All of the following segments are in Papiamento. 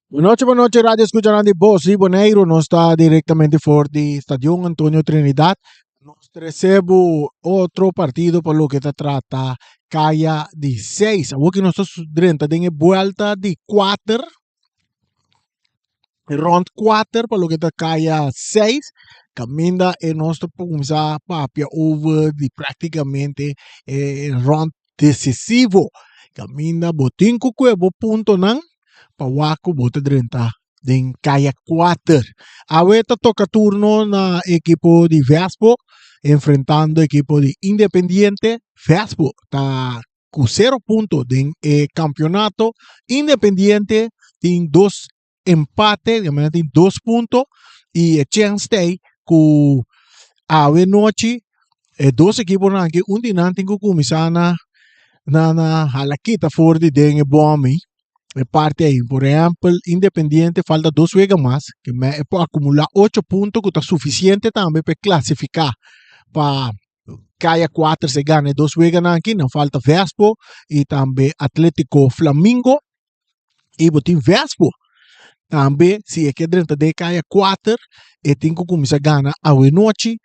Bunochi, bunochi, radio escuchanan di Bos di Boneiru. Nos ta directamente for di Stadion Antonio Trinidad. Nos trece bo otro partido pa loke ta trata Kaya di 6. Awor cu nos ta drenta den e buelta di 4. Rond 4 pa loke ta Kaya 6. Caminda e nos ta cuminsa papia over di practicamente e rond decisivo. Caminda bo tin cu cue bo puntonan pa wak cu bo ta drenta den Kaya 4. Awe ta toca turno na ekipo di Vespo enfrentando ekipo di Independiente. Vespo ta cu 0 punto den e campeonato. Independiente tin 2 empate, di manera tin 2 punto y e chance ta ey cu awe nochi e dos ekiponan aki un di nan tin cu cuminsa na na na hala kita for di den e bomi e parti ey. Por ehempel Independiente falta dos wega mas ke me e por acumula 8 punto cu ta suficiente tambe pa e clasifica pa Kaya 4 si e gana e dos weganan aki. Nan falta Vespo y tambe Atletico Flamingo. Y bo tin Vespo tambe si e ke drenta den kaya 4 e tin ku kuminsá gana awenochi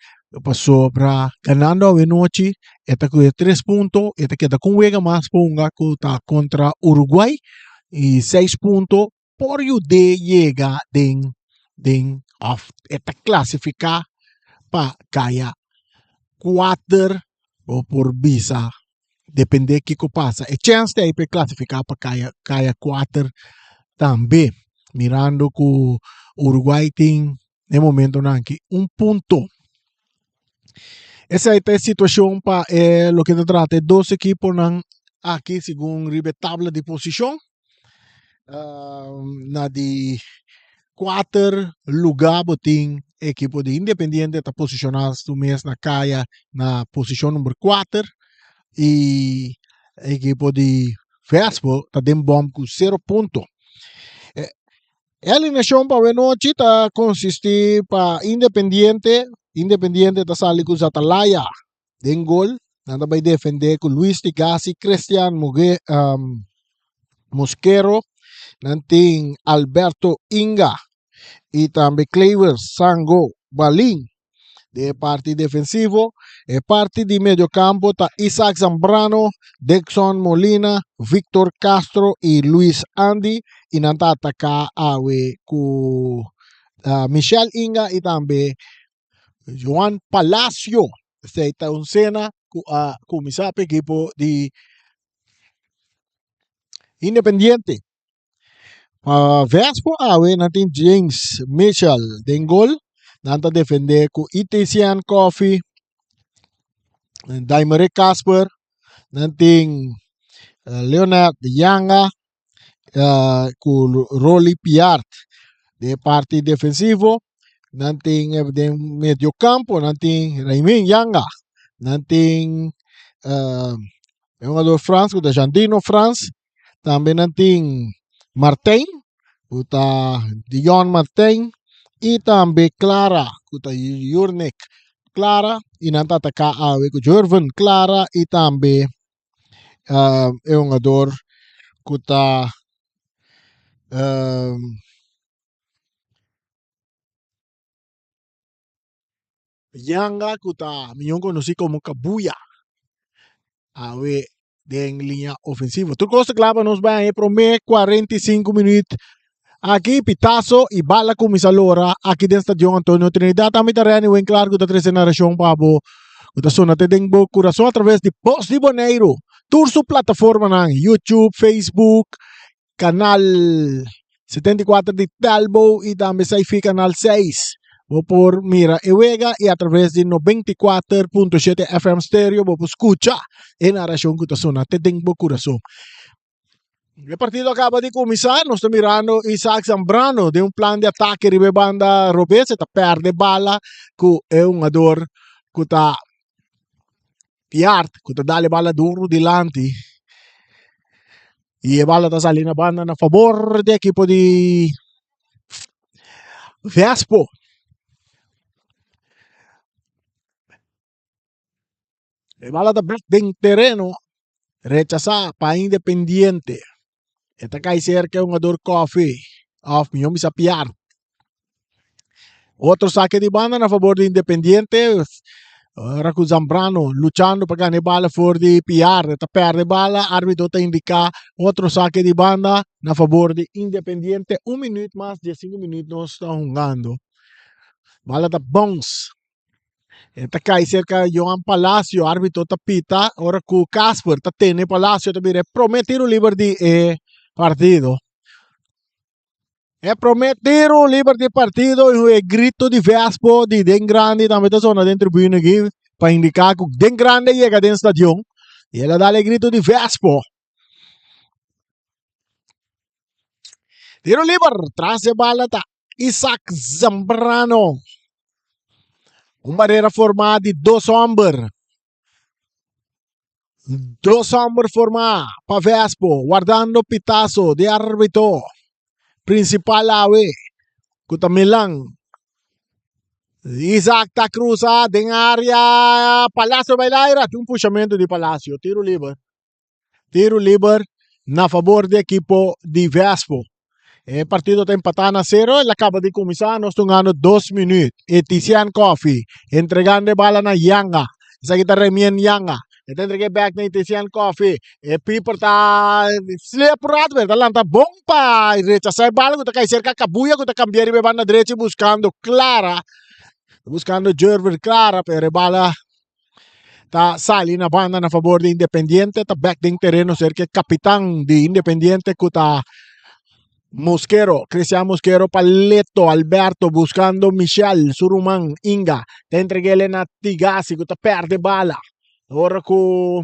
pasobra ganando awenochi e ta kuye 3 punto e ta keda ku un wega mas pa hunga ku ta kontra Uruguay y 6 punto por yud'é yega den den òf e ta klasifiká pa kaya 4 bo por bisa depende kiko pasa. E chèns ta ei pa e klasifiká pa kaya kaya kuater tambe. Mirando ku Uruguay tin den momentonan aki un punto. Esei ta e situashon pa e loke ta trata e dos ekiponan aki segun riba e tabla di posishon. Na di kuater lugá bo tin ekipo di Independiente ta posishoná su mes na kaya na posishon number kuater i ekipo di Vespo ta den bòm ku sero punto. E alineashon pa awenochi ta konsistí pa Independiente, Independiente ta sali ku Zatalaya den gol, nan ta bai defendé ku Luis Tigasi, Christian Muge, Mosquero, nan tin Alberto Inga i tambe Clever Sango Balin. Den e parti defensivo, e parti di mediocampo ta Isaac Zambrano, Dixon Molina, Victor Castro i Luis Andy i nan ta ataká awe ku Michel Inga i tambe Joan Palacio. Esei ta un sena ku a kuminsá pa ekipo di Independiente. Pa Vespo awe nan tin James Mitchell den gol. Nan ta defendé ku Itesian Coffee, Daimere Casper, nan tin Leonard Yanga ku Rolly Piart. Den parti defensivo nan tin den medio campo nan tin Raymin Yanga, nan tin e hungador Frans ku ta Jandino Frans. Tambe nan tin Martijn, ku ta Dion Martijn, i tambe Clara, ku ta Jurnik Clara, i nan ta ataká awe ku Jurven Clara i tambe e hungador ku ta Yanga ku ta mihó konosí komo Kabuya. Awe. Den liña ofensivo. Tur kos ta kla pa nos bai e promé 45 minuut. Aki pitazo i bala kuminsá lora aki den Stadion Antonio Trinidad. Ami ta Renny Winklaar ku ta trese narashon pa bo ku ta sona te den bo kurason atraves di Bos di Boneiru. Tur su plataformanan, YouTube, Facebook, Kanal 74 di Telbo i tambe Saifi Kanal 6. Bo por mira e wega i atraves di 94.7 FM stereo bo por skucha e narashon ku ta sona te den bo kurason. E partido a kaba di kuminsá, nos ta mirando Isaac Zambrano den un plan di atake riba e banda robes, e ta pèrdè bala ku e hungador ku ta Piart ku ta dal e bala duru dilanti i e bala ta sali na banda na fabor di ekipo di Vespo. E bala ta bek den tereno rechasá pa Independiente. E ta kai serka e hungador Koffie òf mihó bisa Piart. Otro sake di banda na fabor di Independiente. Ora ku Zambrano luchando pa gana e bala for di Piar. E ta perde bala. Arbitro ta indiká otro sake di banda na fabor di Independiente. Un minuut mas diesinku minuut nos ta hungando. Bala ta bounce. E ta kai serka Johan Palacio. Arbitro ta pita ora ku Casper ta tene Palacio ta bira e prome tiro liber di e partido. E prome tiro liber di partido y e grito di Vespo di den grandi tambe ta sona den tribune aki pa indica cu den grandi a yega den stadion y el a dal e grito di Vespo. Tiro liber tras e bala ta Isaac Zambrano. Un barera forma di dos homber. Dos homber formá pa Vespo, wardando pitazo di arbitro principal awe, ku ta Milan. Isaac ta cruza den area, Palacio bai laira, tin un pushamento di Palacio, tiro liber. Tiro liber na fabor di ekipo di Vespo. E partido ta empatá na sero, el a kaba di kuminsá, nos ta hungando dos minüt. Etisian Koffie entregando e bala na Yanga. Esaki ta Remien Yanga. E ta entreg'é bèk na Etisian Koffie. E piper ta slep un rato, pero ta lanta bon pa rechasá e bala ku ta kai serka Kabuya ku ta kambia riba e banda drechi buskando Clara. Buskando Jerver Clara, pero e bala ta sali na banda na fabor di Independiente, ta bek den tereno cerca e capitan di Independiente cu ta Mosquero, Cristian Mosquero pa Leto Alberto buscando Michel, su ruman Inga, ta entreguele na Tigasi cu ta perde bala. Ora cu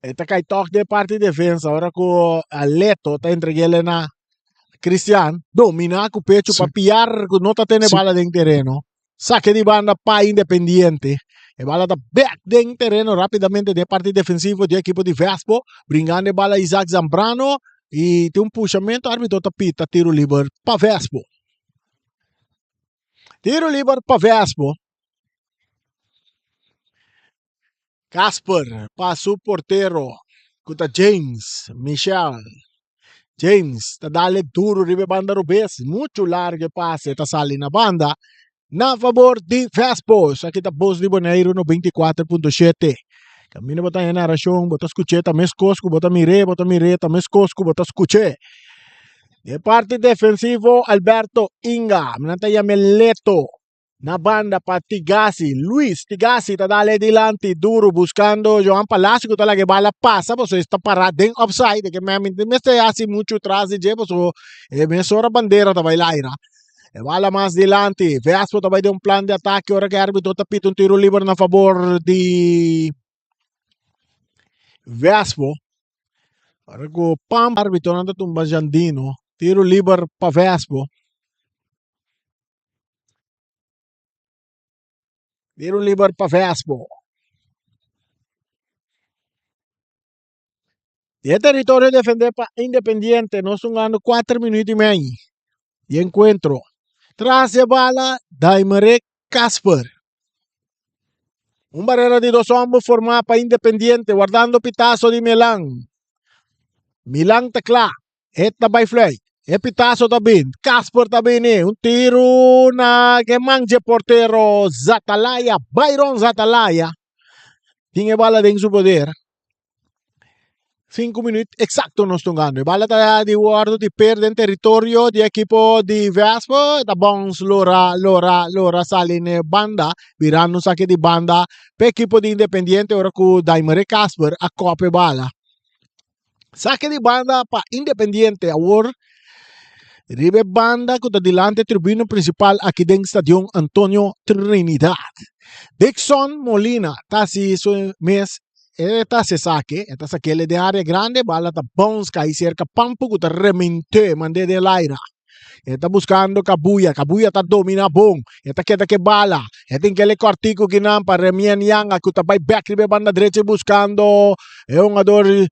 E ta kai tòg den parti defensa ora ku Aleto ta entreg'é na Cristian. Dominá ku pechu pa Piar ku no ta tene bala den tereno. Sake di banda pa Independiente. E bala ta bèk den tereno rápidamente den parti defensivo di ekipo di Vespo. Bringando e bala Isaac Zambrano i tin un pushamentu árbitro ta pita tiro liber pa Vespo. Tiro liber pa Vespo. Casper pa su portero ku ta James Michel. James ta dale duro riba e banda robes, muchu largo e pase ta sali na banda na fabor di Vespo. Esaki ta Bos di Boneiru 94.7. Kaminda bo ta haña narashon, bo ta skuch'é ta meskos ku bo ta mir'é, bo ta mir'é ta meskos ku bo ta skuch'é. Di e parti defensivo Alberto Inga, nan ta yam'é Leto. Na banda pa Tigasi, Luis Tigasi ta dale dilanti duro buscando Johan Palacio cu ta laga e bala pasa pasobra e sta para den offside e ke men mester haci mucho tras di dje pasobra e mesora bandera ta bay laira. E bala mas dilanti, Vespo ta bay den un plan di atake ora cu e arbitro ta pita un tiro liber na fabor di Vespo. Ora cu pam arbitonan ta tumba Jandino, tiro liber pa Vespo. Tiro liber pa Vespo. Di e teritorio defendé pa Independiente. Nos hungando kuater minuut i mei di enkuentro. Tras e bala Daimerick Casper. Un barera di dos homber formá pa Independiente wardando pitaso di Milan. Milan ta kla. E ta bai fluit. E pitazo ta bin. Casper ta bini. Un tiru na e man dje portero Zatalaya. Byron Zatalaya. Tin e bala den su poder. 5 minuut exacto nos tungando. E bala ta di wordo di per den territorio di equipo di Vespo. Ta bounce lora, lora, lora sali ne banda. Birando un saque di banda pe equipo di Independiente ora cu Daimere Casper a kope bala. Saque di banda pa Independiente awor riba e banda cu ta dilanti e tribuna principal aki den Stadion Antonio Trinidad. Dixon Molina ta haci su mes e ta haci esaki, e ta saquele den area grandi, bala ta bounce cay cerca Pampo cu ta remente mande den laira. E ta buscando Kabuya, Kabuya ta domina bon, e ta keda ke bala, e tin kele cortico kinan pa Remien Yanga cu ta bay bek riba e banda drechi buscando e hungador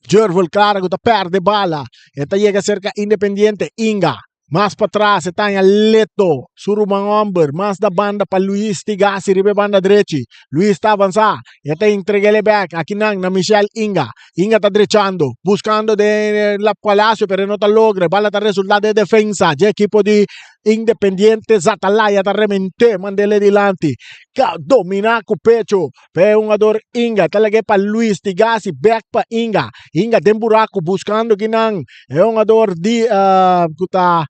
Jervel Clara cu ta perde bala, e ta yega cerca Independiente, Inga mas patras e ta haña Leto, su ruman homber, mas da banda pa Luis Tigasi riba e banda drechi, Luis ta avansa, e ta entreg'ele bek akinan na Michel Inga. Inga ta drechando, buscando den la Palacio, pero e no ta logra. E bala ta resulta den defensa dje ekipo di Independiente. Zatalaya ta remente, mandele dilanti. Ka domina cu pecho pa e hungador Inga. Ta lag'e pa Luis Tigasi, bek pa Inga. Inga den buraco, buscando kinan e hungador di cu ta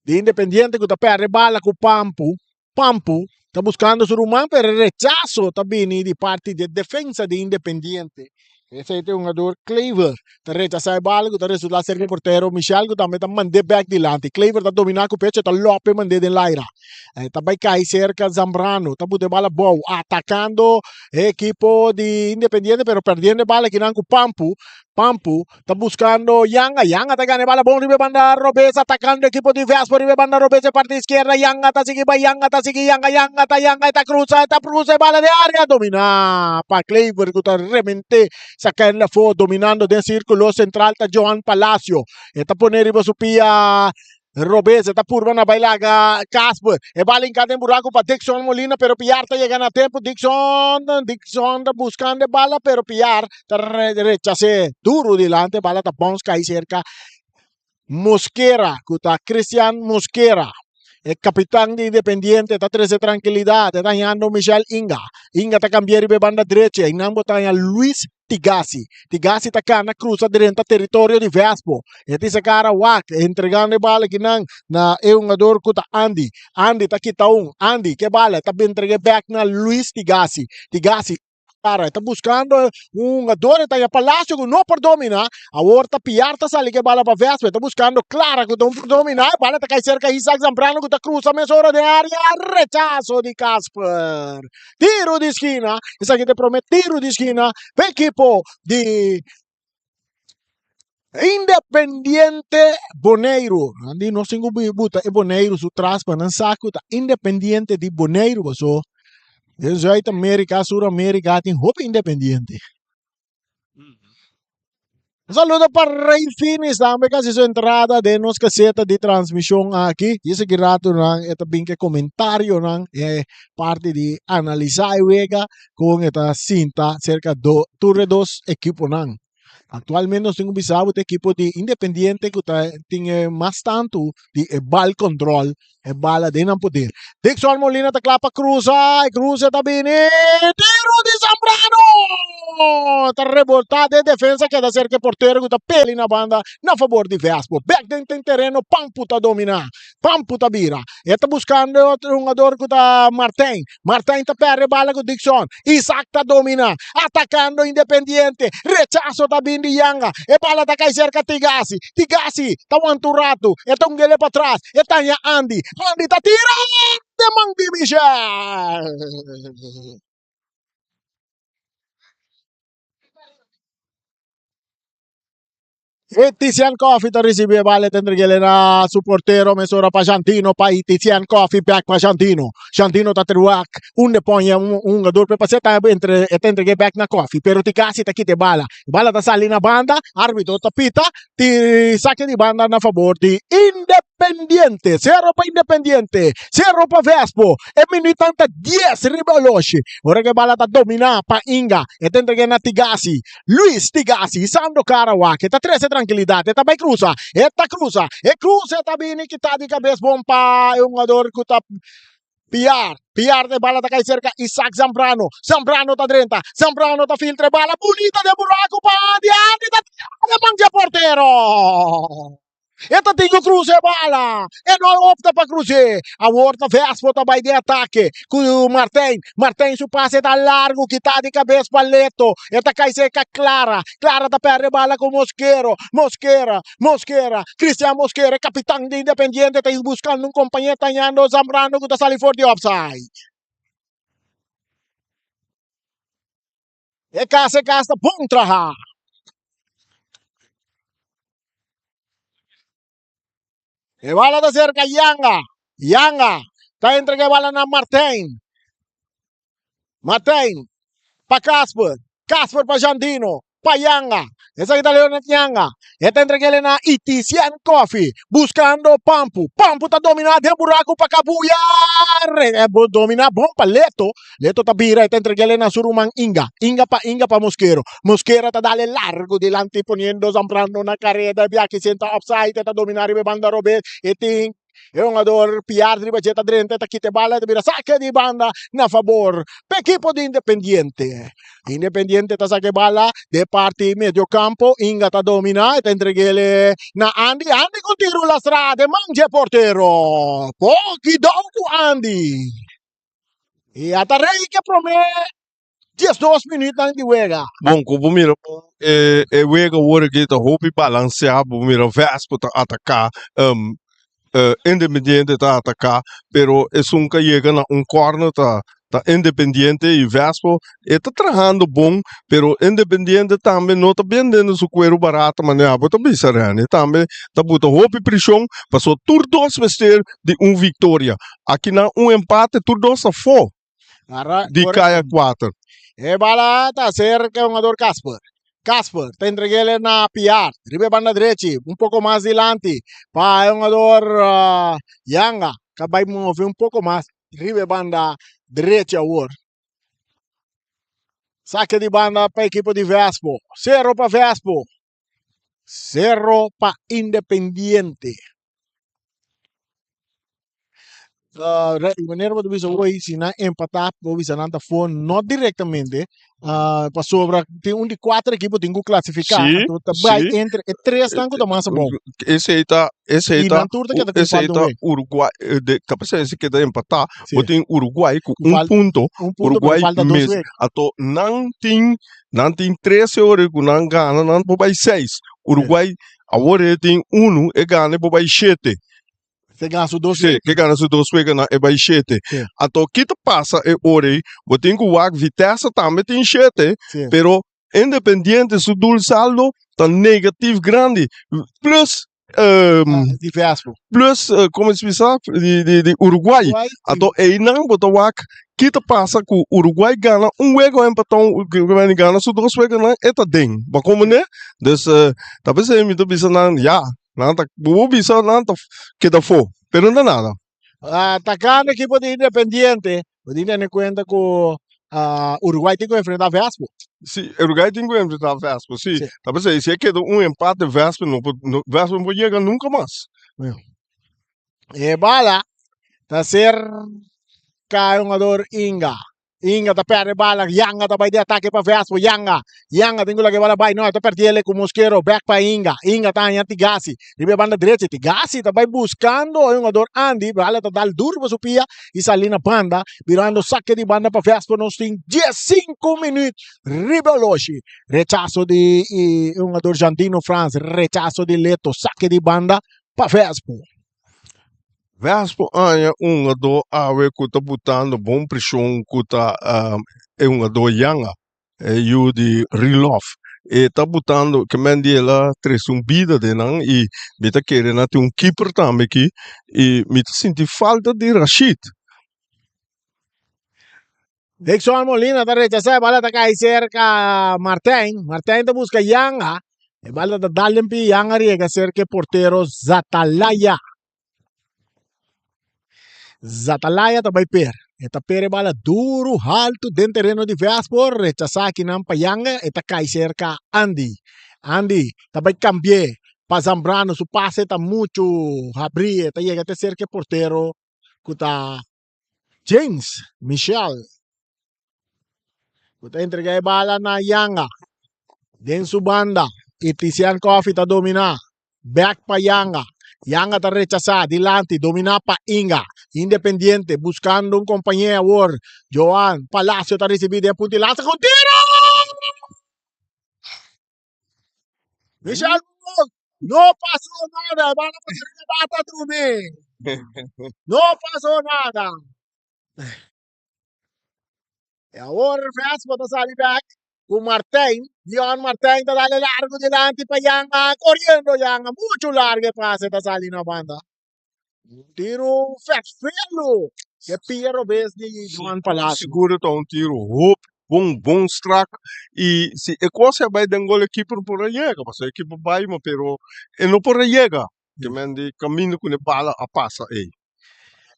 di Independiente cu ta perde bala cu Pampu. Pampu ta buscando su ruman pero e rechazo ta bini di parti di e defensa di Independiente. Esey ta e hungador Claver ta rechasa e bala cu ta resulta cerca e portero Michel cu tambe ta mande bek dilanti. Claver ta domina cu pecho ta lope mande den laira. E ta bay cay cerca Zambrano ta buta e bala bou atacando e ekipo di Independiente pero perdiendo e bala kinan cu Pampu. Pampu Ta buscando Yanga, Yanga ta gana e bala bon riba e banda robes atacando equipo di Vespo riba e banda robes e parti izquierda Yanga ta sigui bay Yanga ta sigui Yanga Yanga ta Yanga e ta cruza e ta cruza e bala den area domina pa Klever cu ta remente saca en afo dominando den circulo central ta Johan Palacio e ta pone riba su pia Robes e ta purba na bai laga Casper. E bala hinká den buraku pa Dixon Molina, pero Piar ta yega na tempu. Dixon, Dixon ta buskando e bala, pero Piar ta rechas'é duru dilanti. E bala ta bounce kai serka Mosquera, ku ta Christian Mosquera. E kapitan di Independiente ta trese trankilidat. E ta hañando Michel Inga. Inga ta kambia riba e banda drechi. Einan bo ta haña Luis Tigasi. Tigasi ta kana cruza drenta territorio di Vespo. E tin sa cara wak, entregando e bala kinan na e hungador cu ta Andy. Andy ta kita un. Andy ke bala ta entrega back na Luis Tigasi. Tigasi cara ta buscando un hungador e ta ya Palacio cu no por domina. Awor ta Piar ta sali ke bala pa Vespo. E ta buscando Clara cu no por domina. E bala ta cay cerca Isaac Zambrano cu ta cruza mesora den area. Rechazo di Casper. Tiro di skina, esaki ta e prome tiro di skina pa ekipo di Independiente Boneiru. Nan di nos tin ku buta e Boneiru su tras pa nan sa ku ta Independiente di Boneiru paso den Zuid Amerika, Sur Amerika tin hopi independiente. Un saludo pa Rey Finis tambe que hace su entrada den nos caseta di transmisión aki. Y ese rato nan e ta bin ke comentario nan e parti di analiza e wega con e ta sinta cerca do tur e dos equipo nan. Actualmente nos tin cu bisa bo ta equipo di Independiente cu ta tin e mas tanto di e bal control E bala den nan poder. Dixon Molina ta kla pa cruza. E cruza ta bini. Tiro di Zambrano! Ta reborta den defensa keda cerca e portero cu ta peli na banda na favor di Vespo. Bek den ten tereno Pampu ta domina. Pampu ta bira. E ta buscando e otro hungador cu ta Martijn. Martijn ta perde bala cu Dixon. Isaac ta domina. Atacando Independiente. Rechazo ta bin di Yanga. E bala ta cay cerca Tigasi. Tigasi ta wanta un rato. E ta un gele patras. E ta haña Andy. Andy ta tira den man di Michel. E Tizian Coffee ta ricibi e bala e ta entreg'el na su portero mesora pa Jantino pa i Tizian Coffee back pa Jantino. Jantino ta truak unda e pon un hungador pe pasa e ta entre e ta entreg'e back na Coffee pero Tigasi ta kita e bala. E bala ta sali na banda arbitro ta pita ti sake di banda na fabor di Independiente. Sero pa Independiente, sero pa Vespo. E minuutnan ta dies riba oloshi. Ora ku e bala ta domina pa Inga e ta entreg'e na Tigasi. Luis Tigasi, Sandro Karawak, e ta trese trankilidat, e ta bai krusa, e ta krusa, e krusa e ta bini kita di kabes bon pa e hungador ku ta. Piar, Piar de bala ta kai serka Isaac Zambrano. Zambrano ta drenta, Zambrano ta filtra e bala bunita den buraku pa Andy, Andy ta tira den man dje portero. E ta tin ku krusa e bala, e no a opta pa krus'é. Awor ta Vespo ta bai den atake ku Martijn. Martijn su pase ta largu, kita di kabes pa Leto. E ta kai serka Clara. Clara ta pèrdè e bala ku Mosquero. Mosquera, Mosquera, Cristian Mosquera, e kapitan di Independiente ta buskando un kompañer tañando Zambrano ku ta sali for di offside. E kas, e kas ta bon traha. E bala ta serka Yanga. Yanga ta entrega e bala na Martijn. Martijn pa Casper. Casper pa Jandino. Pa Yanga. Esaki ta Leonard Yanga. E ta entreg'el na Itisian Coffee. Buscando Pampu. Pampu ta domina den buraku pa Kabuya. E domina bon pa Leto. Leto ta bira e ta entreg'el na su ruman Inga. Inga pa Inga pa Mosquero. Mosquera ta dale largo dilanti poniendo Zambrano na careda. E biaki senta offside. E ta domina riba e banda robes. E tin E hungador Piar riba dje ta drenta, e ta kita e bala, e ta bira sake di banda na fabor pa ekipo di Independiente. Independiente ta saka e bala den parti medio kampo, Inga ta domina, e ta entreg'el na Andy, Andy ku tiru lastra den man dje portero. Poki dou ku Andy. I a ta rei ke prome 12 minuutnan di wega. Bon, ku bo mira bon e e wega awor aki ta hopi balanseá. Bo mira Vespo ta ataká, Independiente ta ataká, pero esun ka yega na un kòrner ta ta Independiente i Vespo e ta trahando bon, pero Independiente tambe no ta bendendo su kueru barato manera abo ta bisa Rene. Tambe ta buta hopi preshon pasobra tur dos mester di un viktoria. Akinan un empate tur dos ta fo. Di kaya kuater. E bala ta acerca e hungador Casper. Casper ta entreg'el na Piar. Riba e banda drechi, un poco mas dilanti pa e hungador Yanga. Ka bai move un poco mas riba e banda drechi awor. Sake di banda pa ekipo di Vespo. Sero pa Vespo. Sero pa Independiente. Manera bo ta bisa hoy si nan empatá bo bisa nan ta for no direktamente pasobra tin un di kuater ekipo tin ku klasifiká Sí, anto ta bai sí. entre e tresnan ku ta mas abou Esei ta, esei i ta, nan tur ta keda ku esei falta ta un wega. Uruguay, eh, de, ta p'esei si keda empatá, Sí. bo tin Uruguay ku Ku un fal- punto, un punto pero Uruguay falta dos mes. wega. Anto nan tin, nan tin trese ora ku nan gana nan por bai seis. Uruguay awor e tin unu, e gana e por bai shete. Se gana su dos Sí, wega. ke gana su dos weganan e bai shete. Sí. Anto ki ta pasa e ora ei? Bo tin ku wak Vitesse tambe tin shete, Sí. pero Independiente su doel saldo ta negatief grandi. Plus, Ah, di Vespo. plus eh, como se bisa, di, di, di Uruguay. Uruguay i Anto einan bo ta wak ki ta pasa ku Uruguay gana un wega empatá un, gana su dos weganan e ta den. Bo komprende? Dus eh, ta p'esei mi ta bisa nan ya, Nan ta bo bisa nan ta keda fo, pero no nada. Atacando equipo di Independiente, bo tin tene cuenta cu Uruguay tin cu enfrenta Vespo. Si, Uruguay tin cu enfrenta Vespo, si. Si. Ta p'esei, si e keda un empate Vespo no por, no, Vespo no por yega nunca mas. E bala ta cerca e hungador Inga. Inga ta perde bala, Yanga ta bai di atake pa Vespo, Yanga, Yanga tin ku laga e bala bai, no, e ta perdiele ku Mosquero, bek pa Inga, Inga ta haña Tigasi, riba e banda drechi, Tigasi ta bai buskando e hungador Andy, bala ta dal duru pa su pia i sali na banda, birando sake di banda pa Vespo, nos tin diesinku minüt riba oloshi, rechaso di e hungador Jandino Frans, rechaso di Leto, sake di banda pa Vespo. Vespo aña un hungadó awe ku ta butando bon preshon ku ta e hungadó Yanga, e yu di Rilov. E ta butando ke men di el a trese un bida den nan i mi ta kere nan tin un kiper tambe aki i mi ta sinti falta di Rashid. Dixon Molina ta rechasá e bala ta kai serka Martijn. Martijn ta buska Yanga. E bala ta dal den pie Yanga riega serka e portero Zatalaya. Zatalaya ta bai per. E ta per e bala duru haltu den tereno di Vespo. Rechasá akinan pa Yanga. E ta kai serka Andy. Andy ta bai kambi'é pa Zambrano. Su pase ta muchu habrí. E ta yega te serka e portero ku ta. James Michel ku ta entrega e bala na Yanga den su banda y Tician Coffee ta domina back pa Yanga. Yanga ta rechasa dilanti domina pa Inga. Independiente buscando un compañero awor. Joan Palacio ta ricibi den punta y lanza con tiro! Michel no pasó nada. Van a pasar de bata drumi. No pasó nada. E awor Vespa ta sali back ku Martijn. Dion Martijn ta dale largo dilanti pa Yanga. Corriendo Yanga. Mucho largo e pase ta sali na banda. Un tiro ferfelo. Ke pia robes di Joan Palacio. Seguro ta un tiro hopi bon bon strak y si e cosa a bay den gol e keeper por a yega pasobra e keeper bay ma pero e no por a yega ke men di caminda cu e bala a pasa ey.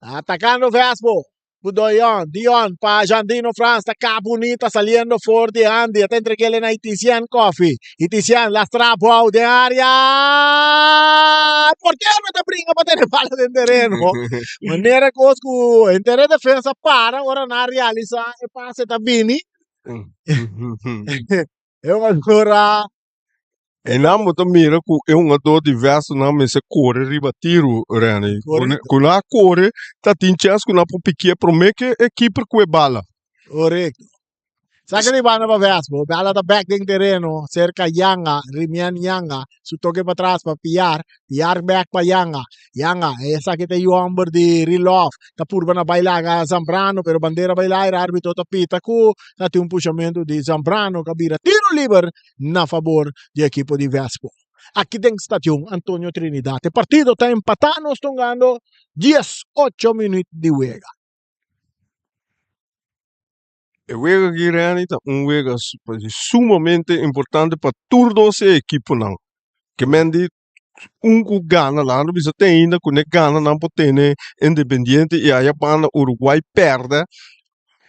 Atacando Vespo. Ku Doyon, Dion pa Jandino Frans ta ka bunita saliendo for di Andy. E ta entreg'el na Itisian Coffee. Itisian lastra bou den area. Portero ta bringa pa tene bala den tereno. Manera kos ku henter e defensa para ora nan realisa e pase ta bini. E jugador Einan bo ta mira ku e hungadó di Westernan mester kore riba tiru, Renny. Korekto. Ku nan a kore ta tin chèns ku nan por pikié promé ke e kiper ku e bala. Korekto. Saka di banda pa Vespo. Bala ta bèk den tereno serka Yanga, Rimien Yanga. Su toke patras pa Piar. Piar bèk pa Yanga. Yanga, esaki ta e yu hòmber di Rilòf. Ta purba na bai laga Zambrano, pero bandera bai laira. Arbitro ta pita ku ta tin un pushamentu di Zambrano ku a bira tiro liber na fabor di ekipo di Vespo. Aki den Stadion Antonio Trinidad e partido ta empatá, nos ta hungando 18 minuut di wega. E wega aki Renny ta un wega sumamente importante pa tur dos e ekiponan. Ke men di un ku gana la no bisa te ainda ku ne gana nan por tene Independiente y aya banda Uruguay perde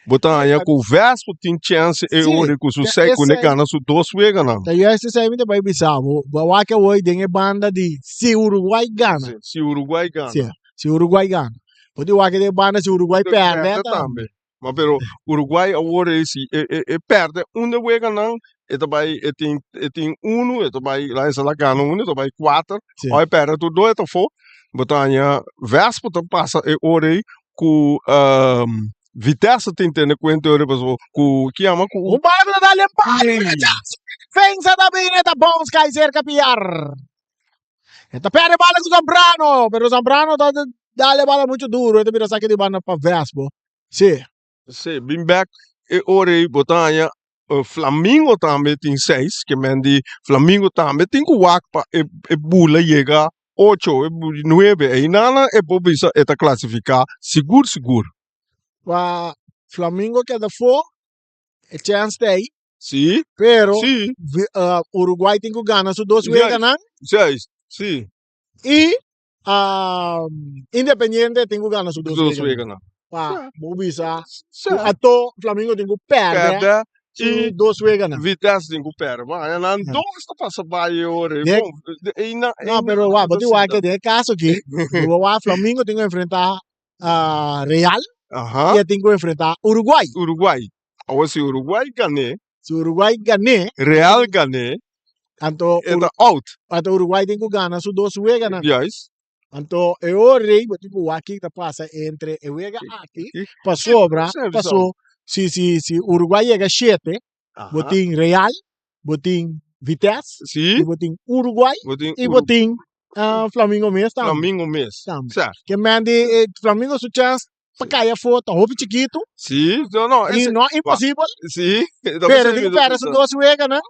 bo ta haña ku Vespo tin chance e Sí, ora ku su ta sei ku ne esei. gana su dos weganan. Ta juist esei mi ta bai bisa bo. Bo a wak awor den e banda di si Uruguay gana. Si, si Uruguay gana. Si, si Uruguay gana. Bo tin wak den e banda si Uruguay perde Perde tambe. tambe. Ma pero Uruguay awor ei si e e e perde un de weganan e ta bai e tin e tin unu e ta bai la esei la gana unu e ta bai kuater Sí. ò e perde tur dos e ta afó. Bo ta haña Vespo ta pasa e ora ei ku Vitesse tin tene kuenta e ora ei pasobra ku ki yama ku Un bala ku ta dal den palo, Ei. una chance. Defensa ta bini e ta bounce kai serka Piar. E ta perde bala ku Zambrano, pero Zambrano ta dal e bala mucho duro, e ta bira saki di banda pa Vespo. Sí. Sí, bin bek e ora ei bo ta haña Flamingo tambe tin seis, ke men di Flamingo tambe tin ku wak pa e e bula yega ocho, e nuebe, einana e por bisa e ta klasifiká sigur sigur. Pa Flamingo keda afó, e chèns ta ei. Sí, Pero sí. Uruguay tin ku gana su dos Juist, weganan. juist, sí. I Independiente tin ku gana su dos Dos weganan. weganan. Pa Sí. bo bisa Sí. ku ato Flamingo tin ku pèrdè Pèrdè su i dos weganan. Vitesse tin ku pèrdè. Bo haña nan Ja. dos ta pasa bai e ora ei. De- Bon, de- ei na- No, ei pero na wak, bo ta tin wak sinta. den e kaso aki, bo wak Flamingo tin ku enfrentá Real Aha. i e tin ku enfrentá Uruguay. Uruguay. Awor si Uruguay gané. Si Uruguay gané. Real gané. Anto E ta out. Anto Uruguay tin ku gana su dos weganan. Juist. Anto e ora ei bo tin ku wak kiko ta pasa entre e wega aki pasobra paso si si si Uruguay yega shete bo tin Real, bo tin Vitesse, Si. i bo tin Uruguay Bo tin i bo tin Flamingo mes tambe. Flamingo mes. Tambe. Sa. Ke men di Flamingo su chance pa kai afó ta hopi chikitu. Si, no, no. I no imposibel. Si. Pero tin ku pèrdè su dos weganan.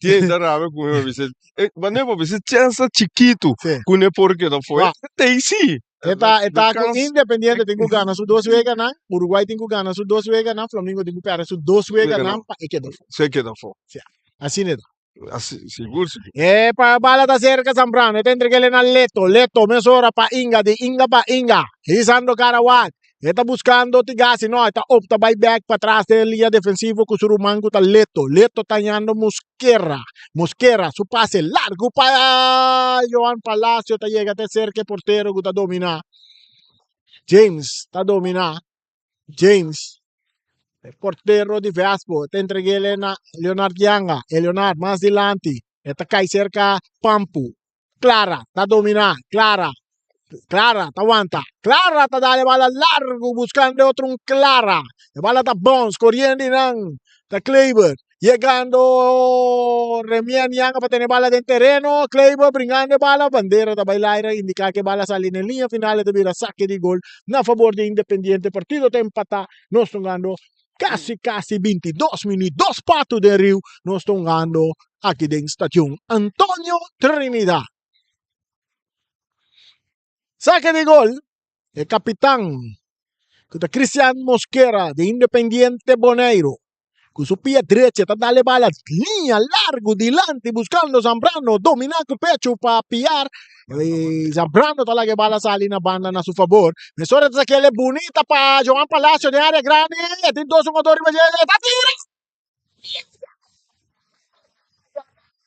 Tien ta rabia ku mi, bisa, wanneer bo bisa chance ta chikitu Si. ku ne por keda afó. Wa. Tei si. E ta, e ta ku kans. Independiente tin ku gana su dos weganan, Uruguay tin ku gana su dos weganan, Flamingo tin ku pèrdè su dos weganan pa e keda afó. Se keda afó. Si. Asina e ta. Así, sigur, sigur. E pa bala ta cerca Zambrano, e ta entreg'el na Leto, Leto mesora pa Inga, di Inga pa Inga, hisando cara wak, e ta buscando Tigasi, no, e ta opta bai bek patras den e liña defensivo cu su ruman cu ta Leto, Leto ta hañando Mosquera, Mosquera su pase largo pa Johan Palacio ta yega te cerca e portero cu ta domina, James ta domina. James, e portero di Vespo, ta entreg'ele na Leonard Yanga. E Leonard mas dilanti, e ta kai serka Pampu. Clara ta dominá, Clara, Clara ta wanta, Clara ta dal e bala largu buskando otro un Clara. E bala ta bons, koriendo i nan ta Kleber. Yegando Remien Yanga pa tene bala den tereno, Kleber bringando e bala, bandera ta bai laira indiká ku e bala sali na e liña final e ta bira sake di gol na fabor di Independiente. Partido ta empatá, nos ta hungando kasi kasi 22 minüt, dos patu den riu nos ta hungando aki den Stadion Antonio Trinidad. Sake di gol, e kapitan ku ta Cristian Mosquera di Independiente Boneiru ku su pia drecha ta dal e bala liña largu dilanti buskando Zambrano dominá ku pechu pa piar i Zambrano ta laga e bala sali na banda na su fabor. Mesora ta sakel e bunita pa Joan Palacio den área grandi e tin dos hungador riba dje e ta tira!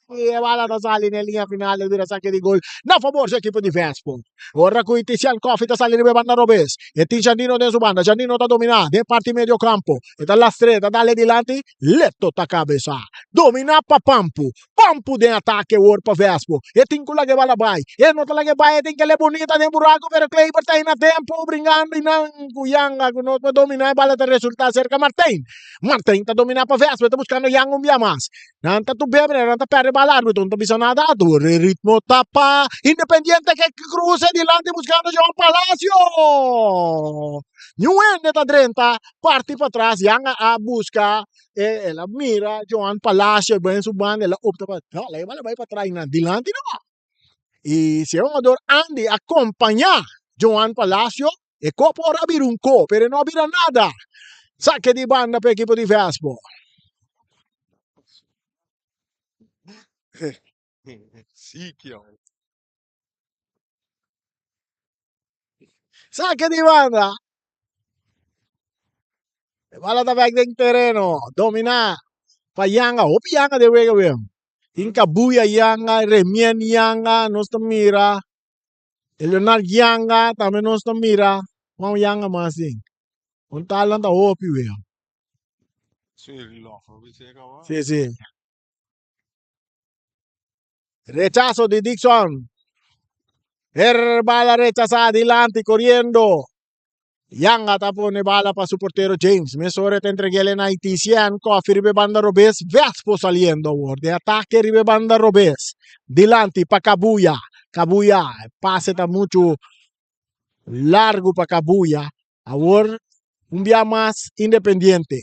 I e bala ta sali na e liña final e bira sake di gol na fabor su ekipo di Vespo. Ora ku Itician Koffie ta sali riba e banda robes. E tin Jandino den su banda. Jandino ta dominá den parti medio kampo. E ta lastr'é, ta dal e dilanti. Leto ta kabesá. Dominá pa Pampu. Pampu den atake awor pa Vespo. E tin ku laga e bala bai. E no ta laga e bai, e tin kele bunita den buraku pero Kleiber ta ei na tempu bringando i nan ku Yanga ku no por dominá e bala ta resultá serka Martijn. Martijn ta dominá pa Vespo, e ta buskando Yanga un bia mas. Nan ta tub'é, pero nan ta pèrdè bal, árbitro no ta bisa nada. Tur e ritmo ta pa Independiente ke krusa dilanti buskando Joan Palacio. Niun hende ta drenta parti patras, Yanga a buska, el a mira Joan Palacio bai su banda, el a opta pa, no, laga e bal a bai patras i nan dilanti no. I si e hungador Andy a kompañá Joan Palacio, E ko por a bira un ko, pero e no a bira nada. Sake di banda pa ekipo di Vespo. Sake di banda. E bala ta bek den tereno. Dominá pa Yanga. Hopi Yanga den wega wen. Tin Kabuya Yanga, Remien Yanga, nos ta mira. E Leonard yanga tambe nos ta mira Juan yanga mas den. Un tal nan ta hopi wea. Sí, sí. Rechazo di Dixon. Er bala rechazá dilanti corriendo. Yanga ta pone bala pa su portero James. Mesora ta entreg'el na Itisien. Koffie riba e banda robes. Vespo saliendo awor. Den atake riba e banda robes. Dilanti pa Kabuya. Kabuya, e pase ta muchu largu pa Kabuya. Awor un bia mas Independiente.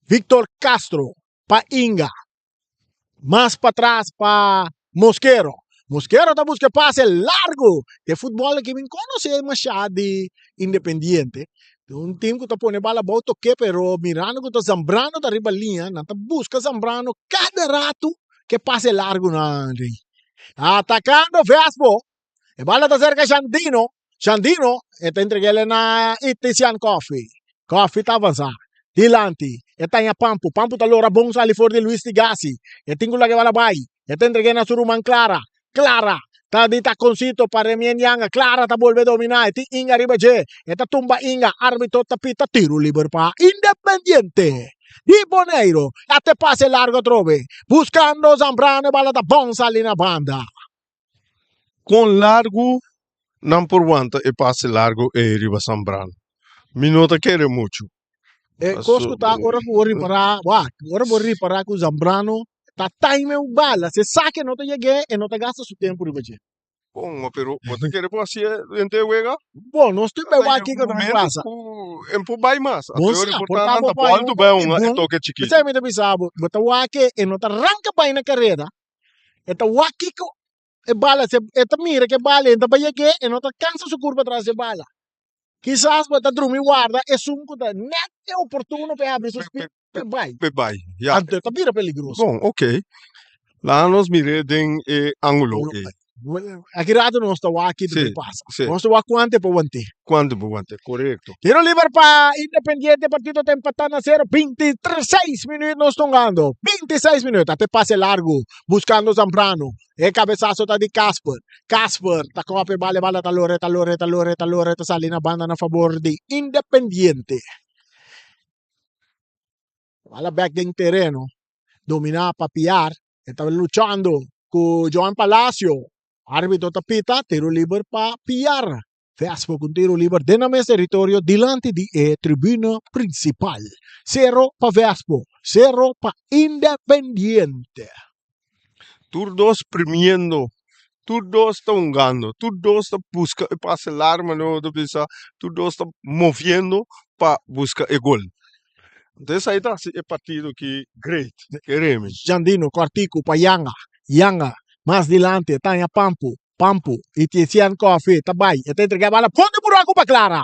Victor Castro pa Inga. Mas patras pa Mosquero. Mosquero ta busca e pase largo. E futbol aki mi conoce masha di Independiente. Un team cu ta pone bala abou toke pero mirando cu ta Zambrano ta riba liña nan ta busca Zambrano cada rato ke pase largo nan rei. Atacando Vespo. E bala ta cerca Jandino. Jandino e ta entreg'el na Itisian Coffee. Coffee ta avansa. Dilanti e taña Pampu. Pampu ta lora bon sali for di Luis Tigasi. E tin ku laga e bala bai. E ta entreg'é na su ruman Clara. Clara ta di takoncito pa Remien Yanga. Clara ta bolbe dominá. E tin Inga riba dje. E ta tumba Inga. Arbitro ta pita tiro liber pa Independiente di Boneiru. A te pase largo atrobe. Buskando Zambrano e bala ta bon sali na banda. Kon largu nan por wanta e pase largu ei riba Zambrano? Mi no ta kere muchu. E kos ku ta ora ku bo ripará, wak, ora bo ripará ku Zambrano ta time un bala, si e sa ke no ta yeg'é, e no ta gasta su tempu riba dje. Bon, pero bo ta kere por hasié henter e wega? Bon, nos tin bai wak kiko ta bai pasa. E por bai mas. Bon sa, por ta bo por haña un hopi e bon. toke chikitu. P'esei mi ta bisa bo, bo ta wak e no ta ranka bai na kareda, E ta wak kiko e bala, si e ta mira ke bala entra pa yeg'é, e no ta kansa su kurpa tras e bala. Kisas bo ta drumi warda esun ku ta nèt e oportuno pa e habri su spit pa e bai. Pa e bai, ya. Anto e ta bira peligroso. Bon, ok. Laga nos mir'é den e ángulo ei. Aki rato nos ta wak kiko ta pasa. Nos ta wak kuantu e por want'é. Kuantu e por want'é, korekto. Tiro liber pa Independiente, partido ta empatá na sero, 26 minuut nos tongando, 26 minuut, ata e pase largu buskando Zambrano, e kabesaso ta di Casper, Casper ta kope e bala, e bala ta lora, ta lora, ta lora, ta lora, ta sali na banda na fabor di Independiente. Bala bek den tereno, dominá pa Piar. E ta luchando ku Joan Palacio. Árbitro ta pita, tiro liber pa Piar. Vespo ku un tiro liber den nan mes teritorio dilanti di e tribuna prinsipal. Sero pa Vespo, sero pa Independiente. Tur dos primiendo, tur dos ta hungando, tur dos ta buska e pase largo manera bo ta bisa, tur dos ta moviendo pa buska e gol. Entonces esei ta hasi e partido aki great, keremi. Jandino kòrtiku pa Yanga, Yanga mas dilanti e taña Pampu, Pampu y Tiesian Coffee ta bay, e ta entrega e bala pon di buraco pa Clara.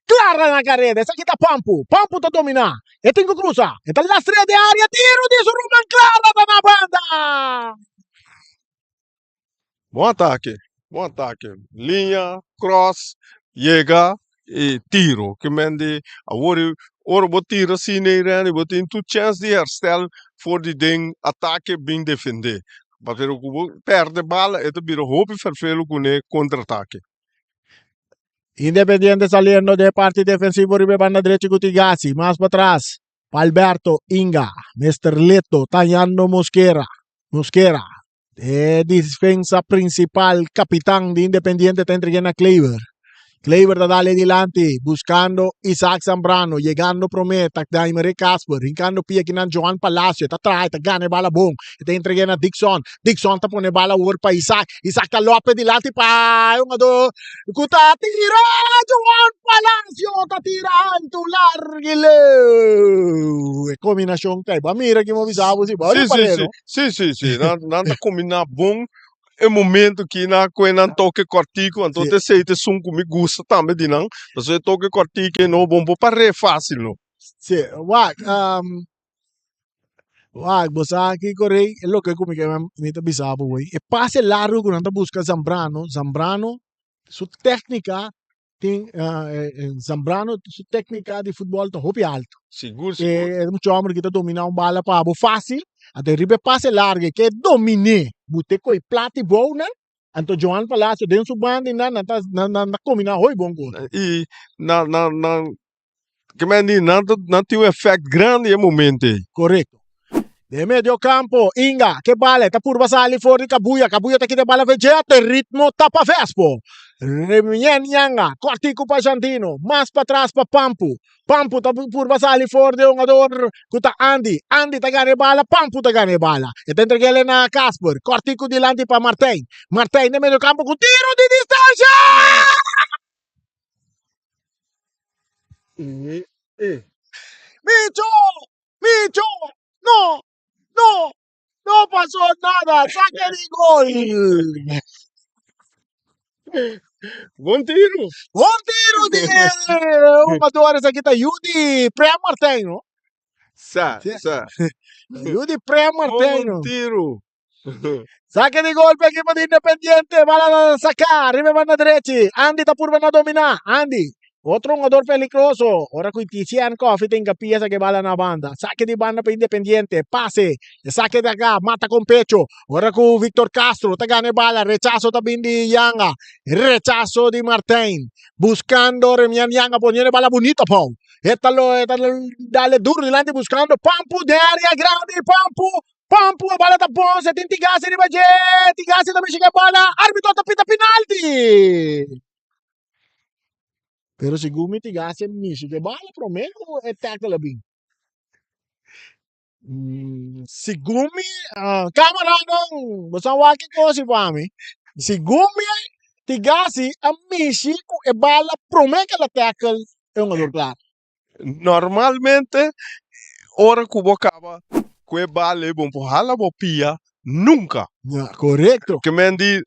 Clara na careda, esaki ta Pampu. Pampu ta domina, e tin cu cruza, e ta lastra den area, tiro di su ruman Clara ta na banda. Bon atake, bon atake. Liña, cross, yega y tiro. Ke men di awor ora bo tira asina ey Randy bo tin tur chens di herstel for di den atake bin defende. Pero ku bo perde bala e ta bira hopi ferfelu kuné kontratake. Independiente saliendo de parti defensivo riba e banda drechi ku Tigasi. Mas patras pa Alberto Inga. Mister Leto tañando Mosquera. Mosquera. E defensa principal, capitan di Independiente ta entreg'é na Kleber. Kleber ta dale dilanti, buscando Isaac Zambrano, yegando promé ta Daimere Casper, hincando pia kinan Johan Palacio, ta traha, ta gana e bala bon, e ta entreg'é na Dixon, Dixon ta pone bala awor pa Isaac, Isaac ta lope dilanti pa e hungador ku ta tira, Johan Palacio ta tira alto, largo i leu. E combinacion ta, bo a mira ki bo bisa bo si, bo a Sí, sí, ripar'é, sí, no? sí, sí, sí, nan, nan ta combiná bon e momento ki nan koe nan toke kòrtiku, anto Sí. te esei ta esun ku mi gusta tambe di nan, pasobra e toke kòrtiku ei no bon por par'é fásil no. Sí, wak, wak, bo sa kiko rei, e loke ku mi ke mi ta bisa bo wei, e pase largu ku nan ta buska Zambrano, Zambrano su téknika tin Zambrano su téknika di futbòl ta hopi altu. Sigur, sigur. E mucha hòmber ki ta dominá un bala pa bo fásil, anto riba e pase largu e ke dominé, bo te kohe plat i bounan, anto Johan Palacio den su banda i nan, nan ta nan nan ta kombiná hopi bon ku otro. I nan nan nan ke men di nan ta nan tin un efèkt grandi e momento ei. Korekto. Den medio campo, Inga, ke bala, ta purba sali for di Kabuya, Kabuya ta kita bala vegea, te ritmo ta pa Vespo. Remien Yanga, kortiku pa Jandino, mas patras pa Pampu. Pampu ta purba sali for di hungador ku ta Andy. Andy ta gana e bala, Pampu ta gana e bala. E ta entreg'el na Casper, kortiku dilanti pa Martijn. Martijn den medio campo ku tiro di distansha! Micho! Micho! No! No! No pasó nada! Saque di gol! Bon tiro! Bon tiro di jugador esaki ta yu di Prem Martijn, no? Sa, sa. Yu di Prem Martijn, Bon no? tiro! Saque di gol pa equipo di Independiente. Bala saca riba banda derechi. Andy ta purba na domina. Andy, otro jugador peligroso. Ora cu Tizian Coffee ta hincapia saque bala na banda. Saque di banda pa Independiente. Pase. E saque di acá. Mata con pecho. Ora cu Victor Castro ta gana e bala. Rechazo ta bin di Yanga. Rechazo di Martijn. Buscando Remian Yanga poniendo e bala bonito Paul. Eta lo, eta lo, dale duro dilanti buscando Pampu de área grande. Pampu. Pampu e bala ta bon, se tin Tigasi riba dje, Tigasi ta mishi ku e bala, arbitro ta pita pinalti. Pero segun mi Tigasi a mishi ku e bala prome ku e tackle a bin. Segun mi, cameranan, bo sa wak e kosi pa mi. Segun mi Tigasi a mishi ku e bala prome ku el a tackle e hungador klar. Normalmente ora ku bo kaba ku e bal ei bo por hala bo pia nunka. Ja, korekto. Ke men di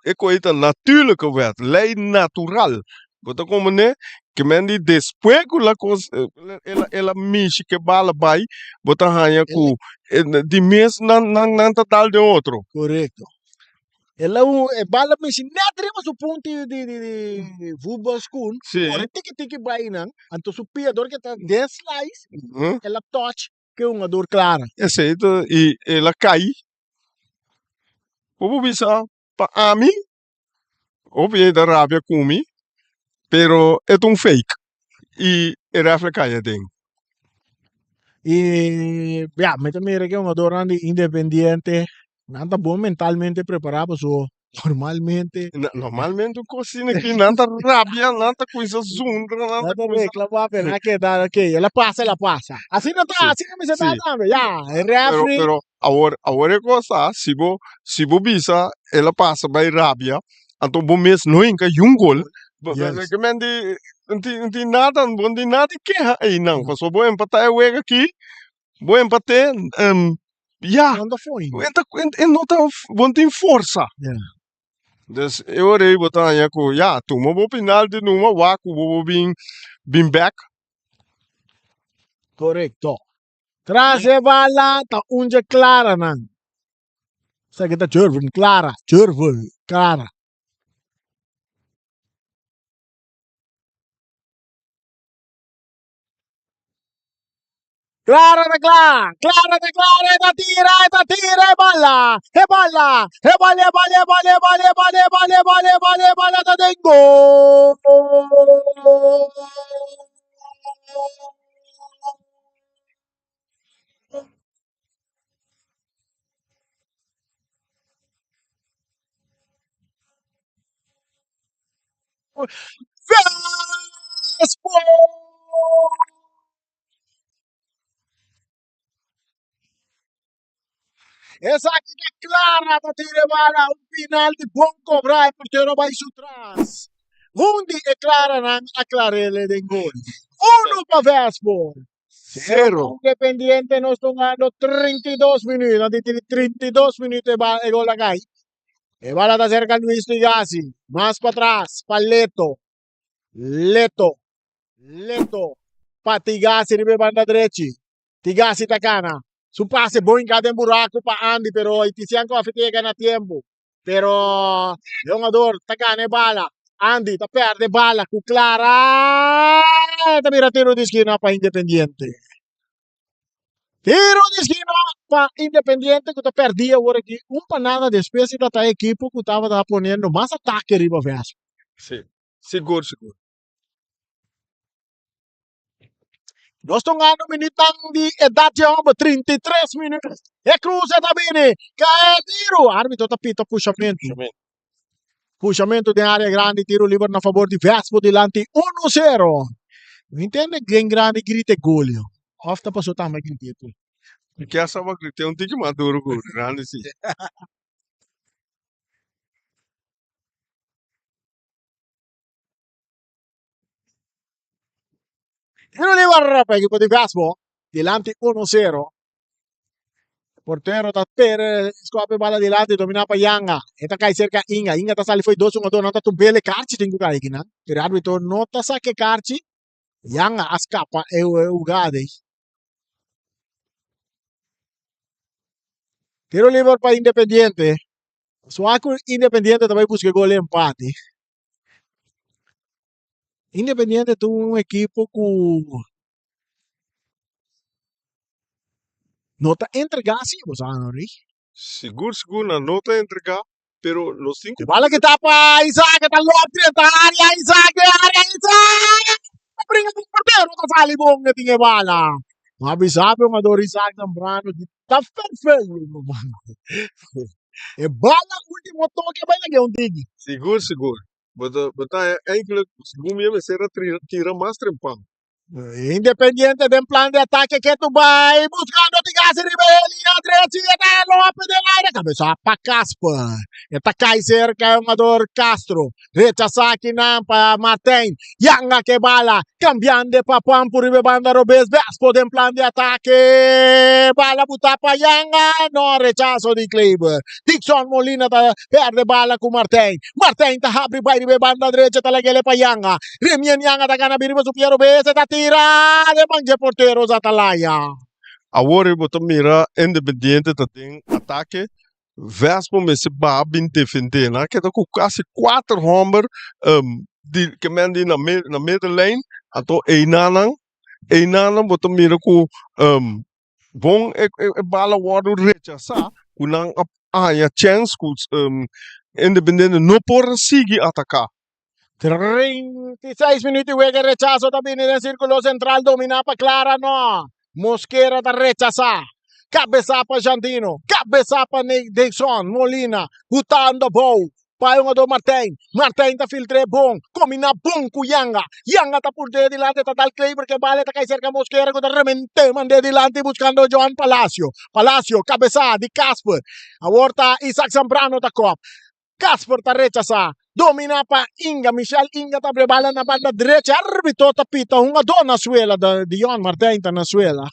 e koe ta natuurlijke wet, lei natural. Bo ta komprendé? Ke men di despues ku la kos el a mishi ku e bal a bai bo ta haña ku di mes nan nan ta dal den otro. Korekto. El a un e bal a mishi net riba su punti di di di voetbalschoen. Sí. Ora tiki tiki bai nan, anto su pia dor ke ta den slice, el a touch ke hungador Clara. Esei ta i el a kai. Bo por bisa pa ami, hopi hende ta rabia ku mi, pero e ta un fake i e ref a kai aden. I ya, mi ta mira ku e hungadornan di Independiente nan ta bon mentalmente prepará pasobra normalmente Normalmente un kos asina aki nan ta rabia, nan ta kuminsá zundra, nan ta nan ta kuminsá. reklamá pero nan a keda ok, el a pasa, el a pasa. Asina ta, Sí, asina mester ta sí. tambe, ya, e Pero, refri. pero awor, awor e kos ta, si bo, si bo bisa el a pasa bai rabia, anto bo mes no hinka yun gol, bo, Yes. ke men di, no tin, no tin nada, bo no tin nada di keha einan, pasobra bo empatá e wega aki, bo empat'é, ya, Nan ta foin. e ta, e no ta, bo no tin forsa. Yeah. Dus e ora ei bo ta haña ku ya, tuma bo penalti numa, wak ku bo por bin, bin bèk. Korekto. Tras e bala ta un dje Claranan. Esaki ta Jervin Clara, Jervin Clara. Clara ta cla, Clara ta clara, e ta tira, e ta tira, e bala, e bala, e bala, e bala, e bala, e bala, e bala, e bala, e bala, e bala, e bala ta den gol. Vespo! Esaki ta Clara ta tira e bala, un final di bon cobra, e portero bai su tras. Un di e Claranan a clarele den gol. Uno pa Vespo. Zero. Independiente nos ta hungando 32 minuut. Nan tin 32 minuut e bala e gol a cai. E bala ta cerca Luis Tigasi. Mas patras pa Leto. Leto. Leto. Pa Tigasi riba e banda drechi. Tigasi ta cana. Su pase bon hinca den buraco pa Andy pero Itisian Coffee ta yega na tiempo. Pero e hungador ta gana e bala. Andy ta perde bala cu Clara. Ta bira tiro di esquina pa Independiente. Tiro di esquina pa Independiente cu ta perdi awor aki un pa nada despues di ta e ekipo cu tabata poniendo mas atake riba Vespa. Si, sigur sigur. Nos ta hungando minuutnan di edat dje homber, 33 minuut. E cruze ta bini, cae tiro. Arbitro ta pita pushamento. Pushamento den area grandi, tiro liber na favor di Vespo dilanti 1-0. Mi intende den grandi grite gol yo. Of ta paso tambe grite tu. Mi kier sa bo grite un tiki mas duro ku grandi si. Tiro liber pa ekipo di Vespo dilanti 1-0. Portero ta pere scope bala dilanti domina pa Yanga. E ta kai cerca Inga. Inga ta sali foi dos hungador nan ta tumbele karchi tin ku kai kinan. Pero arbitro no ta sake karchi. Yanga a scapa e hugada ei. Tiro liber pa Independiente. Suaku Independiente ta bai busca e gol di empate. Independiente ta un ekipo ku no ta entregá si, bo sa no Ri? Sigur sigur nan no ta entregá, pero nos tin ku. E bala kita pa Isaac ta lòp drenta área, Isaac den área, Isaac ta bringa ku portero ta sali bon e tin e bala. No a bisa pe hungador Isaac Zambrano di ta ferfelu. E bala ultimo toke bai lag'é un tiki. Sigur sigur. Bo ta bo ta eigenlijk segun mi e mester a tira mas trempan. Independiente den plan di atake ketu bai buscando Tigasi riba e linea drechi e ta lope den aire cabeza pa Casper e ta cai cerca e hungador Castro rechasa akinan pa Martijn Yanga ke bala cambiando pa Pampu riba e banda robes Vespo den plan di atake bala buta pa Yanga no rechaso di Kleber Dixon Molina ta perde bala ku Martijn Martijn ta habri bai riba e banda drecha ta lag'ele pa Yanga Remien Yanga ta gana biriba su pie robes e ta tira den man dje portero Zatalaya. Awor bo ta mira Independiente ta den atake, Vespo mester baha bin defende. Nan a keda ku kasi kuater homber di ke men di na na middenlijn, anto einanan einanan bo ta mira ku bon e bala wòrdu rechasá ku nan a haña chèns ku Independiente no por a sigui ataká. 36 minuut di wega e rechaso ta bini den sirkulo sentral dominá pa Clara no. Mosquera ta rechasá. Kabesá pa Jandino. Kabesá pa Dixon Molina. Hutando abou pa e hungadó Martijn. Martijn ta filtr'é bon. Kombiná bon ku Yanga. Yanga ta purt'é dilanti. Ta dal Kleber ku e bala. E ta kai serka Mosquera ku ta rement'é mand'é dilanti buskando Johan Palacio. Palacio kabesá di Casper. Awor ta Isaac Zambrano ta kòp. Casper ta rechasá. Dominá pa Inga. Michel Inga ta abri bala na banda drecha. Arbitro ta pita hungadó na suela. Dion Martijn ta na suela.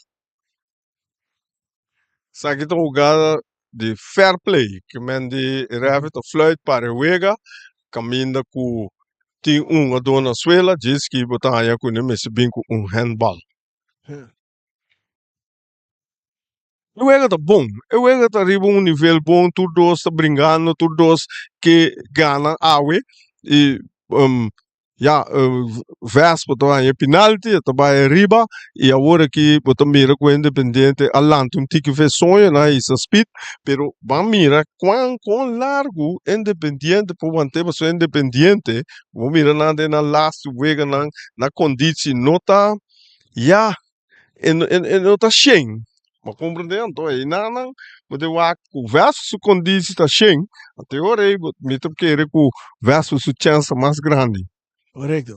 Esaki ta un hugada di fair play ke men di refi ta fluit para e wega kaminda ku tin un hungadó na suela djis ki bo ta haña ku nan mester bin ku un handbal. E wega ta bon, e wega ta riba un nivel bon, tur dos ta bringando, tur dos ke gana awe y ya Vespa ta haña e penalti, e ta bai ariba y awor aki bo ta mira cu Independiente a lanta un tiki fe soño nan a hisa speed, pero ban mira cuan con largo Independiente por want'e pasobra Independiente bo mira nan den nan laatste weganan nan conditie no ta ya. E no e no ta shen. Bo a komprendé? Anto einanan bo ta wak ku Vespa su kondisi ta shen, anto e ora ei mi ta kere ku Vespa su chèns ta mas grandi. Korekto.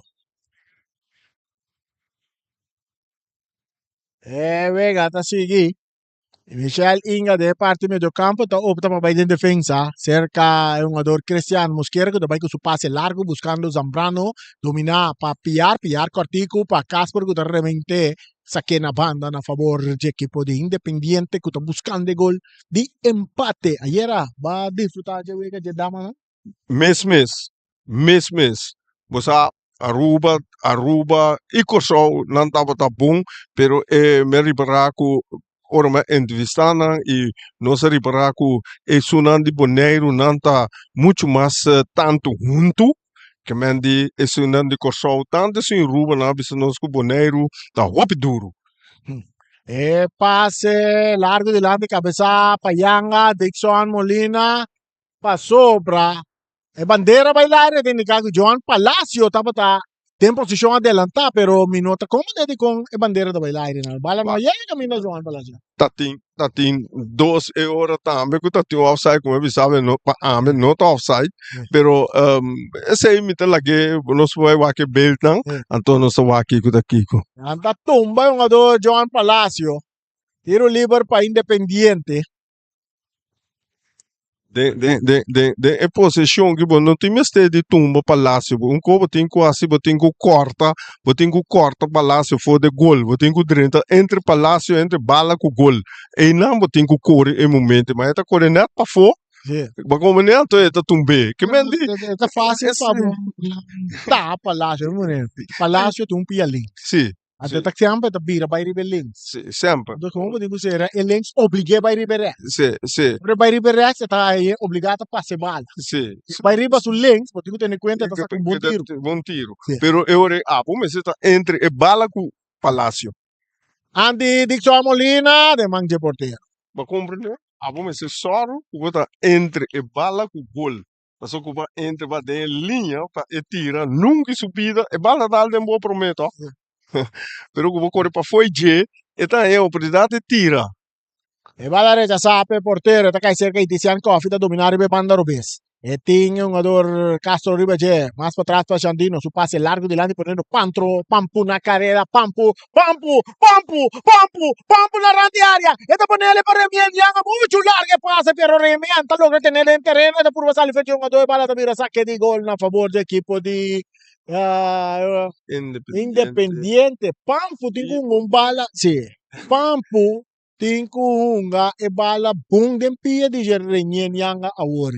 E wega ta sigui. Michel Inga den e parti mediocampo ta opta pa bai den defensa cerca e hungador Cristian Mosquera cu ta bai cu su pase largo buscando Zambrano domina pa Piar, Piar cortico pa Casper cu ta remente sake na banda na favor dje ekipo di Independiente cu ta buscando e gol di empate. Ayera ba disfruta dje wega dje damanan? Mes mes, mes mes. Bo sa Aruba, Aruba y Kòrsou nan tabata bon, pero e mi a ripará ku ora mi a entrevistá nan y nos a ripará ku esunnan di Boneiru nan ta muchu mas tantu huntu ke men di esunnan di Kòrsou. Tantu esun Aruba nan a bisa nos ku Boneiru ta hopi duru. E pase largu dilanti kabesa pa Yanga, Dixon Molina Pasobra e bandera bai laria ta indica cu Joan Palacio tabata den posicion adelanta, pero mi no ta comprende dicon e bandera ta bai laria nan. Bala no a yega caminda Joan Palacio. Ta tin ta tin dos e ora tambe cu ta tin offside como e bisa awe no pa ami no ta offside pero esey mi ta lag'e nos por bai wak e beeldnan anto nos ta wak kico ta kico. Nan ta tumba e hungador Joan Palacio. Tiro liber pa Independiente. Den, den, den, den, den e poseshon ku bo no tin mester di tumba Palacio. Un ko bo tin ku hasi, bo tin ku kòrta, bo tin ku kòrta Palacio for de gol. Bo tin ku drenta entre Palacio, entre bala ku gol. Einan bo tin ku kore e momento, ma e ta kore nèt pafó. Sí. Bo komprendé? Anto e ta tumb'é. Ke men di? E ta fásil pa bo tapa Palacio. Palacio ta un pia links. Sí. Anto ta semper ta bira bai riba e links. Sí, semper. Entonces como bo tin cu sera e links oblig'é bai riba e rechts. Sí, sí. Ora e bai riba e rechts e ta haye obligá ta pasa e bala. Sí. Si e bai riba su links bo tin cu tene cuenta e ta saca un bon tiro. Bon tiro. Sí. Pero e ora abo mester ta entre e bala cu Palacio. Andy Dixon Molina den man dje portero. Bo a comprende? Abo mester sòru cu bo ta entre e bala cu gol. Pasobra ku bo a entra ba den e liña pa e tira, nunka i su bida e bal ta dal den bo promé to. Pero ku bo kore pafó e dje, e ta haña e oportunidat di tira. E bal a rechasá pa e portero, e ta kai serka Itisian Koffie ta dominá riba e banda robes. E tin e hungador Castro riba dje, mas patras pa Jandino, su pase largu dilanti poniendo Pantro, Pampu na karera, Pampu, Pampu, Pampu, Pampu, Pampu na rand di area, e ta ponele pa Remien, Yanga muchu larga e pase pero Remien ta logra tenel den tereno, e ta purba sali frente hungador, e bala ta bira sake di gol na favor di ekipo di Independiente. Pampu tin ku hunga un bala, si, Pampu tin ku hunga e bala bon den pia di Remien Yanga awor.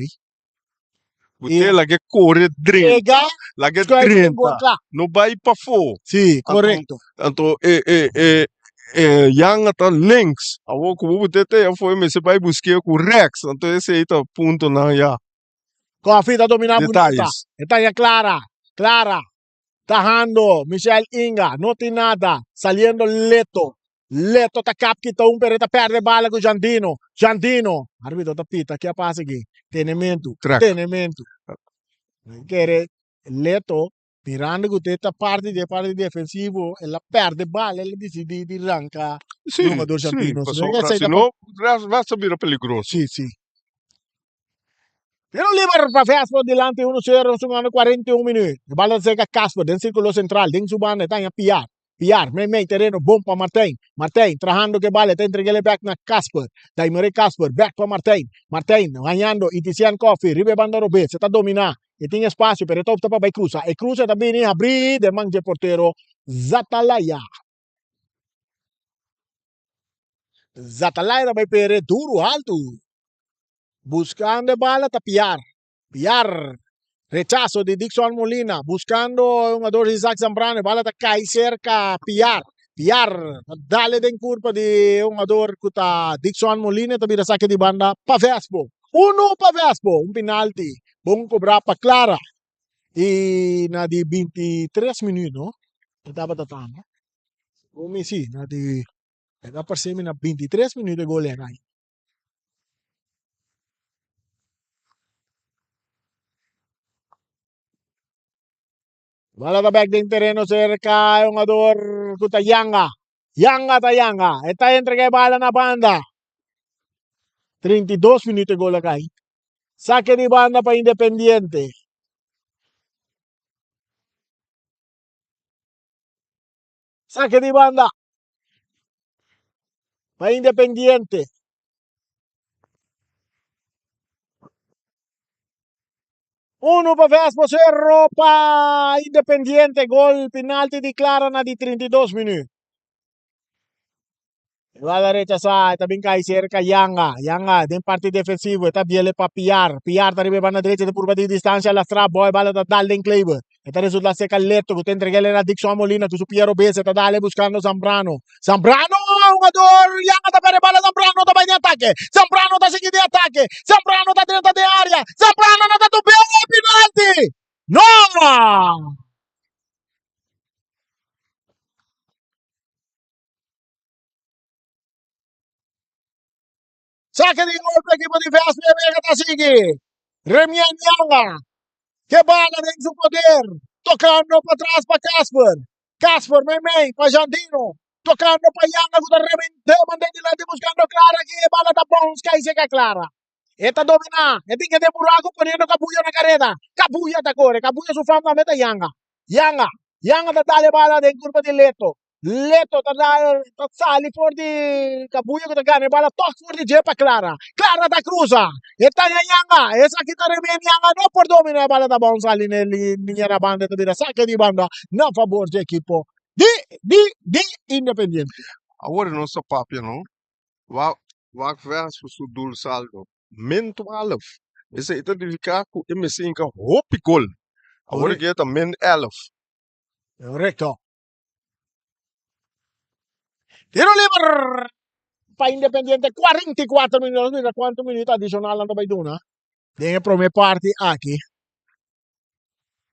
Bo te laga e kore drenta, laga e drenta, no bai pafó. Sí, korekto. Anto e e e e Yanga ta links, awor ku bo bute te afó e mester bai busk'é ku rèks, anto esei ta puntonan ya. Koffie ta dominá bunita. Detalles. E ta ya Clara, Clara tajando Michel Inga, no tin nada, saliendo Leto. Leto ta kap kita un pero e ta perde bala ku Jandino. Jandino, arbitro ta pita, ke a pasa aki? Tenementu, Trek. tenementu. Kere Leto mirando ku te ta parti di e parti defensivo, el a perde bala, el a disidi di ranka. Sí, hungador sí, Jandino. pasobra Esei si ta no West ta bira peligroso. Sí, sí. Tiro liber pa Vespo dilanti 1-0 nos jugando 41 minuut. E bala ta serka Casper den circulo central den su banda e ta haña Piar. Piar mei mei tereno bon pa Martijn. Martijn trahando ku e bala e ta entreg'el e bek na Casper. Daimere Casper bek pa Martijn. Martijn hañando Itisian Koffie riba e banda robes e ta domina. E tin espasio pero e ta opta pa bai krusa. E krusa ta bini habri den man dje portero Zatalaya. Zatalaya ta bai pere duru haltu. Buscando e bala ta Piar. Piar. Rechazo di Dixon Molina. Buscando e hungador Isaac Zambrano. E bala ta cai cerca Piar. Piar ta dale den curpa di e hungador cu ta Dixon Molina. Ta bira saque di banda pa Vespo. Uno pa Vespo. Un penalti. Bon cobra pa Clara. Y na di 23 minuut, no? E tabata tanda. Segun mi si, na di, e ta parse mi na 23 minuut e gol a cai. Bala ta bek den tereno cerca e hungador cu ta Yanga. Yanga ta Yanga. E ta entrega e bala na banda. 32 minuut e gol a cai. Saque di banda pa Independiente. Saque di banda pa Independiente. Uno pa Vespo, zero pa Independiente. Gol penalti di Clara na di 32 minuut. Bala rechasá, e ta bin kai serka Yanga. Yanga den parti defensivo, e ta biele pa Piar. Piar ta riba e banda drecha, ta purba di distancia lastra boy, bala ta dal den Kleber. E ta resulta serka Leto, ku ta entreg'el na Dixon Molina, ku su pia robes, e ta dale buscando Zambrano. Zambrano, hungador, Yanga ta perde bala, Zambrano ta bai den atake. Zambrano ta sigui den atake. Zambrano ta drenta den area. Zambrano no ta tup'é, penalti! No! Saque di gol pa equipo di VSP Vega ta sigui. Remien Yanga ke bala den su poder. Tocando pa tras pa Casper. Casper mei mei pa Jandino. Tocando pa Yanga ku ta remente mande dilanti buscando Clara ki e bala ta bounce kai seka Clara. E ta domina. E tin ke den buraco poniendo Cabuya na careda. Cabuya ta core. Cabuya su fam tambe ta Yanga. Yanga. Yanga ta dale bala den curpa di Leto. Leto ta da ta sali for di Cabuya ku ta gana e bala tok for di dje pa Clara. Clara ta cruza. E ta haña Yanga. Esaki ta remien Yanga no por domina e bala ta bounce sali na e liña na banda e ta bira sake di banda na fabor dje ekipo di di di Independiente. Awor nos ta papia no. Wak wak Vespo su dul saldo min 12. Esei ta nifiká ku e mester hinka hopi gol. Awor Correcto. aki e ta min 11. Correcto. Tiro liber pa Independiente 44 minutos. Mira cuánto minuto adicional nan ta bay duna. Den e prome parti aki.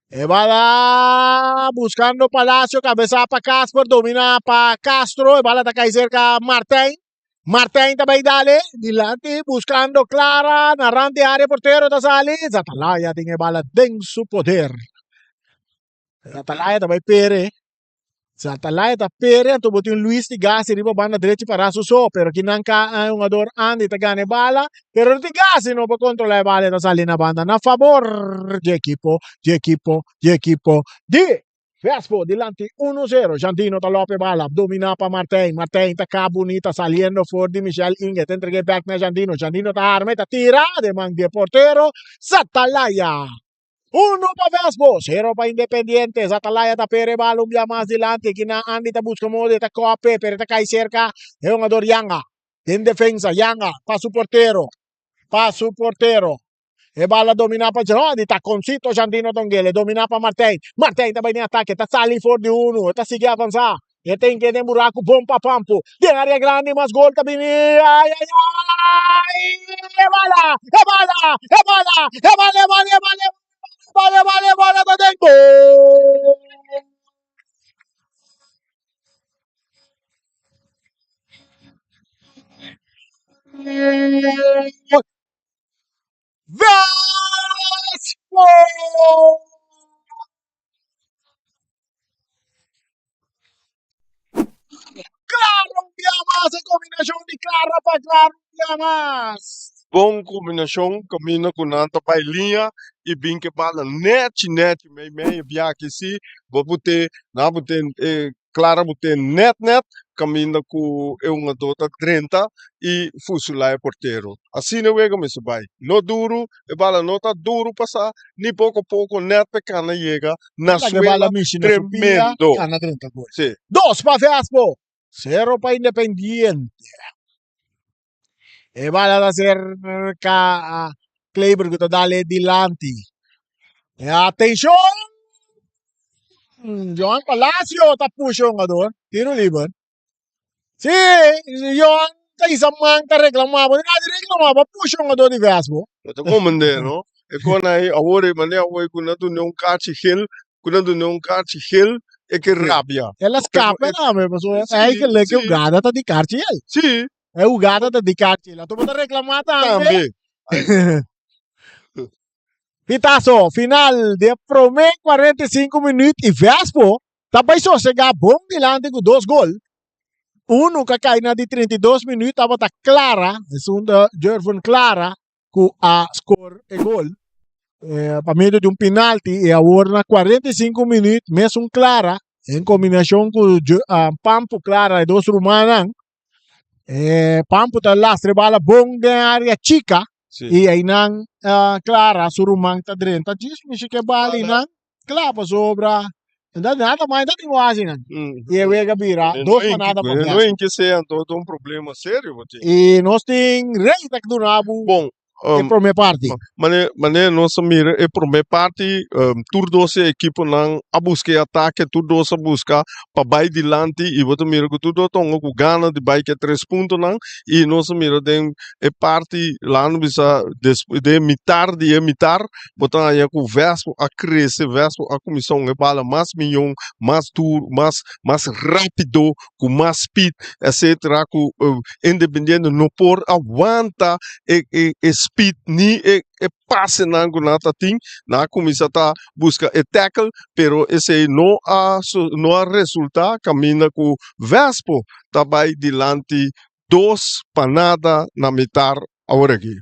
E bala buscando Palacio, cabeza pa Casper, domina pa Castro, e bala ta cae cerca Martijn. Martijn ta bay dale, dilanti buscando Clara, na rand di area portero ta sali, Zatalaya tin e bala den su poder. Atalaya ta bai pere. Si Atalaya ta pere, anto bo tin Luis di Gasi riba banda drechi para su so. Pero kinan ka e hungador Andy ta gana e bala. Pero di Gasi no por controla e bala, e ta sali na banda na fabor dje ekipo, dje ekipo, dje ekipo di Vespo dilanti uno zero. Jandino ta lope bala, domina pa Martijn. Martijn ta ka bunita saliendo for di Michel Inge. Ta entrega e bek na Jandino. Jandino ta arma, e ta tira den man di e portero. Satalaya. Uno pa Vespo, zero pa Independiente. Zatalaya ta pere bal un bia mas dilanti. Kinan Andy ta buska modo, e ta kope, pero e ta kai serka e hungador Yanga. Den defensa, Yanga pa su portero, pa su portero. E bal a domina pa Johnny, taconcito Jandino Tonguele, domina pa Martijn. Martijn ta bai den atake, ta sali for di uno, e ta sigui avansa. E ta inke den buraku bon pa Pampo. Den area grandi mas gol ta bini. Ay ay ay! E bala! E bala! E bala! E bala! E bala! E bala! E bala! E bala! E bala ta den gol! Vespo! Claro un bia mas! E kombinashon di Clara pa Clara un bia mas. Bon kombinashon kaminda ku nan ta bai liña i bin ke bala nèchi nèchi mei mei e bia aki si bo bute nan bute e Clara bute nèt nèt kaminda ku e hungadó ta drenta i fusilá e portero. Asina e wega mester bai. No duru, e bala no ta duru pasá ni poko poko nèt pa e kana yega na Laga e bala suela mishi na su pia, tremendo. kana drenta gol. Sí. Dos pa Vespo, sero pa Independiente. E bala ta serka Kleber ku ta dale dilanti. E atenshon! Johan Palacio ta pusha hungador. Tiro liber. Sí, Johan ta hisa man ta reclama. Bo no di reclama, bo pusha hungador di Vespo. No ta comprende, no? E kon ahí awor e manera awor ku nan duna un kachi gel, ku nan duna un kachi gel, e ke rabia. El a skapa tambe, pasobra eigenlijk e hugada ta di karchi el. Sí. E hugada ta di karchi el. Anto bo ta reclama tambe. Tambe. Pitazo final di e prome 45 minuut y Vespo ta bay sosega bon dilanti cu dos gol. Uno cu a cay na di 32 minuut tabata Clara, esun ta Jervin Clara cu a score e gol pa medio di un penalti y awor na 45 minuut mesun Clara en combinacion cu Pampo Clara e dos rumannan Pampo ta lastra e bala bon den area chica Sí. y einan Clara su ruman ta drenta djis mishi ke bala einan kla pasobra nada nada mas ta tin wasi nan y e wega bira dos pa nada pa No en ke sea anto ta un problema serio bo tin. Y nos tin Rey ta duna bo Bon, e prome parti. Mane mane nos a mira e prome parti tur dos e ekiponan a buska e atake, tur dos a buska pa bai dilanti y bo ta mira ku tur dos ta hunga ku gana di bai ke tres puntonan y nos a mira den e parti laga nos bisa den mitar di e mitar bo ta haña ku Vespo a krese, Vespo a kuminsá hunga e bala mas miyon, mas duru, mas mas rápido ku mas speed etcetera ku Independiente no por a wanta e e e speed ni e e pasenan ku nan ta tin. Nan a kuminsá ta buska e tackle pero esei no a no a resultá kaminda ku Vespo ta bai dilanti dos pa nada na mitar aworakí.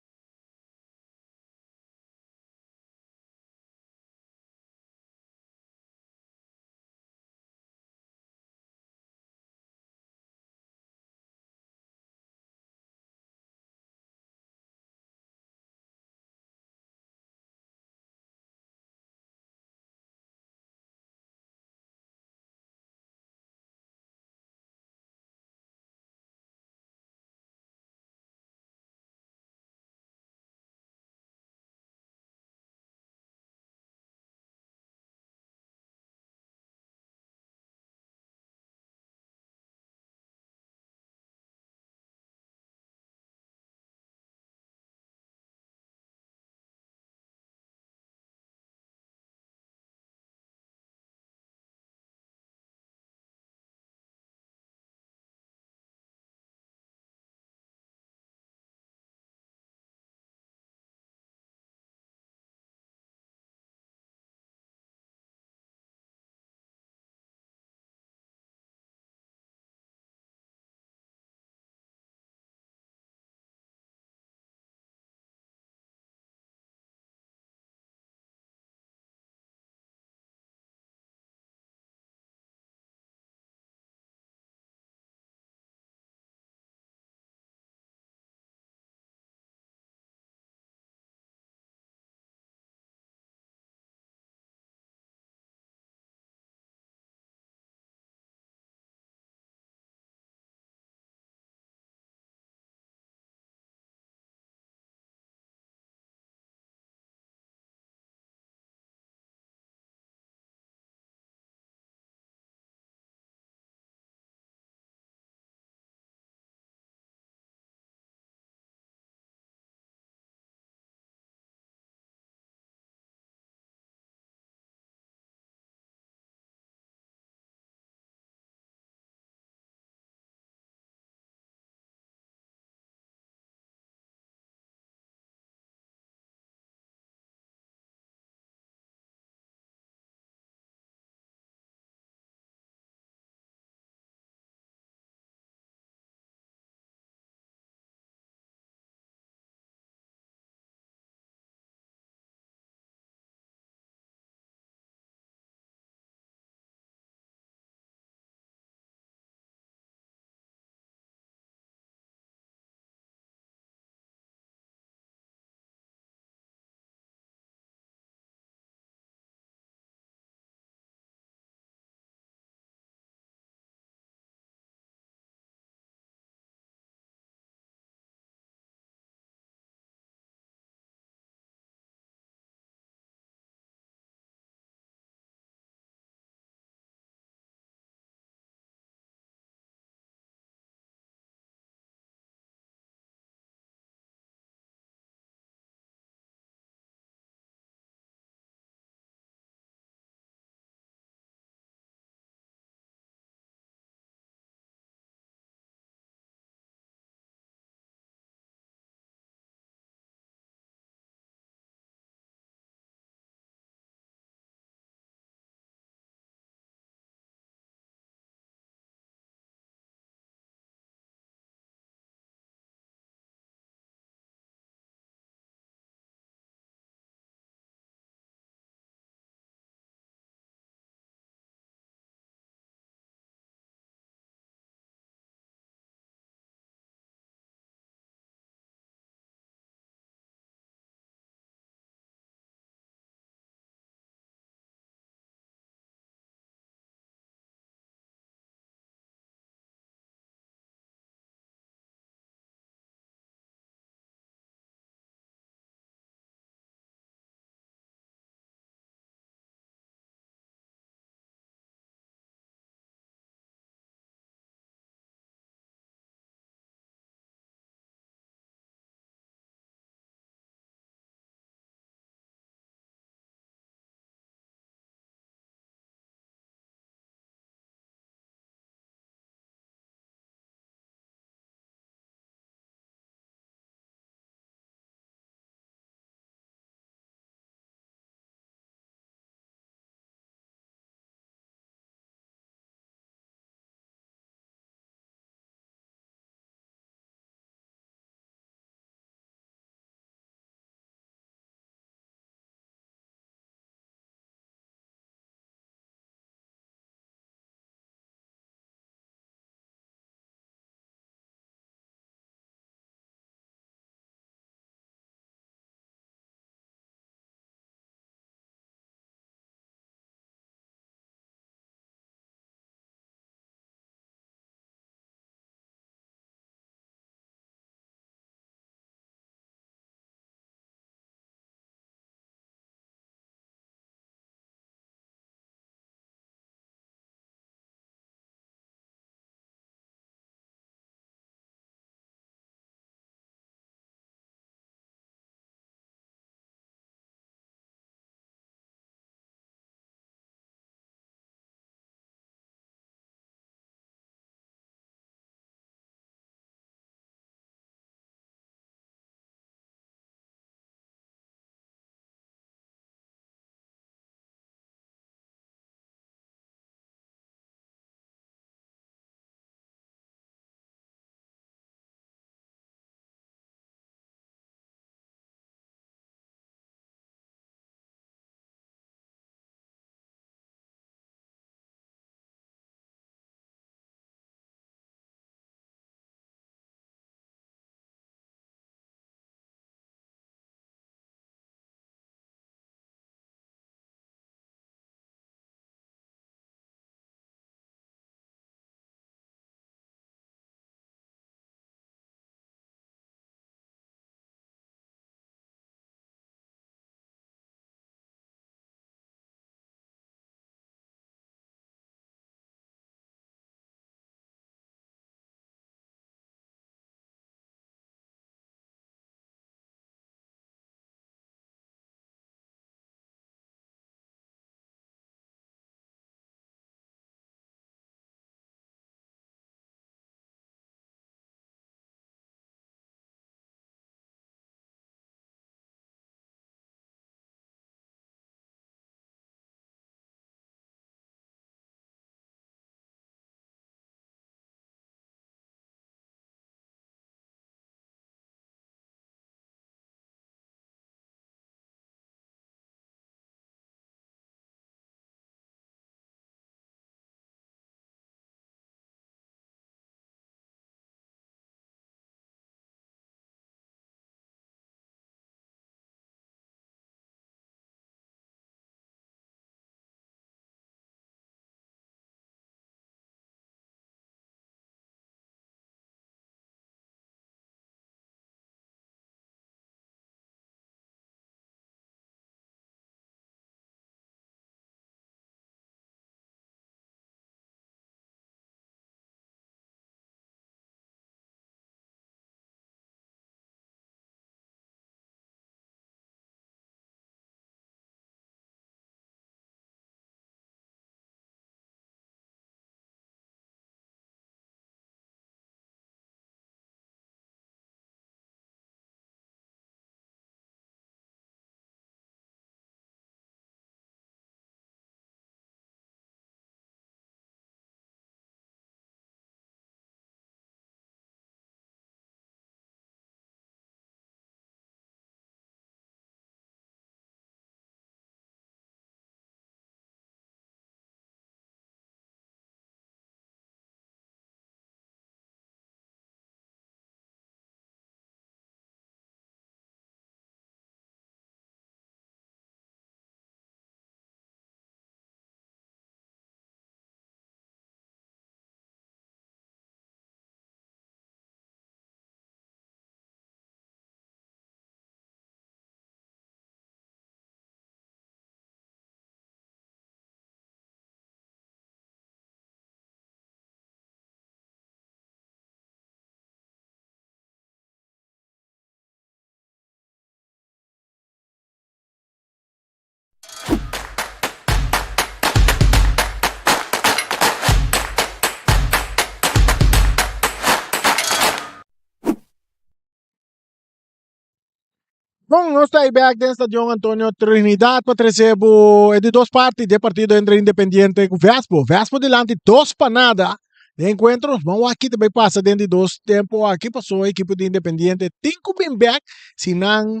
Bon, nos ta bek den Stadion Antonio Trinidad pa trece bo e di dos parti de partido entre Independiente cu Vespo. Vespo dilanti 2-0. Den encuentro, nos ban wak ki ta bay pasa den di dos tempo aki paso ekipo di Independiente tin cu bin bek si nan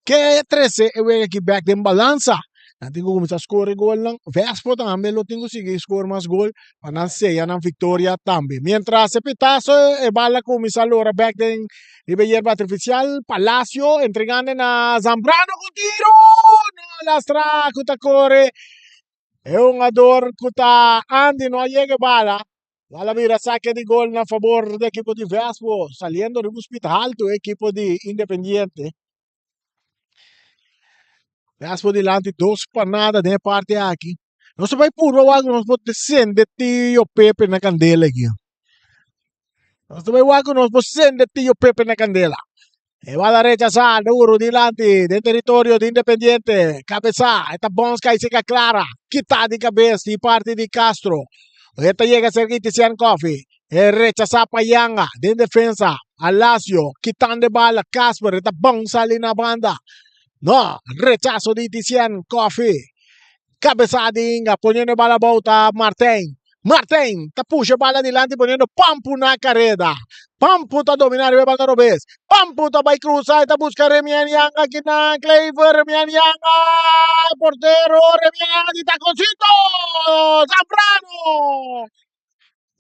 ke trece e wega aki bek den balansa. Nan tin cu cuminsa score golnan. Vespo tambe lo tin cu sigui score mas gol pa nan seya nan victoria tambe. Mientras e pitazo e bala cuminsa lora bek den riba e yerba artificial. Palacio entregando na Zambrano cu tiro! No lastra cu ta core. E hungador cu ta Andy no a yega e bala. Bala bira saque di gol na favor di ekipo di Vespo. Saliendo riba un speed halto e ekipo di Independiente. Vespo dilanti 2-0 den e parti aki. Nos ta bai purba wak nos por sende Tio Pepe na candela aki. Nos ta bai wak nos por sende Tio Pepe na candela. E bala rechasá, duro dilanti den teritorio di Independiente. Cabeza, e ta bons kai seca Clara. Kita di cabes di parti di Castro. E ta yega cerca di Tician Coffee. E rechasá pa Yanga den defensa. Alacio kitando e bala. Casper e ta bon sali na banda. No, rechaso di Tician Coffee. Cabeza di Inga poniendo e bala abou ta Martijn. Martijn ta pusha e bala dilanti poniendo Pampu na careda. Pampu ta domina riba e banda robes. Pampu ta bay cruza y ta busca Remian Yanga kinan Klever. Remian Yanga portero Remian Yanga di taconcito. Zambrano.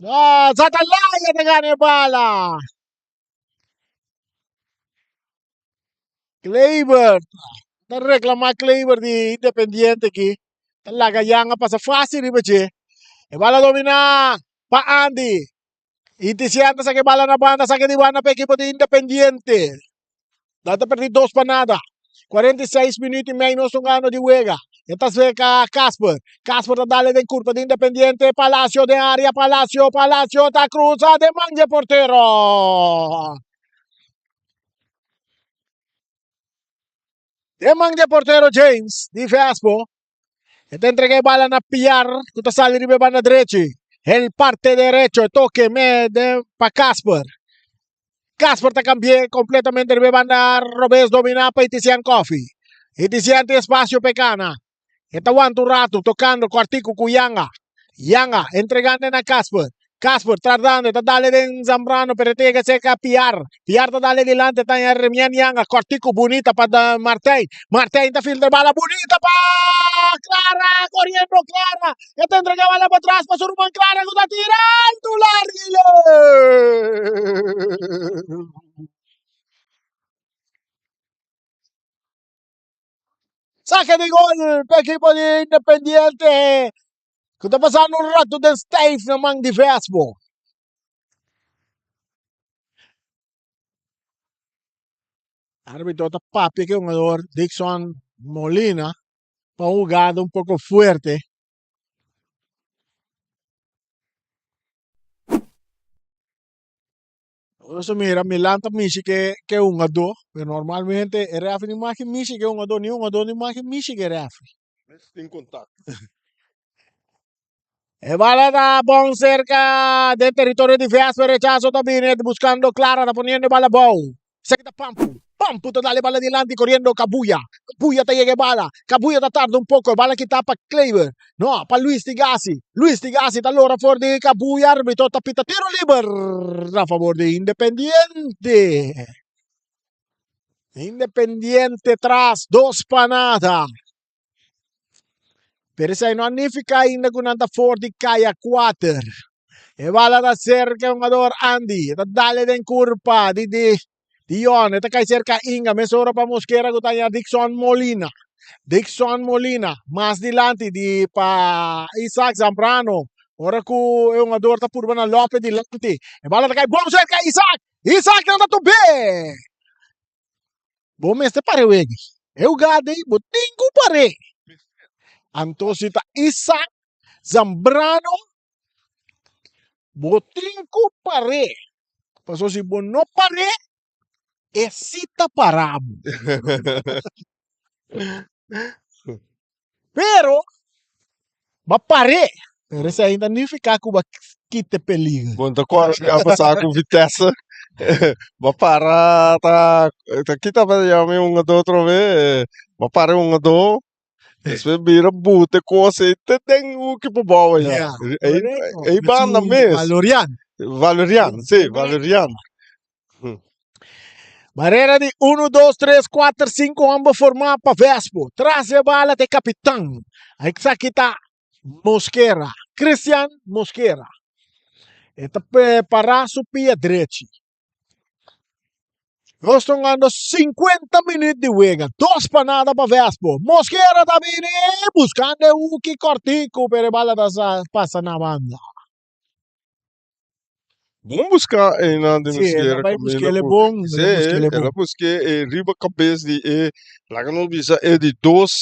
Ah, Zatalaya ta gana e bala. Kleber ta reclama Kleber di Independiente aki. Ta laga Yanga pasa fácil riba dje. E bala domina pa Andy. Intisian ta saka e bala na banda, saka di banda pa ekipo di Independiente. Nan ta perdi 2-0. 46 minuut y mei nos ta gano di wega. E ta cerca Casper. Casper ta dale den curpa di Independiente. Palacio den area. Palacio, Palacio ta cruza den man dje portero. Den man dje portero James di Vespo. E ta entrega e bala na Piar cu ta sali riba e banda drechi. El parte derecho e toque me de pa Casper. Casper ta cambié completamente riba e banda robes domina pa Itisian Coffee. Itisian tin espacio pa e cana. E ta wanta un rato tocando cortico cu Yanga. Yanga entregando na Casper. Casper tardando ta dale den Zambrano pero e ta yega cerca Piar. Piar ta dale dilante ta haña Remian Yanga cortico bunita pa Martijn. Martijn ta filtra bala bunita pa Clara coriendo Clara. E ta entrega bala pa atras pa su ruman Clara cu ta tira alto largo y leu. Saque di gol pa ekipo di Independiente ku ta pasando un rato den stijf na man di Vespo. Arbitro ta papia ku e hungador Dixon Molina pa un hugada un poko fuerte. Nos a mira Milan ta mishi ke ke hungadó, pero normalmente e referee ni mag mishi ke hungadó, ni hungadó ni mag mishi ke referee. Mes tin contacto. E bala ta bon cerca den territorio di Vespa, rechazo ta bini buscando Clara, ta poniendo e bala abou. Esaki ta Pampu. Pampu ta dal e bala dilanti coriendo Cabuya. Cabuya ta yega e bala. Cabuya ta tarda un poco. E bala kita pa Kleber. No, pa Luis Tigasi. Luis Tigasi ta lora for di Cabuya. Arbitro ta pita tiro liber na favor di Independiente. Independiente tras 2-0. Pero esei no a nifica ainda cu nan ta for di caya 4. E bala ta cerca e hungador Andy. E ta dale den curpa di di Dion. E ta cay cerca Inga. Mesora pa Mosquera cu ta haña Dixon Molina. Dixon Molina mas dilanti di pa Isaac Zambrano. Ora cu e hungador ta purba na Lope dilanti. E bala ta cay bom cerca Isaac. Isaac nan ta tubé. Bo mester pare wegi. E hugada ei bo tin ku par'é. Anto si ta Isaac Zambrano bo tin ku par'é. Pasobra si bo no par'é e si ta para bo. Pero Ba par'é, pero esei ainda nifiká ku ba kita e peliger. Bon ta kòrda ku a pasá ku Vitesse. Bo para ta ta kita pa yama e hungadó atrobe, bo para e hungadó, despues bira buta e kos ei te den huki pa bou aya. Ja, Ei korekto. ei banda mes. Valorian. Valorian, si, Valorian. Barrera di 1, 2, 3, 4, 5 homber formá pa Vespo. Tras e bala ta e kapitan. Esaki ta Mosquera, Christian Mosquera. E ta prepará su pia drechi. Nos ta hungando 50 minuut di wega. Dos pa nada pa Vespo. Mosquera ta bini buskando e huki kòrtiku, pero e bala ta pasa na banda. Bon buska einan di Sí, el a Mosquera bai kaminda busk'é ku bon, el sí, a busk'é el a bon. busk'é e riba kabes di e laga nos bisa e di dos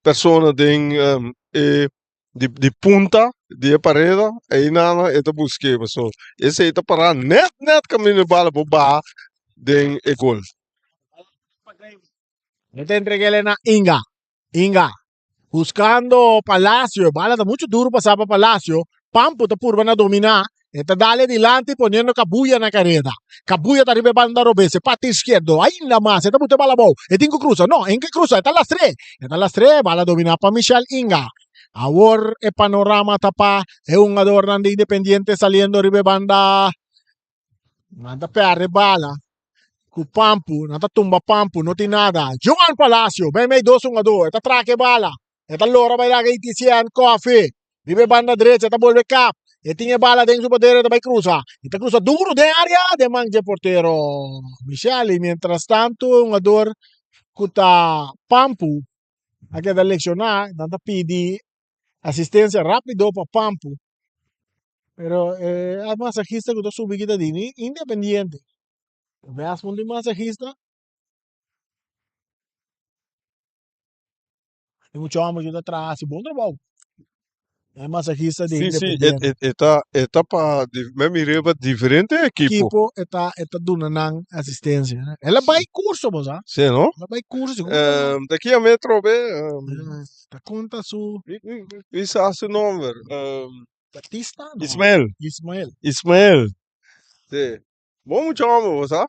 persona den e di di punta di e pareda einan e ta busk'é paso esei ta pará nèt nèt kaminda e bala por baha den e gol. E ta entreg'é na Inga. Inga buscando Palacio, e bala ta mucho duro pasa pa Palacio, Pampo ta purba na domina, e ta dale dilanti poniendo Cabuya na careda, Cabuya ta riba e banda robes, e parti izquierdo, ainda mas, e ta buta e bala abou, e tin cu cruza, no, en ke cruza, e ta lastr'e, e ta lastr'e, bala domina pa Michel Inga. Awor e panorama ta pa e hungadornan di Independiente saliendo riba e banda. Nan ta perde bala ku Pampu, nan ta tumba Pampu, no tin nada. Joan Palacio, meimei dos hungador, e ta traka e bala, e ta lora bai laga Itisian Coffee, riba e banda drecha, e ta bolbe kap, e tin e bala den su poder, e ta bai krusa, e ta krusa duru den area, den man dje portero Michel, y mientras tanto e hungador ku ta Pampu a keda lesioná, nan ta pidi asistencia rapido pa Pampu, pero e masahista ku ta subi kita di ni Independiente. Bes un di masahista. E mucha homber ku ta traha hasi bon trabou. E masahista di Sí, sí, e, Independiente. e, e ta, e ta pa, di- me mir'é pa diferente ekipo. Ekipo e ta e ta duna nan asistencia. El a bai curso bo sa. Sí, no? El a bai curso sigur. De ki a me trobe? Ta konta su. Wie sa su nomber? Batista? No. Ismael. Ismael. Ismael. Sí. Bon mucha homber, bo sa.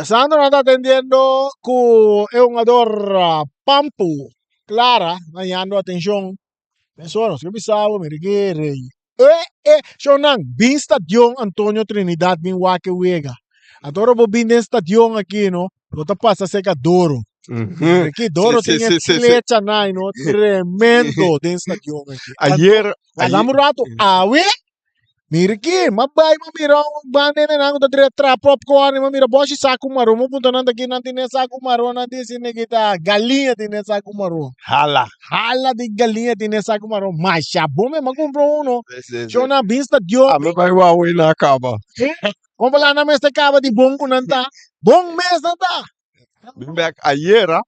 Sandro nan ta atendiendo ku e hungador Pampu Clara dañando atencion. Eso nos ke bisa bo mira ke rey. E e shownan bin stadion Antonio Trinidad bin wak e wega. Anto ora bo bin den stadion aki no bo ta pasa cerca Doro. Mira ki Doro Sí, tin e sí, sí, sí. flecha nan no tremendo den stadion aki. Ayer, Anto, un rato awe Mira ki, m'a bai m'a mira un banda hende nan ku ta dre tra popcorn, m'a mira boshi saku maron, m'a puntra nan ta ki nan tin e saku maron, nan disi mi ki ta galiña tin e saku maron. Hala. Hala di galiña tin e saku maron. Masha bon mi, m'a kumpra uno. Shon nan bin stadion. Ami bai wou i nan a kaba. Kon bala nan mester kaba di bon ku nan ta? Bon mes nan ta. Bin bek ayera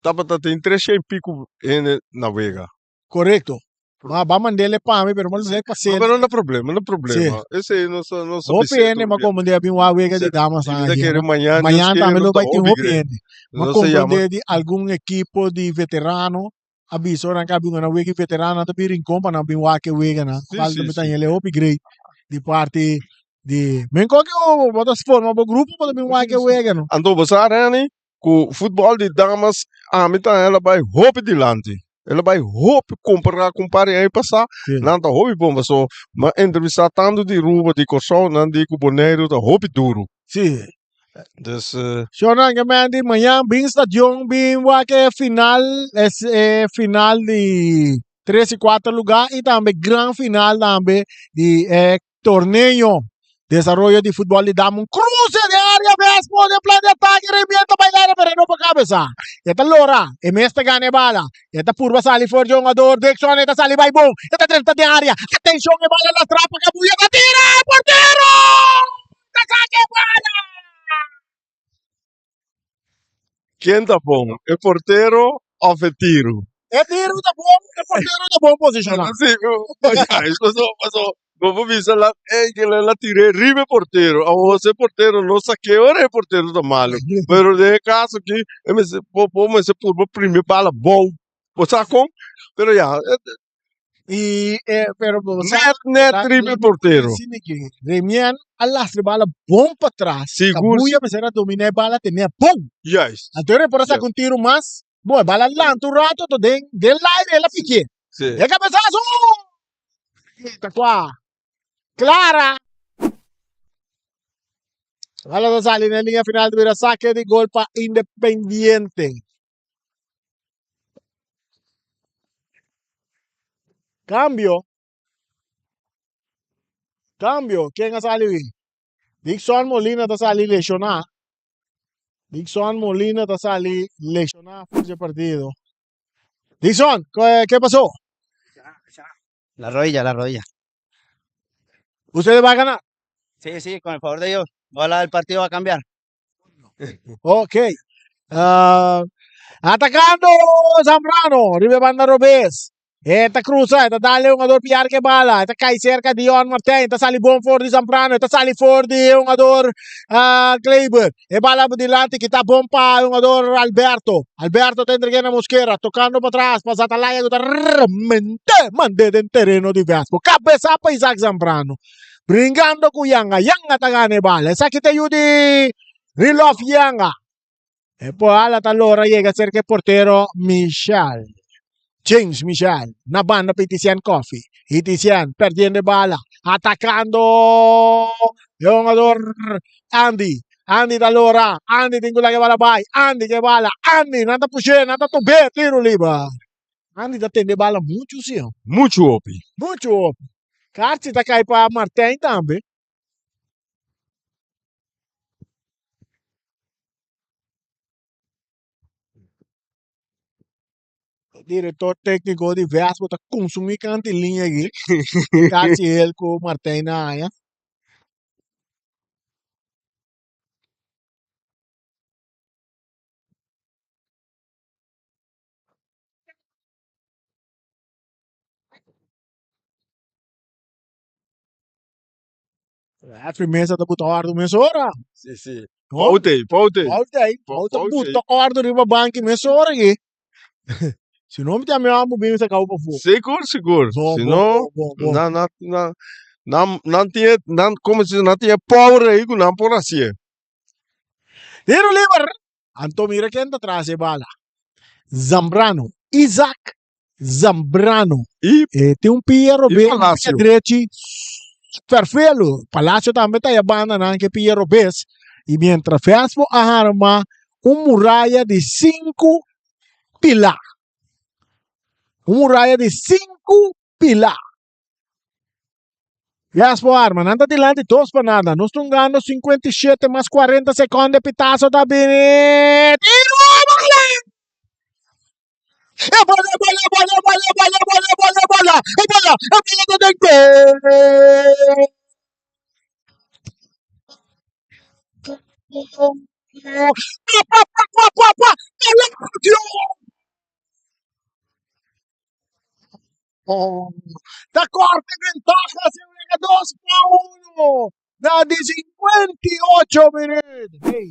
tabata tin 300 i piku hende na wega. Korekto. Ma ba mand'el e pa mi, pero mi lo pa No, sel. pero no problema, no problema. Sí. Esei no sa, no sa Hopi bisé hende tur m'a dia. komprendé a bin wak wega di Sí. damas I mi nan ta ayer. kere mañan Dios Mañan kere tambe no lo ta bai tin hopi hopi grandi. hende. M'a Nos ta yama komprendé di algun ekipo di veterano a bisa ora nan ka bin una wega di veterano nan ta bin Rincon pa nan bin wak e weganan. Sí, Kual sí, ta sí. tañele hopi great di parti di men koke bo ta forma bo grupo bo ta bin wak e wega no. Anto bo sa Renny ku futbòl di damas ami ta el a bai hopi dilanti. El a bai hopi kompará ku un par di aña pasá nan ta hopi bon paso mi a entrevistá tantu di Aruba di Kòrsou nan di ku Boneiru ta hopi duru. Sí. Dus. Shornan ke men di mañan bin stadion bin wak e final es e final di tres i kuater lugá i tambe gran final tambe di e Torneo Desaroyo di futbol di dama un cruce den area Vespo den plan di atake Remiel ta bai lera pero e no por cabeza e ta lora e mes ta gana e bala e ta purba sali for di hungador Dixon e ta sali bai bon e ta drenta den area atencion e bala lastra pa Cabuya ta tira e portero ta saca e bala. Ken ta bon, e portero of e tiru? E tiru ta bon, e portero ta bon posishoná. Sí, paso, paso, bo por bisa la, ey, ke la tir'é riba e portero. Awor si e portero no sak'é, ora e portero ta malo. Pero den e kaso aki, e mester, bo, bo mester purba primi bala bou. Bo sa kon? Pero ya. I eh, pero bo sa Net, net riba e portero. Asina ke Remien a lastra e bala bon patras. Sigur. Kabuya mester a domina e bala tenía bon. Juist. Anto e por a saca un tiro mas. Bon, e bala lanta un rato to den den l'aire el a pique. Sí. E cabezazo! Ta qua. Clara. Bala ta sali na linea final di bira saque di gol pa Independiente. Cambio. Cambio. Ken a sali wi? Dixon Molina ta sali lesioná. Dixon Molina ta sali lesioná for dje partido. Dixon, ke pasó? La rodilla, la rodilla. Ustedes van a ganar? Sí, sí, con el favor de Dios. Ojalá el partido va a cambiar. Ok. Uh, atacando Zambrano, riba banda robes. Eta cruza, eta dale un jugador piar que bala, eta cai cerca Dion Martin, eta sali bom for di Zambrano, eta sali for di un jugador uh, Kleiber. E bala dilanti que tá bom pa un jugador Alberto. Alberto ta entrega na Mosquera, tocando para trás, pa Zatalaya que ta remente mande den terreno di Vespo. Cabeza pa Isaac Zambrano. Bringando ku Yanga, Yanga ta gana e bala. Esaki ta yu di Rilof Yanga. E bala ta lora yega cerca e portero Michel. James Michel na banda pa Itisian Coffee. Itisian perdiendo e bala, atacando e jugador Andy. Andy ta lora, Andy tin ku laga e bala bai. Andy ke bala, Andy nan ta push'é, nan ta tub'é, tiro liber. Andy ta tende bala muchu si. Muchu hopi. Muchu hopi. Karchi ta kai pa Martijn tambe. Direktor tékniko di Vespo ta konsumí kanti liña aki. Karchi el ku Martijn a haña. Referee mesa ta buta ordu mesora. Sí, sí. Fout ei, fout ei. Fout ei. Fout ta buta ordu riba banki mesora aki. Si no mi ta mi amo bin sacau pafó. Sigur, sigur. Bon, Si bon, no, bon, bon, bon. nan, nan, nan, nan, nan tin, nan, como se dice, nan tin e power ei ku nan por hasié. Tiro liber. Anto mira ken ta tras e bala. Zambrano. Isaac Zambrano. I E tin un pia i robes, un pia Palacio. drechi. Ferfelu. Palacio tambe ta e banda nan ke pia robes. I mientras Vespo a harma un muraya di sinku pila. Un muraya di sinku pila. Yes bo arma, nan ta dilanti dos pa nada. Nos ta hungando 57 mas 40 seconde, pitazo ta bini. Tiro bola! E bola, bola, bola, bola, bola, bola, bola, bola, e bola, e bola ta den gol! Pa, pa, pa, pa, pa, pa, Palacio! Ta korta e ventaha si wega 2-1 na di 58 minuut. Hey.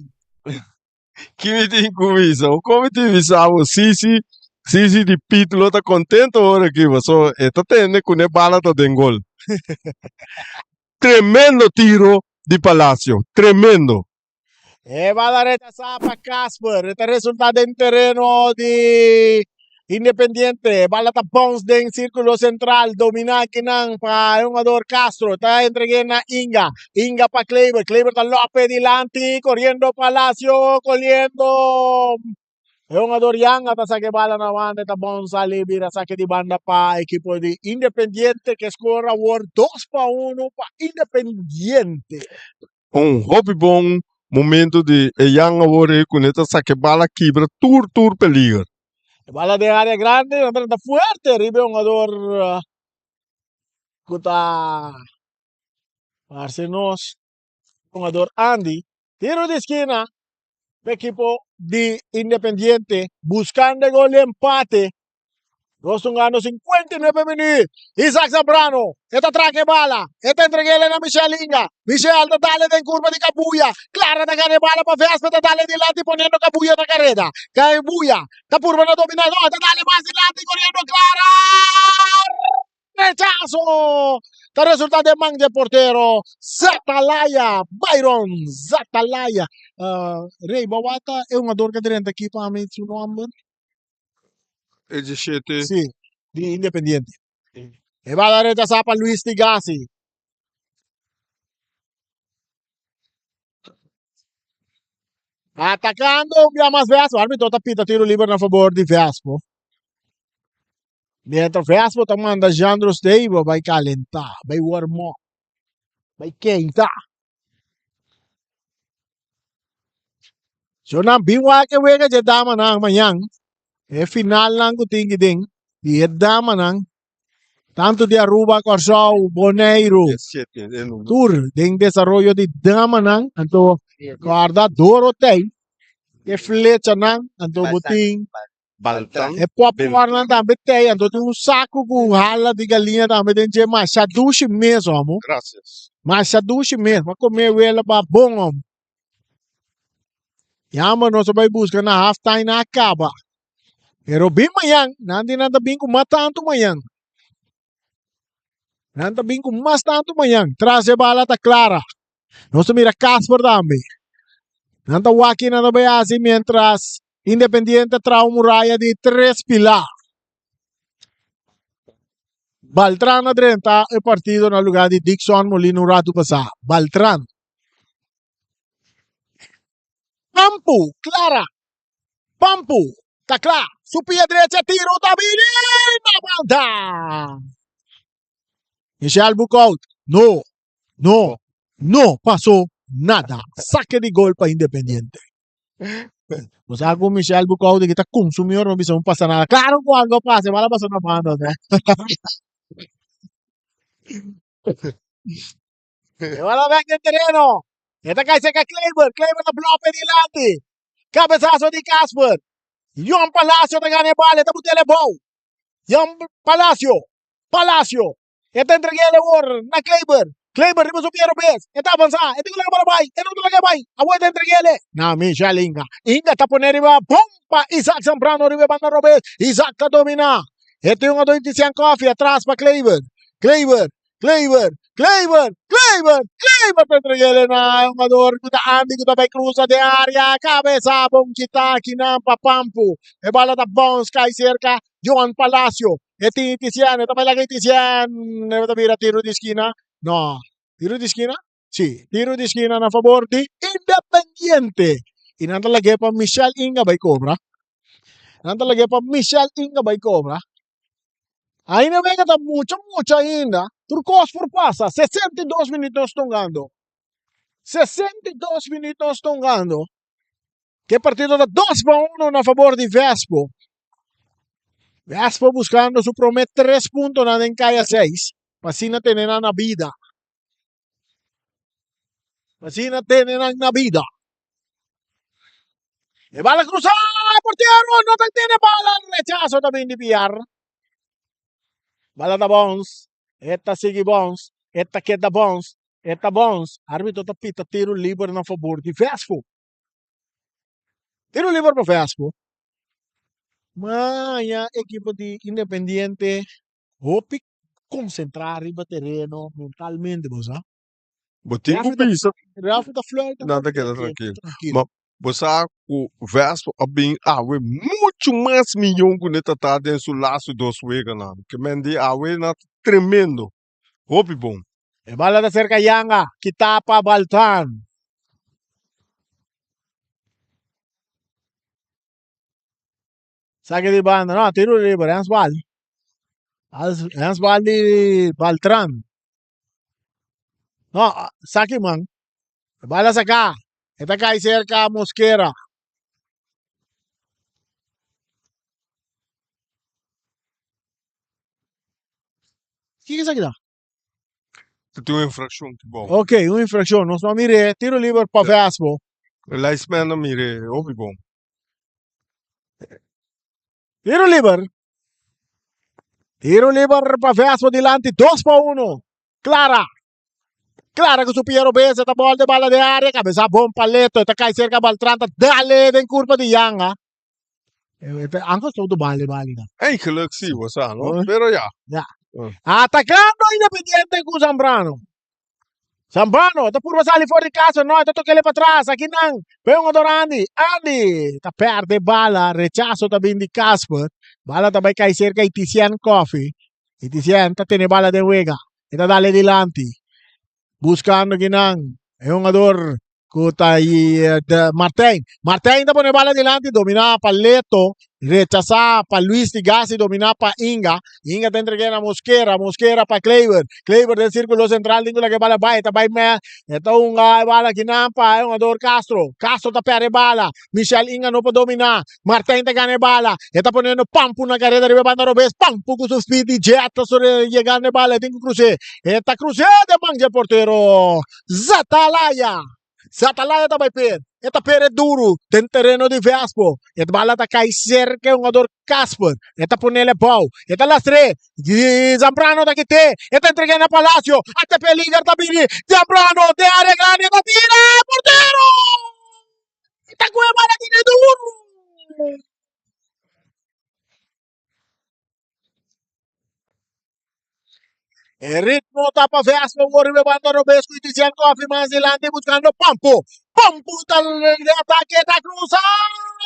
Ki mi tin ku bisa? O kon mi tin bisa bo? Sisi, Sisi di Piet lo ta kontento ora aki paso e ta tende ku ne bala ta den gol. Tremendo tiro di Palacio, tremendo. E bala rechasá pa Casper. E ta resultá den tereno di Independiente. E bala ta bounce den sírkulo sentral. Dominá akinan pa e hungador Castro. Ta entreg'é na Inga. Inga pa Kleber. Kleber ta lòp'e dilanti. Koriendo Palacio. Koliendo. E hungador Yanga ta saka e bala na banda. E ta bounce sali bira sake di banda pa ekipo di Independiente ke skor awor 2-1 pa Independiente. Un hopi bon momento di e Jan awor ei ku ne ta saka e bala kibra tur tur peliger. E bala den área grandi nan ta fuerte riba e hungador ku ta parse nos hungador Andy. Tiro di skina pa ekipo di Independiente buskando e gol di empate. Nos ta hungando 59 minuut. Isaac Zambrano, e ta traka e bala. E ta entreg'el na Michel Inga. Michel ta dale den kurva di Kabuya. Clara ta gana e bala pa Vespa, ta dale dilanti poniendo Kabuya na kareda. Kabuya ta purba na domina. No, ta dale mas dilanti koriendo Clara. Rechazo! Ta resulta den man dje portero Zatalaya, Byron Zatalaya. Uh, Rey, bo wata e hungador ke drenta aki pa mi su nomber? E 17. Sí, di Independiente. E bala rechasa pa Luis Tigasi. Atacando un bia mas Vespo. Arbitro ta pita tiro liber na favor di Vespo. Mientras Vespo ta manda Jandro Stable bai calenta, bai warm up, bai keinta. So nan bin wak e wega dje damanan mañan. E finalnan ku tin ki den di e damanan tantu di Aruba, Kòrsou, Boneiru, tur den desaroyo di damanan. Anto kòrda Dorothy e flechanan anto bo tin Baltan. E popcornnan tambe tei, anto tin un saku ku hala di galiña tambe den dje. Masha dushi mes, homo. Gracias. Masha dushi mes. Ma come wela ba bon, homo. Jammer nos a bai buska na half time na a kaba. Pero bin mañan, nan di nan ta bin ku mas tantu mañan. Nan ta bin ku mas tantu mañan. Tras e bala ta Clara. Nos ta mira Casper tambe. Nan ta wak nan ta bai hasi mientras Independiente traha un muraya di tres pilar. Baltran a drenta e partido na lugar di Dixon Molina un ratu pasá. Baltran. Pampu, Clara. Pampu, ta kla. Su pia drecha tiro ta bini na banda. Michel Boekout, no, no, no pasó nada. Saque di gol pa Independiente. Bo sa ku Michel Boekout ki ta consumi ora no bisa no pasa nada. Claro ku algo a pasa, e bala pasa na banda. No? E bala bek den tereno. E ta kai cerca Kleber. Kleber ta blope dilanti. Cabezazo di Casper. Yon Palacio ta gana e bala. E ta butele bou. Yon Palacio. Palacio. E ta entreg'el awor na Kleber. Kleber riba su pie robes. E ta avansa. E tin ku laga bala bai. E no ta laga bai. Awor e ta entreg'el na Michel Inga. Inga ta pone riba bon pa Isaac Zambrano riba e banda robes. Isaac ta domina. E tin un ado Tisian Coffee atras pa Kleber. Kleber. Kleber, Kleber, Kleber, Kleber ta entreg'el na e hungador ku ta Andy ku ta bai krusa den área, kabesa bon kita kinan pa Pampu. E bala ta bounce kai serka Johan Palacio. E tin Itisian, e ta bai laga Itisian, e ta bira tiro di skina. No, tiro di skina? Si, tiro di skina na fabor di Independiente. I nan ta lag'é pa Michel Inga bai kobra. Nan ta lag'é pa Michel Inga bai kobra. Ainda wega ta mucho mucho ainda. Tur kos por pasa. 62 minuut nos ta hungando. 62 minuut nos ta hungando. Ke partido ta 2-1 na favor di Vespo. Vespo buscando su prome 3 puntonan den kaya 6. Pa asina tene nan na bida. Pa asina tene nan na bida. E bala cruza, portero no ta tene bala, rechazo ta bin di Piar. Bala ta bons, e ta sigui bons, e ta keda bons, e ta bons. Arbitro ta pita tiro liber na favor di Vespo. Tiro liber pa Vespo. Maña ekipo di Independiente hopi konsentrá riba tereno mentalmente bo sa. Bo tin ku bisa. Rafi ta fluit. Nan ta keda trankil. Ma bo sa ku Vespo a bin awe muchu mas miyon ku ne ta ta den su lastu dos weganan. Ke men di awe nan ta tremendo. Hopi bon. E bala ta serka Yanga, kita pa Baltan. Saque di banda, no, tiro liber, handsbal. Handsbal di Baltran. No, saque man. Bala saca. E ta cai cerca Mosquera. Kiko esaki ta? Ta tin un infraccion ki bon. Ok, un infraccion. Nos no a mir'é. Tiro liber pa Vespo. E linesman a mir'é hopi bon. Tiro liber. Tiro liber pa Vespo dilanti 2-1. Clara. Clara ku su pia robes ta bòl de bala den área. Kabesa bon pa Leto. E ta kai serka Baltran ta dale den kurpa di Yanga. Anko sou tu bale bale da. Eigenlijk si, bo sa, no? Pero ya. Ya. Atacando Independiente cu Zambrano. Zambrano ta purba sali for di casa, no, ta tokele patras, aki nan, pe un otro Andy, Andy ta perde bala, rechazo ta bin di Casper, bala ta bai kai cerca Itisien Coffee, Itisien ta tene bala den wega, e ta dale dilanti, buscando kinan, e hungador Ku ta Martijn. Martijn ta pone bala dilanti, dominá pa Leto, rechasá pa Luis di Gasi, dominá pa Inga. Inga ta entreg'é na Mosquera, Mosquera pa Kleiber. Kleiber den sírkulo sentral tin ku laga e bala bai, e ta bai mea, e ta hunga e bala kinan pa e hungador Castro. Castro ta pèrdè e bala, Michel Inga no por dominá. Martijn ta gana e bala, e ta poniendo Pampu na kareda riba e banda robes, Pampu ku su speed di jet ta yegando e bala, e tin ku krus'é, e ta krus'é den man dje portero. Zatalaya. Zatalaya ta bai per. E ta pere duru den tereno di Vespo. E bala ta kai serka e hungador Casper. E ta ponele bou. E ta lastr'é. Zambrano ta kit'é. E ta entreg'é na Palacio. Ata peliger ta bini. Zambrano den area grandi e ta tira. Portero! E ta ku e bala tene duru. E ritmo ta pa Vespa awor riba e banda robes ku Itizian Coffee mas dilanti buscando Pampo. Pampo ta de ataque ta cruza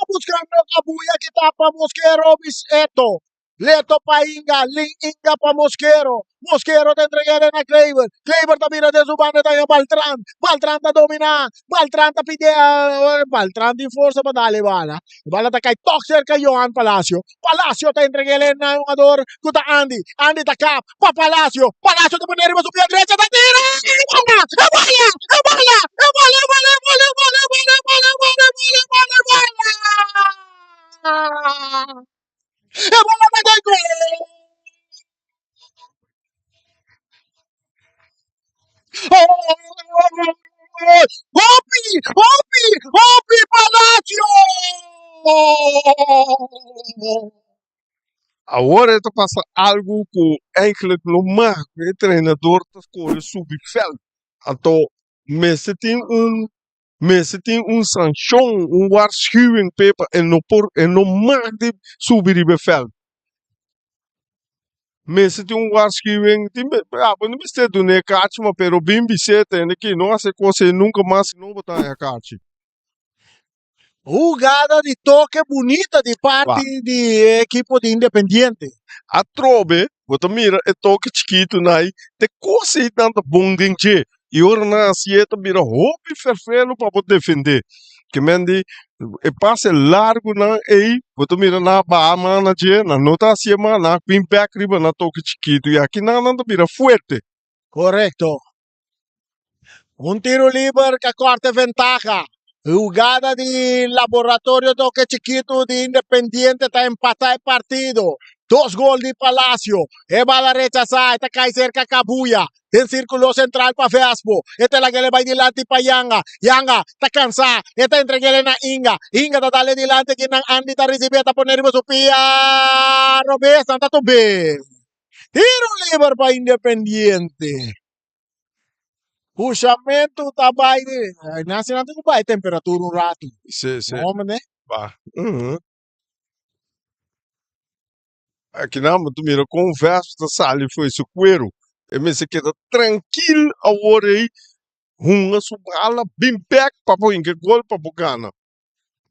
buscando Cabuya ki ta pa Mosquero Eto. Leto pa Inga, Lin Inga pa Mosquero. Mosquero ta entreg'é na Kleber. Kleber ta bira den su banda ta haña Baltran. Baltran ta dominá. Baltran ta pidi Baltran tin forsa pa dal e bala. E bala ta kai tok serka Johan Palacio. Palacio ta entreg'é na e hungador ku ta Andy. Andy ta kap pa Palacio. Palacio ta pone riba su pia drecha ta tira! E bala! E bala! E bala! E bala! E bala! E bala! E bala! E bala! E bala! E bala! E bala! E bala! E bala ta den gol! Hopi, hopi, hopi Palacio! Awor e ta pasa algu ku eigenlijk no mag ku e trenador ta kore subi veld. Anto mester tin un mester tin un sanshon, un waarschuwing p'e pa e no por e no mag di subi riba e veld. Mester tin un waarschuwing, tin be abo no mester dun'é kachi ma pero bin bis'é tende ki no hasi e kos ei nunka mas si no bo ta haña kachi. Hugada di toke bunita di parti di e ekipo di Independiente. Atrobe bo ta mira e toke chikitu nai te kos ei nan ta bon den dje i ora nan hasié ta bira hopi ferfelu pa bo defendé. Ke men di e pase largunan ei bo ta mira nan a baha man na dje nan no ta hasié mas nan a bin bek riba nan toke chikitu i akinan nan ta bira fuerte. Korekto. Un tiro liber ka korte ventaha. Hugada di Laboratorio Toke Chikitu di Independiente ta empata e partido. Dos gol di Palacio. E bala rechasá, e ta kai serka Kabuya. Den sirkulo sentral pa Vespo. E ta lag'el bai dilanti pa Yanga. Yanga ta kansá, e ta entreg'el na Inga. Inga ta dal e dilanti kinan Andy ta risibí, e ta pone riba su pia robes, nan ta tub'é. Tiro liber pa Independiente. Pushamentu ta bai di nan si nan tin ku bai temperatura un ratu. Sí, sí. No, meneer. Ba. Mhm. Aki nan bo ta mira kon Vespa ta sali for su kueru. E mester keda trankil awor ei hunga su bala bin bek pa bo hinka gol pa bo gana.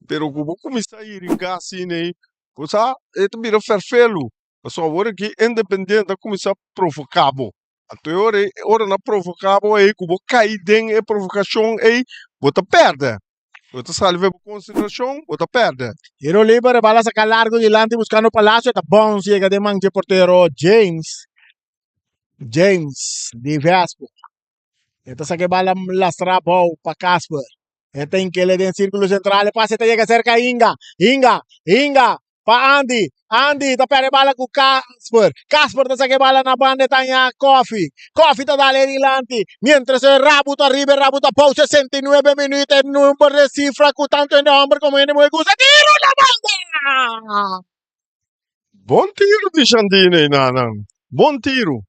Pero ku bo kuminsá iringa asina ei, bo sa e ta bira ferfelu. Pasobra awor aki Independiente a kuminsá provoká bo. Anto e ora ei, ora nan provoká bo ei, ku bo kai den e provokashon ei, bo ta pèrdè. Bo ta sali for bo konsentrashon, bo ta pèrdè. Tiro liber, e bala saka largo dilanti buskando Palacio, ta bounce yega den man dje portero James. James di Vespo. E ta saka e bala lastra abou pa Casper. E ta inkele den sirkulo sentral, e pase ta yega serka Inga. Inga, Inga, pa Andy. Andy ta perde bala ku Casper. Casper ta saka e bala na banda e ta haña Koffie. Koffie ta dal e dilanti. Mientras e Rabu ta riba e Rabu ta bou 69 minuut e number de sifra ku tantu hende homber komo hende muher gusta. Tiro na banda! Bon tiro di Shandine einanan. Bon tiro.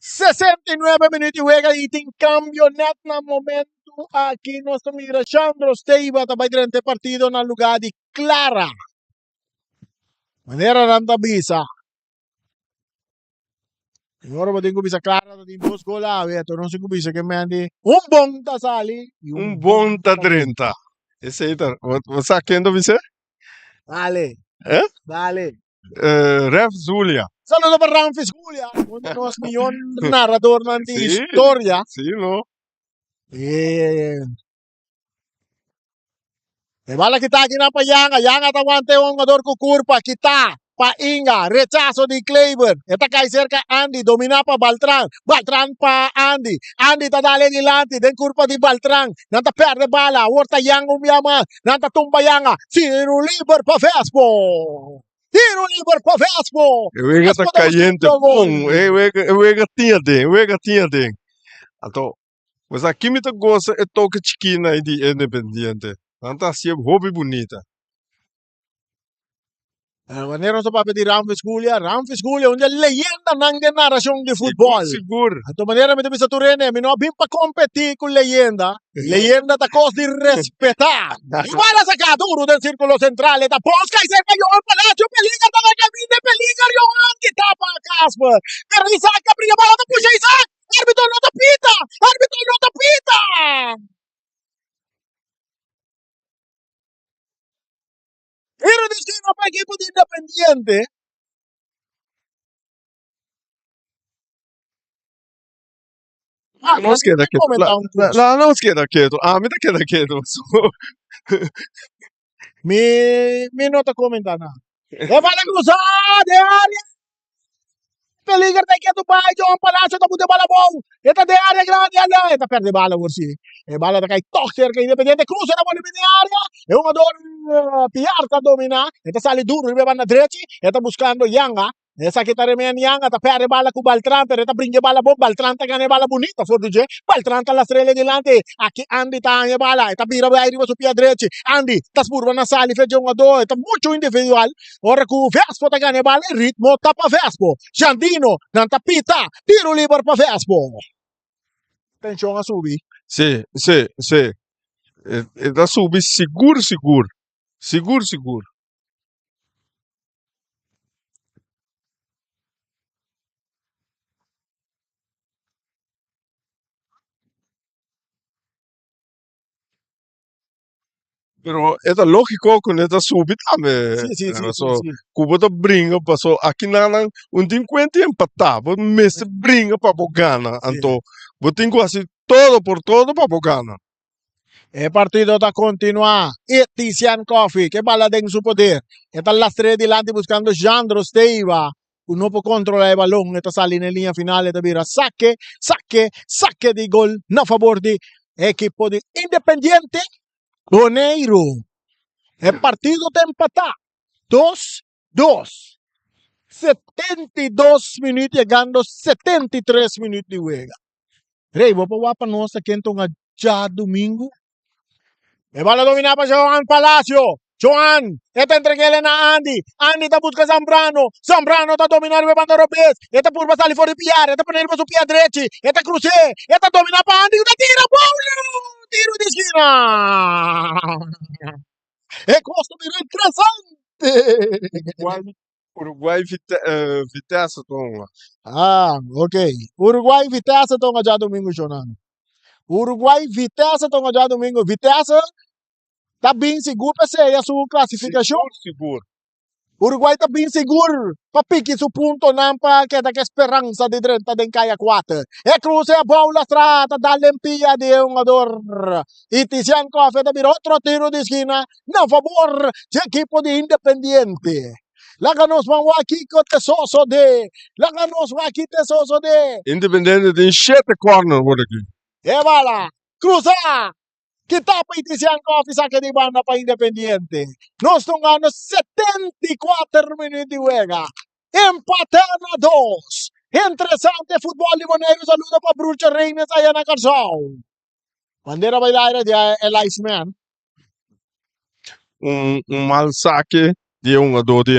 69 minuut di wega y tin cambio net na momento aki nos ta mira Shandro Steiba ta bai drenta e partido na lugar di Clara. Manera nan ta bisa. I ora bo tin ku bisa Clara ta tin dos gol awe, anto nos tin ku bisa ke Mandy un bon ta sali i Un bon ta drenta. Esei ta, bo sa ken ta bis'é? Dale. Eh? Dale. Ref Zulia. Saludo pa Ramfis Julia, un di nos miyon naradornan di Sí. historia. Sí, no. E bala kita aki nan pa Yanga. Yanga ta wanta e hongador ku kurpa. Kita pa Inga. Rechaso di Kleber. E ta kai serka Andy. Dominá pa Baltran. Baltran pa Andy. Andy ta dale dilanti den kurpa di Baltran. Nan ta pèrdè bala. Awor ta Yanga un bia mas. Nan ta tumba Yanga. Tiro liber pa Vespo. Tiro liber pa Vespo. E wega ta Vespo ta busca kayente otro gol. bon. E wega, e wega tin aden. E wega tin aden. Anto, Pues aki mi ta gosa e toke chikina ei di Independiente. Nan ta hacié hopi bunita. Wanneer nos ta papia di Ramfis Julia, Ramfis Julia un di e leyendanan den narashon di futbòl. Sigur, sigur. Anto manera mi ta bisa tur hende, mi no a bin pa kompetí ku leyenda. Leyenda ta kos di respetá. Igual a saká duru den sírkulo sentral, e ta bòs kai serka Johan Palacio, peliger ta na kaminda, peliger Johan kita pa Casper. Pero Isaac ta bringa bala ta pusha Isaac! Arbitro no ta pita! Arbitro no ta pita! Tiro di esquina pa equipo di Independiente. Ah, nos keda keto. La, la, la, nos keda keto. Ah, mi ta keda keto. So, Mi, mi no ta comenta nada. E bala cruza de área. Peliger ta ketu bai, Johan Palacio ta buta e bala abou. E ta den área grandi allá. E ta perde bala awor si. E bala ta kai tòg serka Independiente. Cruza ta boli den área. E hungador Piar ta dominá. E ta sali duru riba e banda drechi. E ta buskando Yanga. Esaki ta remen Yanga ta perde bala ku Baltran pero e ta bringa e bala bon. Baltran ta gana e bala bunita for di dje. Baltran ta lastr'el dilanti. Aki Andy ta haña e bala. E ta bira bai riba su pia drechi. Andy ta spurba na sali fe dje hungador. E ta muchu individual. Ora ku Vespo ta gana e bala e ritmo ta pa Vespo. Jandino nan ta pita tiro liber pa Vespo. Tenshon a subi. Sí, sí, sí. E, e ta subi sigur, sigur. Sigur, sigur. Pero e ta lógiko ku ne ta subi tambe. Sí, sí, sí, Paso sí, sí. ku bo ta bringa paso aki nan un tin kuenta i empatá. Bo mester bringa pa bo gana. Anto bo tin ku hasi todo por todo pa bo gana. E partido ta kontinuá. Etician Coffee ke bala den su poder. E ta lastr'é dilanti buskando Jandro Steiva ku no por kontrolá e balon. E ta sali na e liña final e ta bira sake, sake, sake di gol na fabor di ekipo di Independiente Boneiru. E partido ta empatá dos dos. 72 minuut yegando 73 minuut di wega. Rey, bo por wak pa nos ta ken tonga djadumingu? E bala dominá pa Johan Palacio. Johan, e ta entreg'el na Andy. Andy ta buska Zambrano. Zambrano ta dominá riba e banda robes. E ta purba sali for di piar. E ta pone riba su pia drechi. E ta krus'é. E ta dominá pa Andy ku ta tira. Boulo! Tiro di skina! E kos ta bira interesante! Uruguay Vitesse ta hunga. Ah, ok. Uruguay Vitesse ta hunga djadumingu shonando. Uruguay Vitesse ta hunga djadumingu. Vitesse ta bin sigur pa seya su klasifikashon. Sigur, sigur. Uruguay ta bin sigur pa piki su puntonan pa keda ku e speransa di drenta den kaya kuater. E kruse abou lastra ta dal den pia di e hungador. I Tisian Koffe ta bira otro tiro di skina na fabor di ekipo di Independiente. Laga nos ban wak kiko te sosodé. Laga nos wak ki te sosodé. Independiente tin shete corner por aki. E bala krusa kita pa Itisian Coffee saka di banda pa Independiente. Nos ta hungando 74 minuut di wega. Empatá na dos. Interesante futbol di Boneiru. Saludo pa Brucho Reines aya na Kòrsou. Bandera bai laira di e linesman. Un, un mal saque di e hungador di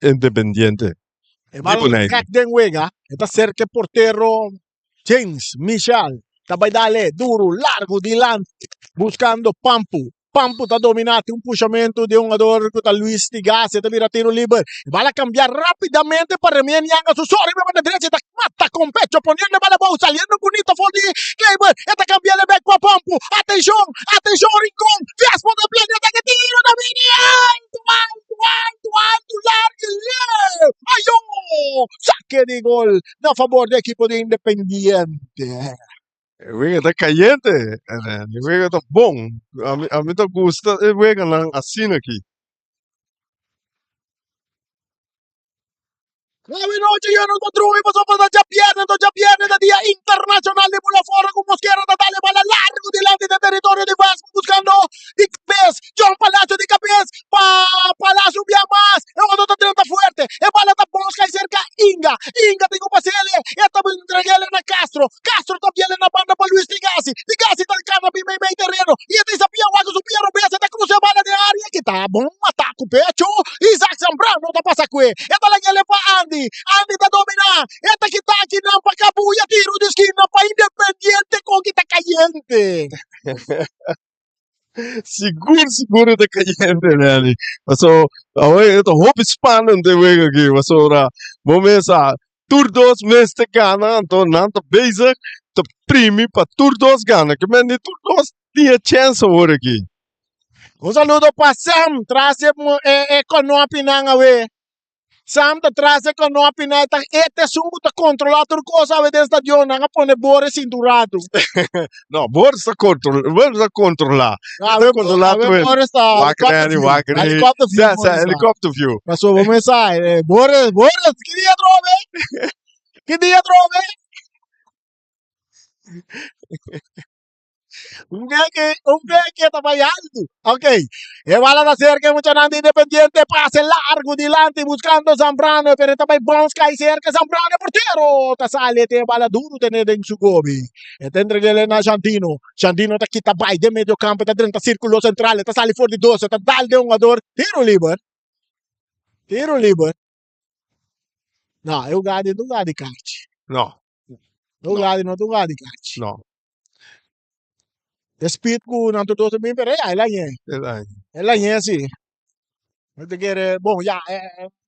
Independiente. E bal trek den wega. E ta serka e portero James Michel. Ta bai dale duro, largo dilanti, buscando Pampu. Pampu ta dominá, tin un pushamentu di un hungador ku ta Luis Tigasi, ta bira tiro liber. E bala kambia rápidamente pa Remien Yanga su sori riba banda drechi, ta mata kon pecho poniendo e bala abou, saliendo bunito for di Kleiber, e ta kambia el bek pa Pampu. Atenshon, atenshon Rincon, Vespo ta plena atake, tiro ta bini altu, altu, altu, altu, largu i leu. Ayo! Sake di gol na fabor di ekipo di Independiente. E wega ta cayente, e wega ta bon. Ami, ami ta gusta e weganan asina aki. Awe nochi yo no ta drumi pasobra ta djabièrnè, enton djabièrnè ta dia internashonal di bula fora ku Mosquera ta dal e bala largu dilanti den teritorio di Vasco buskando di kabes John Palacio di kabes pa Palacio un bia mas e otro ta drenta fuerte e bala ta bons kai serka Inga, Inga tin ku pas'ele e ta entreg'ele na Castro, Castro ta biele na banda pa Luis Tigasi, Tigasi ta kana bin mei mei tereno i e ta isa pia wak ku su pia robes e ta krusa e bala den aria kita bon mata ku pecho Isaac Zambrano ta pasa kue e ta lag'ele pa Andy, Andy ta domina e ta kita akinan pa Cabuya tiro di skina pa Independiente kon ki ta kayente. Sigur sigur e ta kayente Randy. Paso awe e ta hopi spannend e wega aki pasobra bo mesa tur dos mester gana anto nan ta bezig ta primi pa tur dos gana ke men di tur dos tin e chèns awor aki. Un saludo pa Sam tras e e konopinan awe. Sam ta tras e konopi na e ta e ta esun ku ta kontrolá tur kos awe den stadion. Nan a pone Boris sinturado. No, Boris ta kontrolá, Boris ta kontrolá. Awe, kontrolá awe tur. Boris ta Wak helicopter Randy, view. wak Randy. Helicopter view Sa, sa, Boris ta. helicopter view. Paso bo mes sa, eh, Boris, Boris, ki dia atrobe? Ki dia atrobe? Un beke, un beke ta bai alto. Ok. E bala ta cerca e muchanan di Independiente. Pase largo dilanti buscando Zambrano. Pero ta bai bounce cai cerca Zambrano. Portero ta sale te bala duro tene den su gobi. E ta entregele na Jandino. Jandino ta kita bai den medio campo. Ta drenta círculo central. Ta sali for di dos. Ta dal den jugador. Tiro liber. Tiro liber. No, e jugada no jugada di kachi. No. No jugada no jugada di kachi. No. E speed ku nan tur dos a bin pero ya el a ñe. El a ñe. El a ñe si. Mi ta kere bon ya e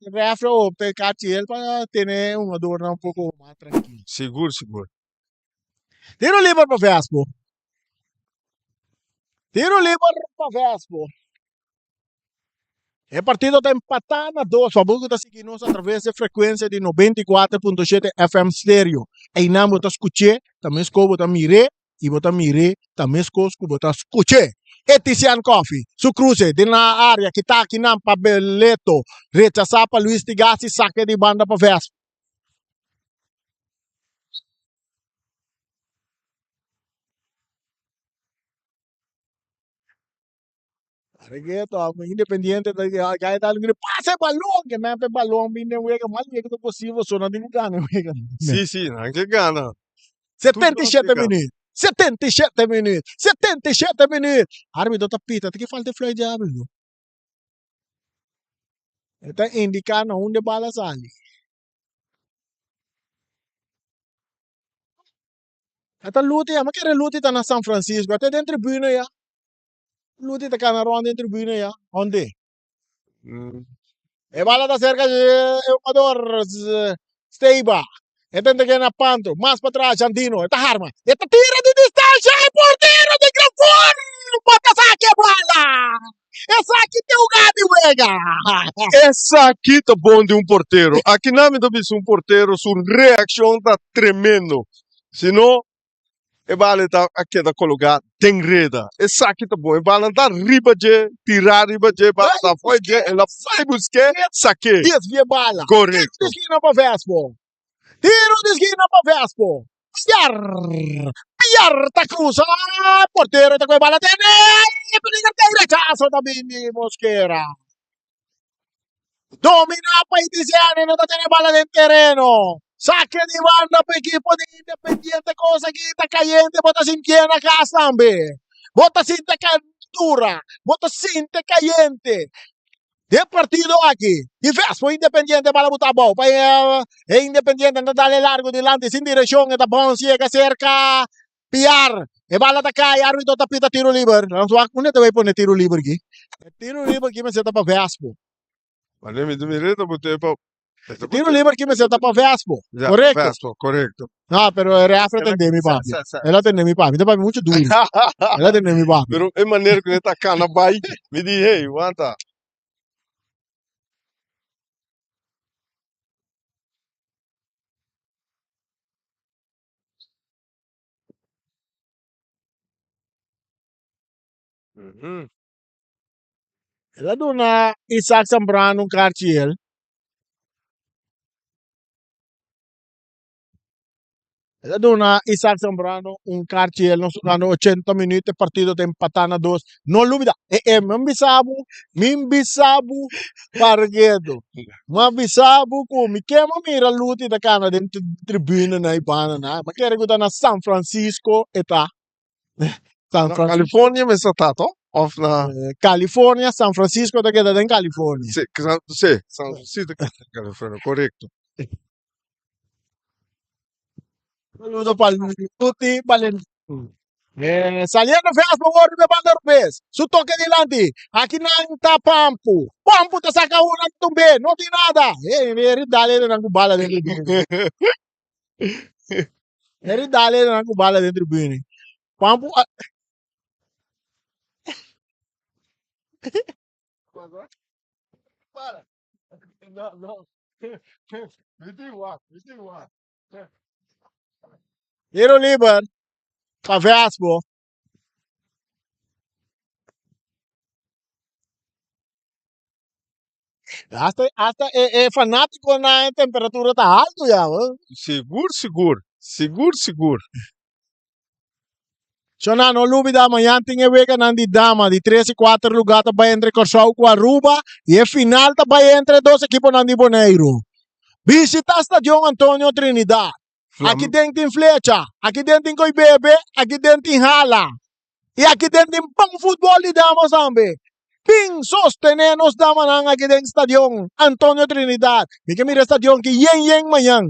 refri a opta e kachi el pa tene un jugadornan un poko mas trankil. Sigur sigur. Tiro liber pa Vespo. Tiro liber pa Vespo. E partido ta empatá na dos. Pa bo ku ta sigui nos atraves di frekuensia di 94.7 FM stereo. Einan bo ta skuch'é, ta meskos bo ta mir'é i bo ta mir'é ta meskos ku bo ta skuch'é. Etisian Coffee, su kruse den la área kita akinan pa Beleto, rechasá pa Luis Tigasi, sake di banda pa Vespa. Regueto, Independiente ta gaya ta algo pasa e balon ke men pe balon bin den wega mas lihé ku ta posibel so nan tin ku gana e wega. Si si nan ke gana. 77 minuut 77 minuut 77 minuut arbitro ta pita ta ke falta e fluit di arbitro e ta indica na unda e bala sali. Ata Luti ya, mi kere Luti ta na San Francisco, ata den tribuna ya. Luti ta kana rond den tribuna ya, onde? E bala ta cerca di e jugador Steiba. E ta entrega na Panto, mas pa tras Jandino, e ta harma, e ta tira di distancia, e portero di gran forma ta saca e bala! Esaki ta uga di wega! Esaki ta bon di un portero. Aki nan mi ta bisa un portero su reaccion ta tremendo. Si no e bala ta a keda coloca den reda. Esaki ta bon. E bala ta riba dje, tira riba dje, bala ta fo'i dje, el a bai busk'é, sak'é. Desvia bala. Correcto. Tiro di skina pa Vespo. Tiro di skina pa Vespo. Piar! Piar ta cruza. Portero ta coge bala tene. Peliger ta rechazo ta bin di Mosquera. Domina pa Itisiano, no ta tene bala den tereno. Saque di banda pa equipo di Independiente, cosa ki ta cayente, bo ta sintié na cas tambe. Bo ta sinti calentura, bo ta sinti cayente. Den partido aki, di Vespo Independiente bala buta abou pa e Independiente ta dale largo dilanti sin direccion, e ta bounce yega cerca. Piar, e bala ta kai, arbitro ta pita tiro liber. Nos wak unda ta bai pone tiro liber aki. E tiro liber aki mester ta pa Vespo. Mane mi ta mira ta bote pa Tiro liber aki mester ta pa Vespo. Ja, Korekto. Vespo, korekto. No, pero e refri a tende mi papi. El a tende mi papi. Mi ta papia mucho duro. El a tende mi papi. Pero e manera ku e ta kana bai, mi di, hey, wanta. El a duna Isaac Zambrano un karchi el. El a duna Isaac Zambrano un karchi el nos jugando 80 minuut e partido ta empatá na dos. No lubida, e e mi bisa bo, mi bisa bo parketo. Mi a bisa bo ku mi ke mi mira Luti ta kana den tribuna na e banda nan. Mi kere ku ta na San Francisco e ta. San Na Francisco. California mester ta to? Of na. California, San Francisco ta keda den California. Si, si, San Francisco ta keda den California, korekto. Saludo pa Luti Valentin. Eh, saliendo Veas por favor riba e banda rubes. Su toque dilanti. Aki nan ta Pampu. Pampu ta saca una tumbe. No tin nada. Eh, eri dale nan cu bala den tribune. Eri dale nan cu bala den tribune. Pampu a... Para. No, no. Mi tin wak, mi tin wak. Tiro liber pa Vespo. Hasta, hasta e, e fanaticonan e temperatura ta alto ya. Hoor. Sigur, sigur. Sigur, sigur. Shona, no lubida mañan tin e weganan di dama di tres i kuater lugá ta bai entre Kòrsou ku Aruba i e final ta bai entre e dos ekiponan di Boneiru. Bishita Stadion Antonio Trinidad. Aki den tin flecha, aki den tin koi bebe, aki den tin hala i aki den tin bon futbol di damas tambe. Bin sostené nos damanan aki den Stadion Antonio Trinidad. Mi ke mira e stadion ki yen yen mañan.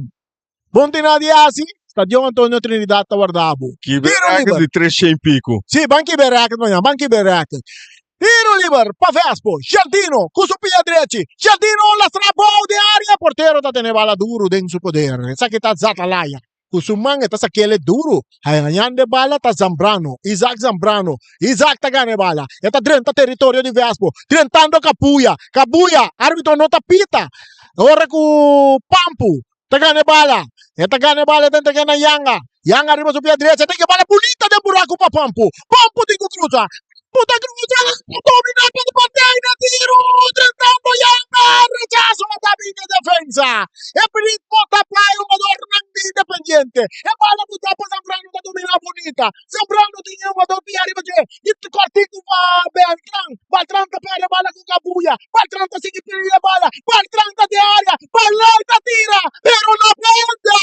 Bon tin nada di hasi, Stadion Antonio Trinidad ta warda bo. Kibe Tiro racket liber. di 300 y pico. Sí, ban kibe racket mañana, ban kibe racket. Tiro liber pa Vespo, Giardino cu su pia drechi. Giardino lastra bou di area, portero ta tene bala duro den su poder. Esaki ta Zatalaya. Cu su man e ta sakele duro. Hañando e bala ta Zambrano, Isaac Zambrano. Isaac ta gana e bala. E ta drenta teritorio di Vespo, drentando Capuya. Cabuya, arbitro no ta pita. Ora cu Pampu Ta gana e bala. E ta gana e bala, e ta entrega na Yanga. Yanga riba su pia drecha, ta bala bunita den buraku pa Pampu. Pampu tin ku krusa. Pampu ta krusa. Domina pa Martijn, e tiro drentando Yanga. Rechaso ta bin e defensa. E ritmo ta bai hungadornan di Independiente. E bala ku ta pa Zambrano ta domina bunita. Zambrano tin e hungador pia riba dje. I kòrtiku pa Beltran. Beltran ta perde bala ku Kabuya. Beltran ta sigui pidi e bala. Beltran ta den área. Beltran ta tira, pero no benta!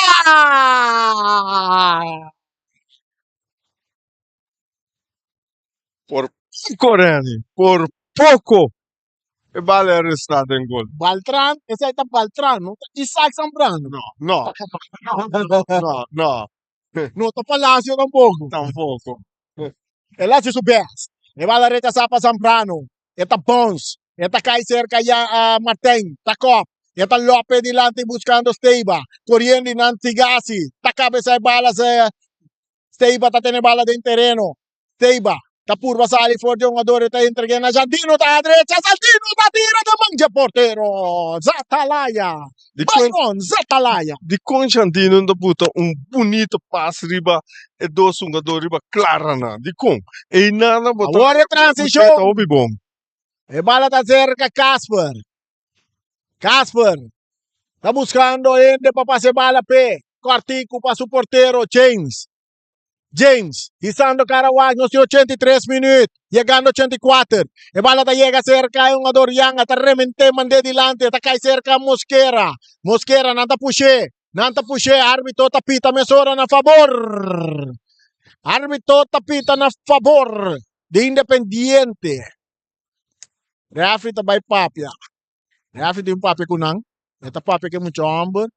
Por poko, Renny, por poko e bala a resta den gol. Beltran, esei ta Beltran, no ta Isaac Zambrano. No, no, no, no. No ta Palacio tampoco. Tampoco. El haci su best. E bala rechasa pa Zambrano. E ta bounce. E ta cay cerca ya uh, Martijn. Ta kop. E ta lope dilanti buscando Steiba. Corriendo nan Tigasi. Ta cabeza e bala. Steiba ta tene bala den tereno. Steiba ta purba sali for di hungador e ta entrega na Jandino ta drecha Saldino ta tira den man dje portero Zatalaya Di kon, Byron Zatalaya. di kon Jandino ta buta un bunito pas riba e dos hungador riba Clarana? Di kon? Einan bo ta Awor e buta transishon. hopi bon. E bala ta serka Casper. Casper ta buskando hende pa pasa e bala p'e. Kòrtiku pa su portero James. James, hisando cara wak, nos tin 83 minuut, yegando 84. E bala ta yega cerca e hungador Yanga, ta remente mande dilanti, e ta cay cerca Mosquera. Mosquera, nan ta pushe, nan ta pushe, arbitro ta pita mesora na favor. Arbitro ta pita na favor di Independiente. Referee ta bay papia. Referee tin papia cu nan, e ta papia cu e mucha homber.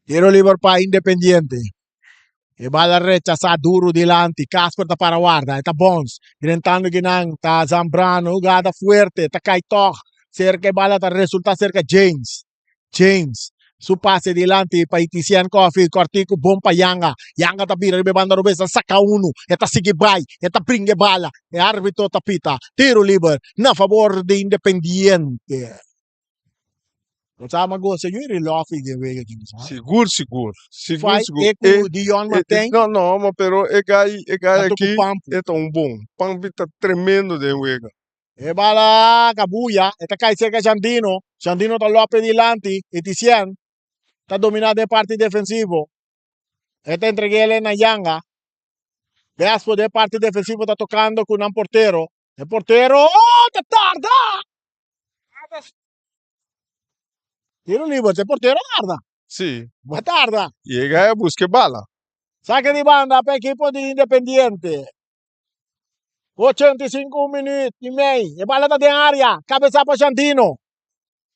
Tiro liber pa Independiente. E bala rechasá duru dilanti. Casper ta para warda. E ta bons. Drentando kinan ta Zambrano. Hugada fuerte. Ta kai tog. Serka e bala ta resulta serka James. James. Su pase dilanti pa Itician Coffee. Kortiku bon pa Yanga. Yanga ta bira riba e banda robes. Ta saka unu. E ta sigui bai. E ta bringa e bala. E arbitro ta pita. Tiro liber na fabor di Independiente. Bo sa ma gosa yu ri lofi den wega ki sa. Sigur, sigur. Sigur, Fai sigur. e ku Dion Martin. No, no, ma pero e gai, e gai Tanto ku aki Pampu. e ta un bon. Pampi ta tremendo den wega. E bala kabuya, e ta kai serka Jandino. Jandino ta lope dilanti, Eticien ta domina den parti defensivo. E ta entreg'ele na Yanga. Vespo den parti defensivo ta tokando ku nan portero. E portero, oh, ta tarda! Tiro liber, e portero tarda. Sí. Va tarda. Yega a busca bala. Saque di banda pa equipo di Independiente. 85 minuut y mei. E bala ta den área. Cabeza pa Jandino.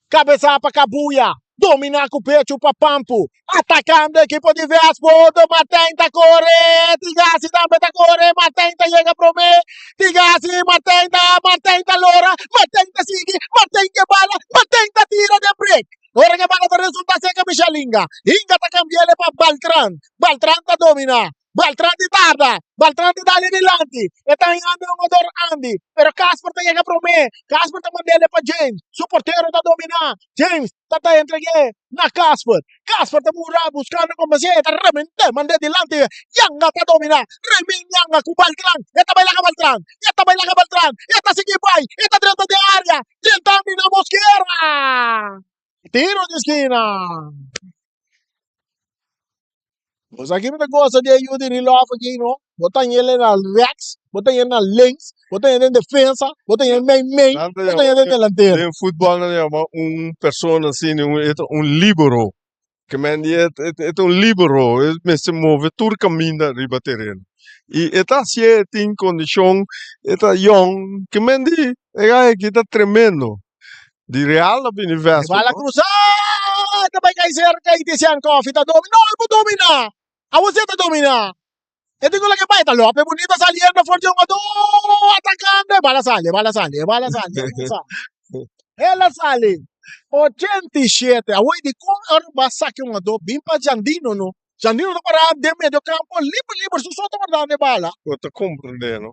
Cabeza pa Cabuya. Domina cu pecho pa Pampu. Atacando equipo di Vespo. De Martin ta core. Tigasi tambe ta core. Martin ta yega prome. Tigasi, Martin ta, Martin ta lora. Martin ta sigui. Martin ke bala. Martin ta tira den break. Ora ke bala ta resulta seca Michel Inga. Inga ta cambiele pa Baltran. Baltran ta domina. Baltran di tarda, Baltran di dale dilanti, e ta hañando e hungador Andy, pero Casper ta yega promé, Casper ta mand'ele pa James, su portero ta dominá, James ta ta entreg'é na Casper, Casper ta mura buskando kompasié, e ta rement'é, mand'é dilanti, Yanga ta dominá, Remin Yanga ku Baltran, e ta bai laga Baltran, e ta bai laga Baltran, e ta sigui bai, e ta drenta den área, drentando na Mosquera! Tiro di skina! Bo sa ki mi ta gosa di e yu di Rilof aki no? Bo ta yele na rechts, bo ta yele na links, bo ta yele den defensa, bo ta yele mei mei, Nan ta bo ta yele den yama delantero. den futbol nan ta yama un persona asina un e ta un libero. Ke men di e e ta un libero, e mester move tur kaminda riba tereno. I e ta hasié, e tin kondishon, e ta yòn. Ke men di e gai aki ta tremendo. Di Real a bini E Vespa, bala no? cruza, ta bai cai cerca y Tisian Kofi ta domina. No, el por domina. Awor si e ta domina. E tin cu loke bai ta Lope Bonito saliendo for di un otro atacando. E bala sali, e bala sali, e bala sali, e bala sali. El a sali. 87. Awor di con ora ba saki un otro bin pa Jandino no. Jandino ta para den medio campo liber liber su so ta guardando e bala. Bo ta comprende no?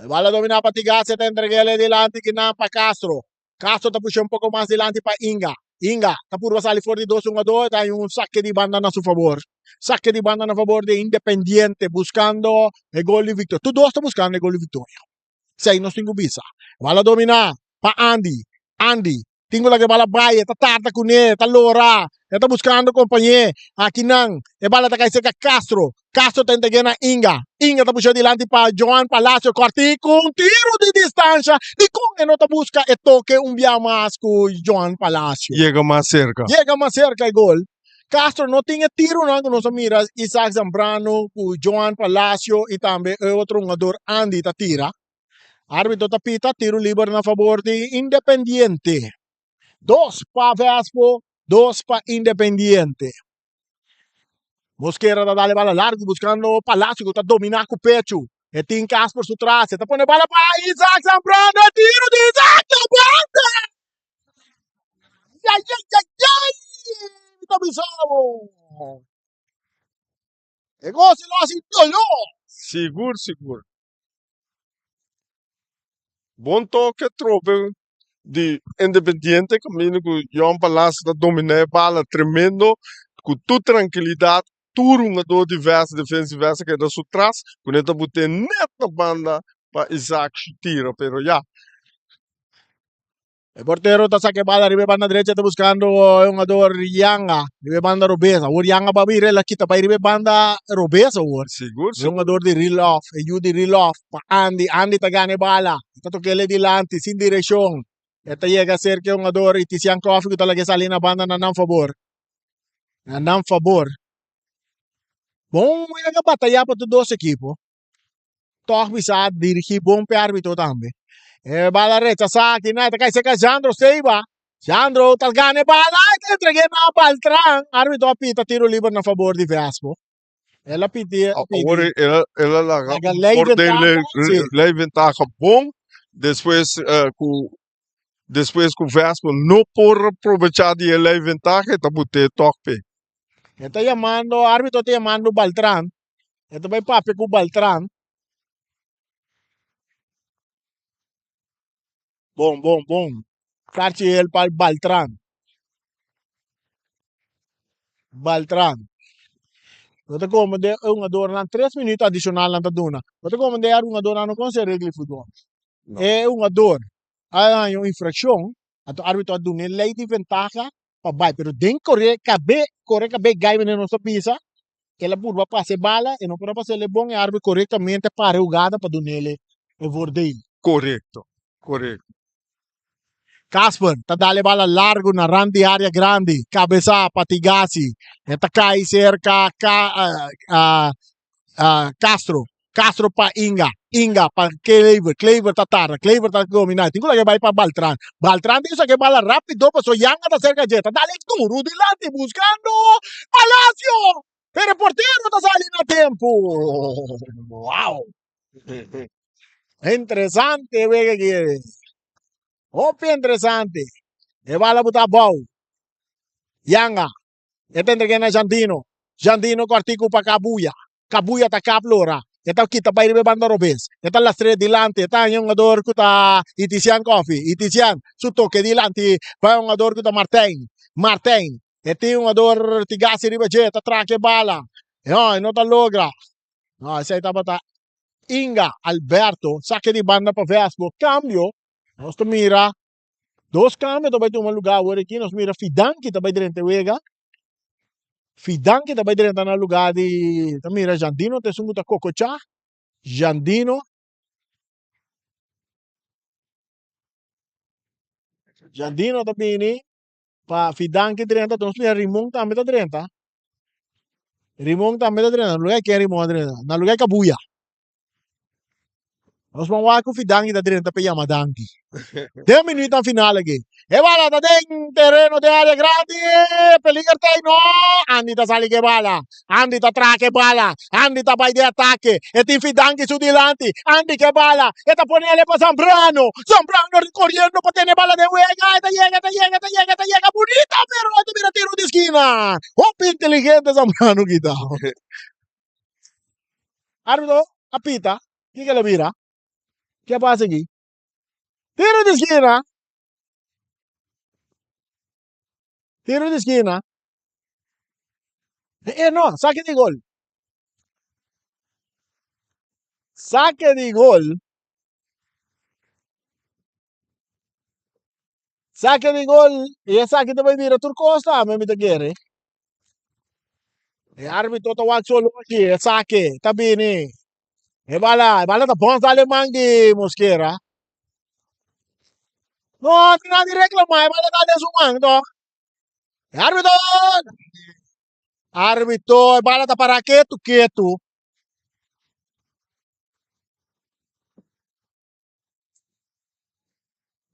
E bala domina pa Tigase ta entreg'el dilanti kinan pa Castro. Castro ta pusha un poko mas dilanti pa Inga. Inga ta purba sali for di dos hungador ta hay un sake di banda na su fabor. Sake di banda na fabor di Independiente buscando e gol di victoria. Tur dos ta buscando e gol di victoria. Esei nos tin ku bisa. Bala domina pa Andy. Andy tin ku laga e bala bai, e ta tarda kuné, e ta lora, e ta buskando kompañé. Akinan e bala ta kai serka Castro. Castro ta entreg'é na Inga. Inga ta pusha dilanti pa Joan Palacio. Kòrti ku un tiru di distansha. Dikon e no ta buska e toke un bia mas ku Joan Palacio? Yega mas serka. Yega mas serka e gol. Castro no tin e tirunan ku nos a mira Isaac Zambrano ku Joan Palacio i tambe e otro hungador Andy ta tira. Arbitro ta pita tiru liber na fabor di Independiente. Dos pa Vespo, dos pa Independiente. Mosquera ta dale bala largu buskando Palacio ku ta dominá ku pechu. E tin Casper su tras, e ta pone bala pa Isaac Zambrano, e tiru di Isaac Zambrano! Ay, ay, ay, ay! Mi ta bisa bo. E gosi lo hasi doló. Sigur, sigur. Bon toke trope di Independiente kaminda ku Johan Palacio ta dominá e bala tremendo ku tur trankilidat tur hungadó di Vesta defensa di Vesta keda su tras ku e ta bot'é nèt na banda pa Isaac tira pero ya. E portero ta saca e bala riba e banda derecha ta buscando e hungador Yanga riba e banda robes. Awor Yanga ba bira el a kita bay riba e banda robes awor. Sigur, E hungador di Rilof, e yu di Rilof pa Andy. Andy ta gana e bala. E ta toca el dilanti sin direccion. E ta yega cerca e hungador y Tisian Koffie cu ta laga e sali na banda na nan fabor. Na nan fabor. Bon wega bataya pa tur dos ekipo. Tòg bisa dirigí bon p'e árbitro tambe. E bala rechasá aki na e ta kai serka Jandro Seiba. Jandro ta gana e bala, e ta entreg'é na Baltran. Arbitro a pita tiro liber na fabor di Vespo. El a pidi, A- pidi. Awor el a, el a laga Laga un lei voordeel, ventaha, sí. lei ventaha bon. Despues eh, ku despues ku Vespo no por aprovechá di e lei ventaha, e ta but'é tòg p'e. E ta yamando, arbitro ta yamando Baltran. E ta bai papia ku Baltran. Bon, bon, bon. Karchi el pa Baltran. Baltran. No ta como de e hungadornan tres minuut adicional nan ta duna. No ta como de e hungadornan no conoce regla di futbol. No. E hungador a haña un infraccion, anto arbitro a duna e ley di ventaha pa bai. Pero den kore kabe, kore kabe gai manera nos ta bisa, el a purba pasa e bala, e no por a pas'el e bon, e arbitro korektamente para e hugada pa dun'el e voordeel. Korekto, korekto. Casper ta dal e bala largu na rand di area grandi, kabesá pa Tigasi, e ta kai serka Castro, Castro pa Inga, Inga pa Klever, Klever ta tarda, Klever ta dominá, tin ku laga e bai pa Baltran, Baltran tin ku saka e bala rápido pasobra Yanga ta serka dje, ta dal e duru dilanti buskando Palacio, pero e portero ta sali na tempu. Wow! Interesante e wega aki, hopi interesante. E bala bo ta abou, Yanga E ta entreg'é na Jandino. Jandino kòrtiku pa Kabuya. Kabuya ta kap lora. E ta kita bai riba e banda robes. E ta lastr'é dilanti. E ta haña un hungador ku ta Itisian Kòfi. Itisian su toke dilanti pa e hungador ku ta Martijn. Martijn. E tin un hungador Tigasi riba dje. E ta traka e bala. No, e no ta logra. No, esei tabata Inga Alberto. Sake di banda pa Vespo. Kambio. Nos ta mira Dos cambio ta bai tuma lugar awor aki. Nos mira Fidanki ta bai drenta e wega. Fidanki ta bai drenta na lugar di ta mira Jandino ta esun ku ta kokochá. Jandino. Jandino ta bini pa Fidanki drenta. Nos mira Rimon tambe ta drenta. Rimon tambe ta drenta. Na lugar di ken Rimon a drenta? Na lugar di Kabuya. Nos ban wak ku Fidangi ta drenta pa yama danki. Den minuutnan final aki. E bala ta den tereno den area grandi. Peliger ta ei no. Andy ta sali ku e bala. Andy ta traka e bala. Andy ta bai den atake. E tin Fidangi su dilanti. Andy ku e bala. E ta pone ele pa Zambrano. Zambrano koriendo pa tene e bala den wega. E ta yega, e ta yega, e ta yega, e ta yega. Bunita pero e ta bira tiro di skina. Hopi inteligente Zambrano kita. Arbitro a pita, kiko el a bira? Ke a pasa aki? Tiro di skina! Tiro di skina. E no, sake di gol. Sake di gol. Sake di gol y esaki ta bay bira tur cos tambe mi ta kere. E arbitro ta wak solo aki, e sake ta bini. E bala, e bala ta bons dale man di Mosquera. No, tin nada di reclama, e bala ta den su man toch. E arbitro, arbitro, e bala ta para ketu ketu.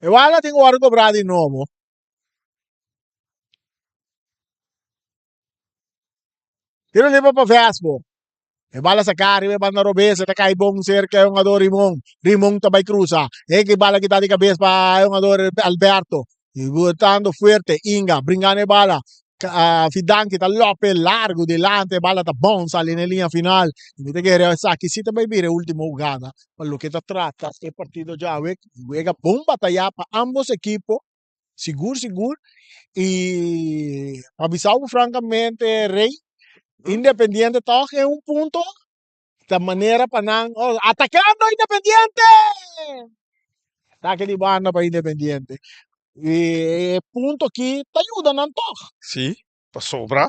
E wala tin ku wòrdu kobrá di nobo. Tiro liber pa Vespo. E bala saká riba e banda robes, e ta kai bon serka e hungadó Rimon. Rimon ta bai krusa. E ki bala kita di kabes pa e hungadó Alberto. Botando fuerte, Inga bringando e bala. Fidanki ta lope largu dilanti, e bala ta bounce sali na e liña final. Mi ta kere esaki si ta bai bira e ultimo hugada pa loke ta trata e partido djawe. Wega bon bataya pa ambos ekipo, sigur sigur. Y pa bisa bo francamente Rey, Independiente tog e un punto ta manera pa nan oh, atacando Independiente! Atake di banda pa Independiente. E punto aki ta yuda nan tog. Sí, pasobra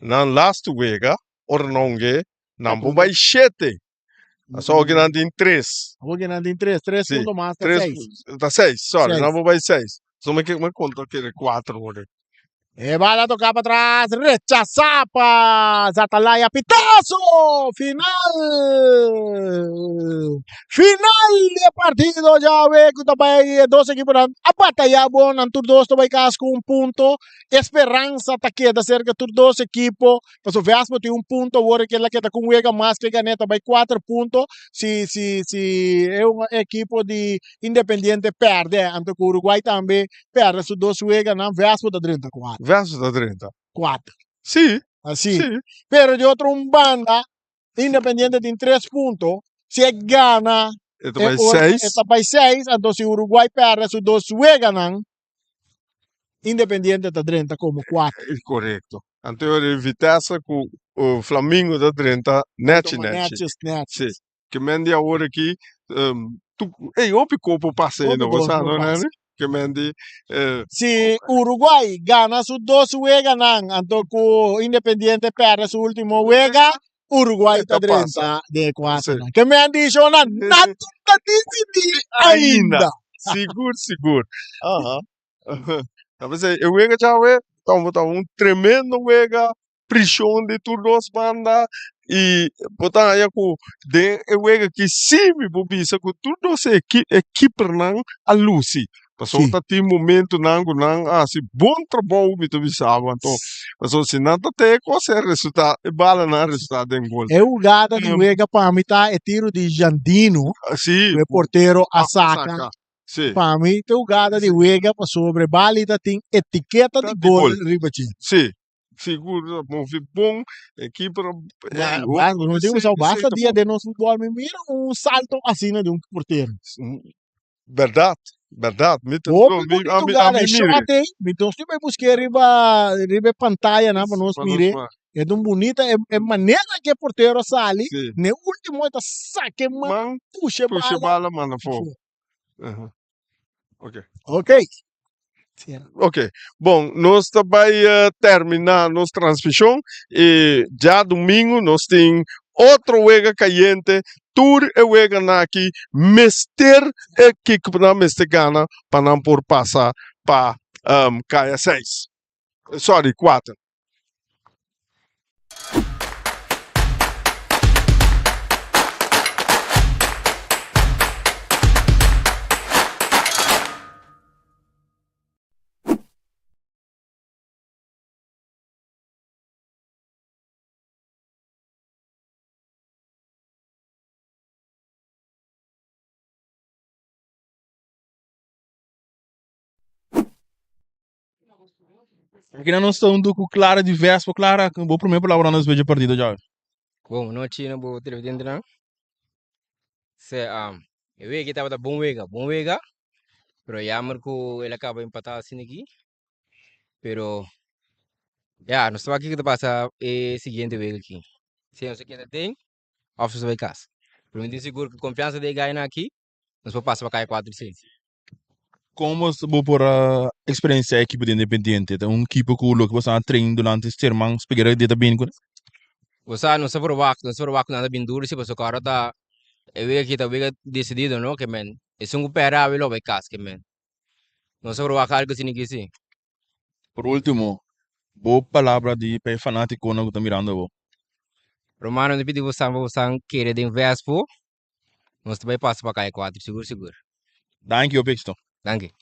nan lastu wega ora nan hunge nan por bai shete. Aso awor nan tin tres. Awor nan tin tres, tres Sí, punto mas ta tres seis. ta seis, sorry, Seis. nan por bai seis. So mi ke mi konta kere kuater ora. E bala toca pa tras, rechasa pa Zatalaya, pitazo! Final! Final di e partido djawe cu ta bay e dos equiponan a bataya bon, nan tur dos ta bay cas cu un punto. Esperanza ta keda cerca tur dos equipo, pasobra Vespo tin un punto awor e la keda cu un wega mas cu e gane ta bay cuater punto. Si si si e un equipo di Independiente perde, anto cu Uruguay tambe Perde su dos weganan, Vespo ta drenta kuater. Vespo ta drenta. Kuater. Sí. Así. Sí. Pero di otro un banda, Independiente tin tres punto. Si e gana, E ta bai ora seis. e ta bai seis. Anto si Uruguay perde su dos weganan, Independiente ta drenta komo kuater. Korekto. Anto e ora e Vitesse ku Flamingo ta drenta nechi Toma nechi. nechi nechi. Sí. Ke men di awor aki, tu, ey, hopi ko por pasa Hopi ainda, bo kos sa por no, pasa. Nani? Ke men di, Si Uruguay gana su dos weganan, anto ku Independiente perde su ultimo wega, Uruguay E ta ta pasa. drenta den e Sí. kuaternan. Ke men di shownan, nan ta disidí Ainda. ainda. Sigur, sigur. Aha. Ta p'esei e wega djawe ta un tremendo wega. Prishon di tur dos banda y bo ta haya cu den e wega aki si mi por bisa cu tur dos e ekipernan a luci pasobra ta tin momentonan cu nan a haci bon trabou mi ta bisa bo anto pasobra si nan ta te e cos e resulta e balanan a resulta den gol. E hugada di wega pa mi ta e tiro di Jandino cu e portero a saca. Sí. Pa mi ta hugada di wega pasobra e bala ta tin etiketa di gol riba dje. Sí. Sigur ta move bon, e keeper Ja, maar no tin usao basta dia den nos futbol mi mira un salto asina di un portero. Berdad, berdad. Mi ta Hopi mi bonito a mi a gana mi e mire. shot ei. Mi nos tin bai busk'é riba riba e pantaya nan pa nos Pa nos mire. wak. E ta un bunita e e manera ke e portero a sali, Sí. na e ultimo e ta saka e man, Man pusha e pusha bala bala manda afó. afó. Aha. Ok. Ok. Ok. Bon, nos ta bai termina nos transmishon i djadumingu nos tin otro wega kayente. Tur e weganan aki mester e kiknan mester gana pa nan por pasa pa kaya seis. Sorry, kuater. Aki nan nos ta huntu ku Clara di Vespo. Clara, bo promé palabra nos beja partido djawe. Bon nochi na bo televidentenan. Se um, e wega tabata bon wega, bon wega. Pero jammer ku el a kaba empatá asina aki. Pero ya, nos ta wak kiko ta pasa e siguiente wega aki. Si nos a keda den of nos a bai kas. Pero mi tin sigur ku konfiansa di e gainan aki, nos por pasa pa kaya kuater si. Como bo por a experiencia e ekipo di Independiente? Ta un ekipo cu loke bo a train durante serman spera di ta bini cu nan? Bo sa nos a por wak, nos a por wak cu nan ta bin duro si pasobra ora ta e wega aki ta wega decidido no ke men esun cu perde awe lo bay cas ke men nos a por wak algo asina aki si. Por ultimo, bo palabra di pa e fanaticonan cu ta mirando bo. Romano mi pidi bosan pa bosan kere den Vespo. Nos ta bai pasa pa kaya kuater sigur sigur. Danki hopi éxito. Danki.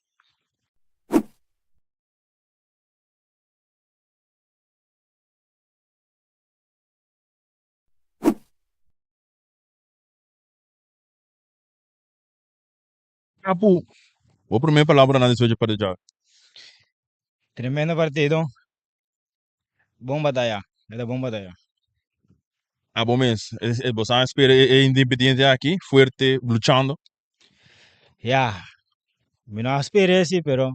Apu, bo prome palabranan despues dje partido djawe. Tremendo partido. Bon bataya, e ta bon bataya. Abo mes, bo sa spera e Independiente aki fuerte luchando? Ya, mi no a spera esi pero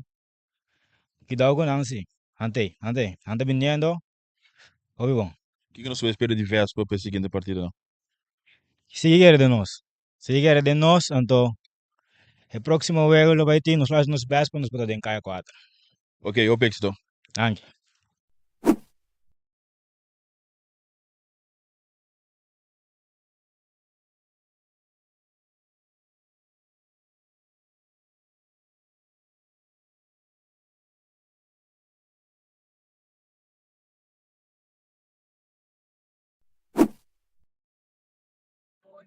kidao ku nan si, nan ta ei, nan ta ei, nan ta biniendo hopi bon. Kiko nos por spera di Vespa pa e siguiente partidonan? Sigui kere den nos, sigui kere den nos anto e proximo wega lo bai tin nos lo haci nos best pa nos por ta den kaya kuater. Ok, hopi éxito. Danki.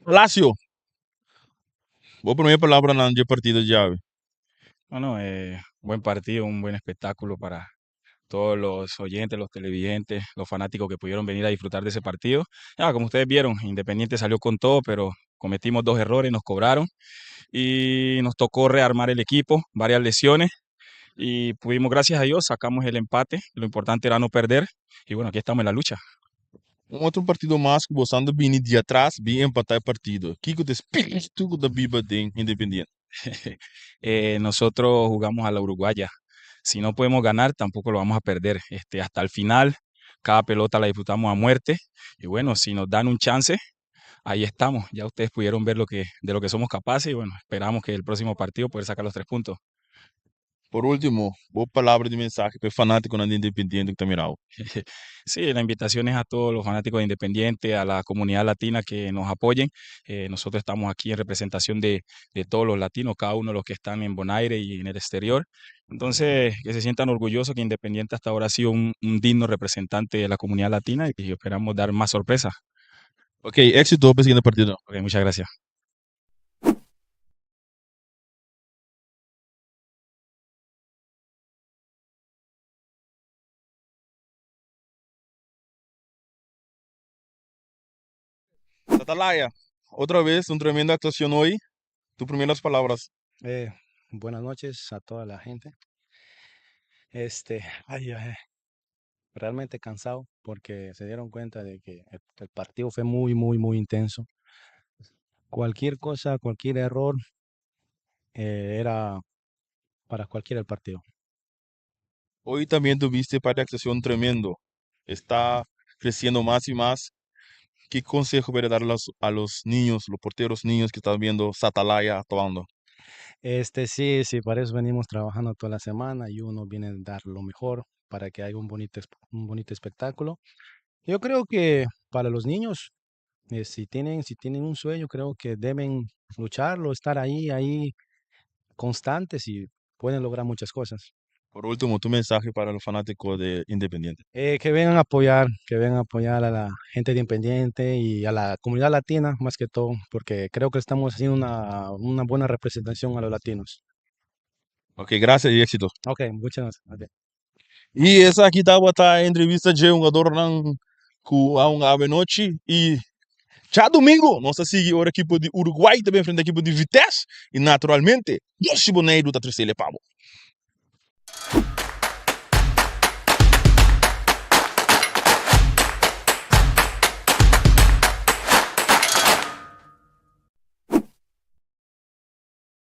Palacio, bo prome palabranan dje partido djawe. Bueno, buen partido, un buen espectáculo para todos los oyentes, los televidentes, los fanáticos que pudieron venir a disfrutar de ese partido. Ya, como ustedes vieron, Independiente salió con todo, pero cometimos dos errores, nos cobraron y nos tocó rearmar el equipo, varias lesiones y pudimos, gracias a Dios, sacamos el empate. Lo importante era no perder y bueno, aquí estamos en la lucha. Un otro partido mas ku boso anda bini di atras bin empatá e partido. Kiko ta e spiritu ku ta biba den Independiente? Nosotros jugamos a la uruguaya. Si no podemos ganar, tampoco lo vamos a perder. Este, hasta el final, cada pelota la disfrutamos a muerte. Y bueno, si nos dan un chance, ahí estamos. Ya ustedes pudieron ver lo que, de lo que somos capaces y bueno, esperamos que el próximo partido poder sacar los tres puntos. Por último, bo palabra di mensahe pa e fanátikonan di Independiente ku ta mira awe. Sí, la invitación es a todos los fanáticos de Independiente, a la comunidad latina que nos apoyen. Nosotros estamos aquí en representación de, de todos los latinos, cada uno de los que están en Bonaire y en el exterior. Entonces, que se sientan orgullosos que Independiente hasta ahora ha sido un, un digno representante de la comunidad latina y esperamos dar más sorpresas. Ok, éxito pa e siguiente partido. Ok, muchas gracias. Atalaya, otra vez un tremenda actuación hoy. Tus primeras palabras. Eh, buenas noches a toda la gente. Este, ay, ay, realmente cansado porque se dieron cuenta de que el, el partido fue muy, muy, muy intenso. Cualquier cosa, cualquier error eh, era para cualquier el partido. Hoy también tuviste parte de actuación tremendo. Está creciendo más y más. ¿Qué consejo puede dar a los, a los niños, los porteros niños que están viendo Satalaya actuando? Este, sí, sí, para eso venimos trabajando toda la semana y uno viene a dar lo mejor para que haya un bonito, un bonito espectáculo. Yo creo que para los niños, eh, si tienen, si tienen un sueño, creo que deben lucharlo, estar ahí, ahí constantes y pueden lograr muchas cosas. Por último, tu mensaje para los fanáticos de Independiente. Eh, que vengan a apoyar, que vengan a apoyar a la gente de Independiente y a la comunidad latina más que todo, porque creo que estamos haciendo una, una buena representación a los latinos. Ok, gracias y éxito. Ok, muchas gracias. Ok. Y esaki tabata e entrevista dje hungadornan ku a hunga awenochi y djadumingu nos ta sigui ora ekipo di Uruguay ta bin enfrenta ekipo di Vitesse y naturalmente Yoshi Boneiru ta trece el e pa bo.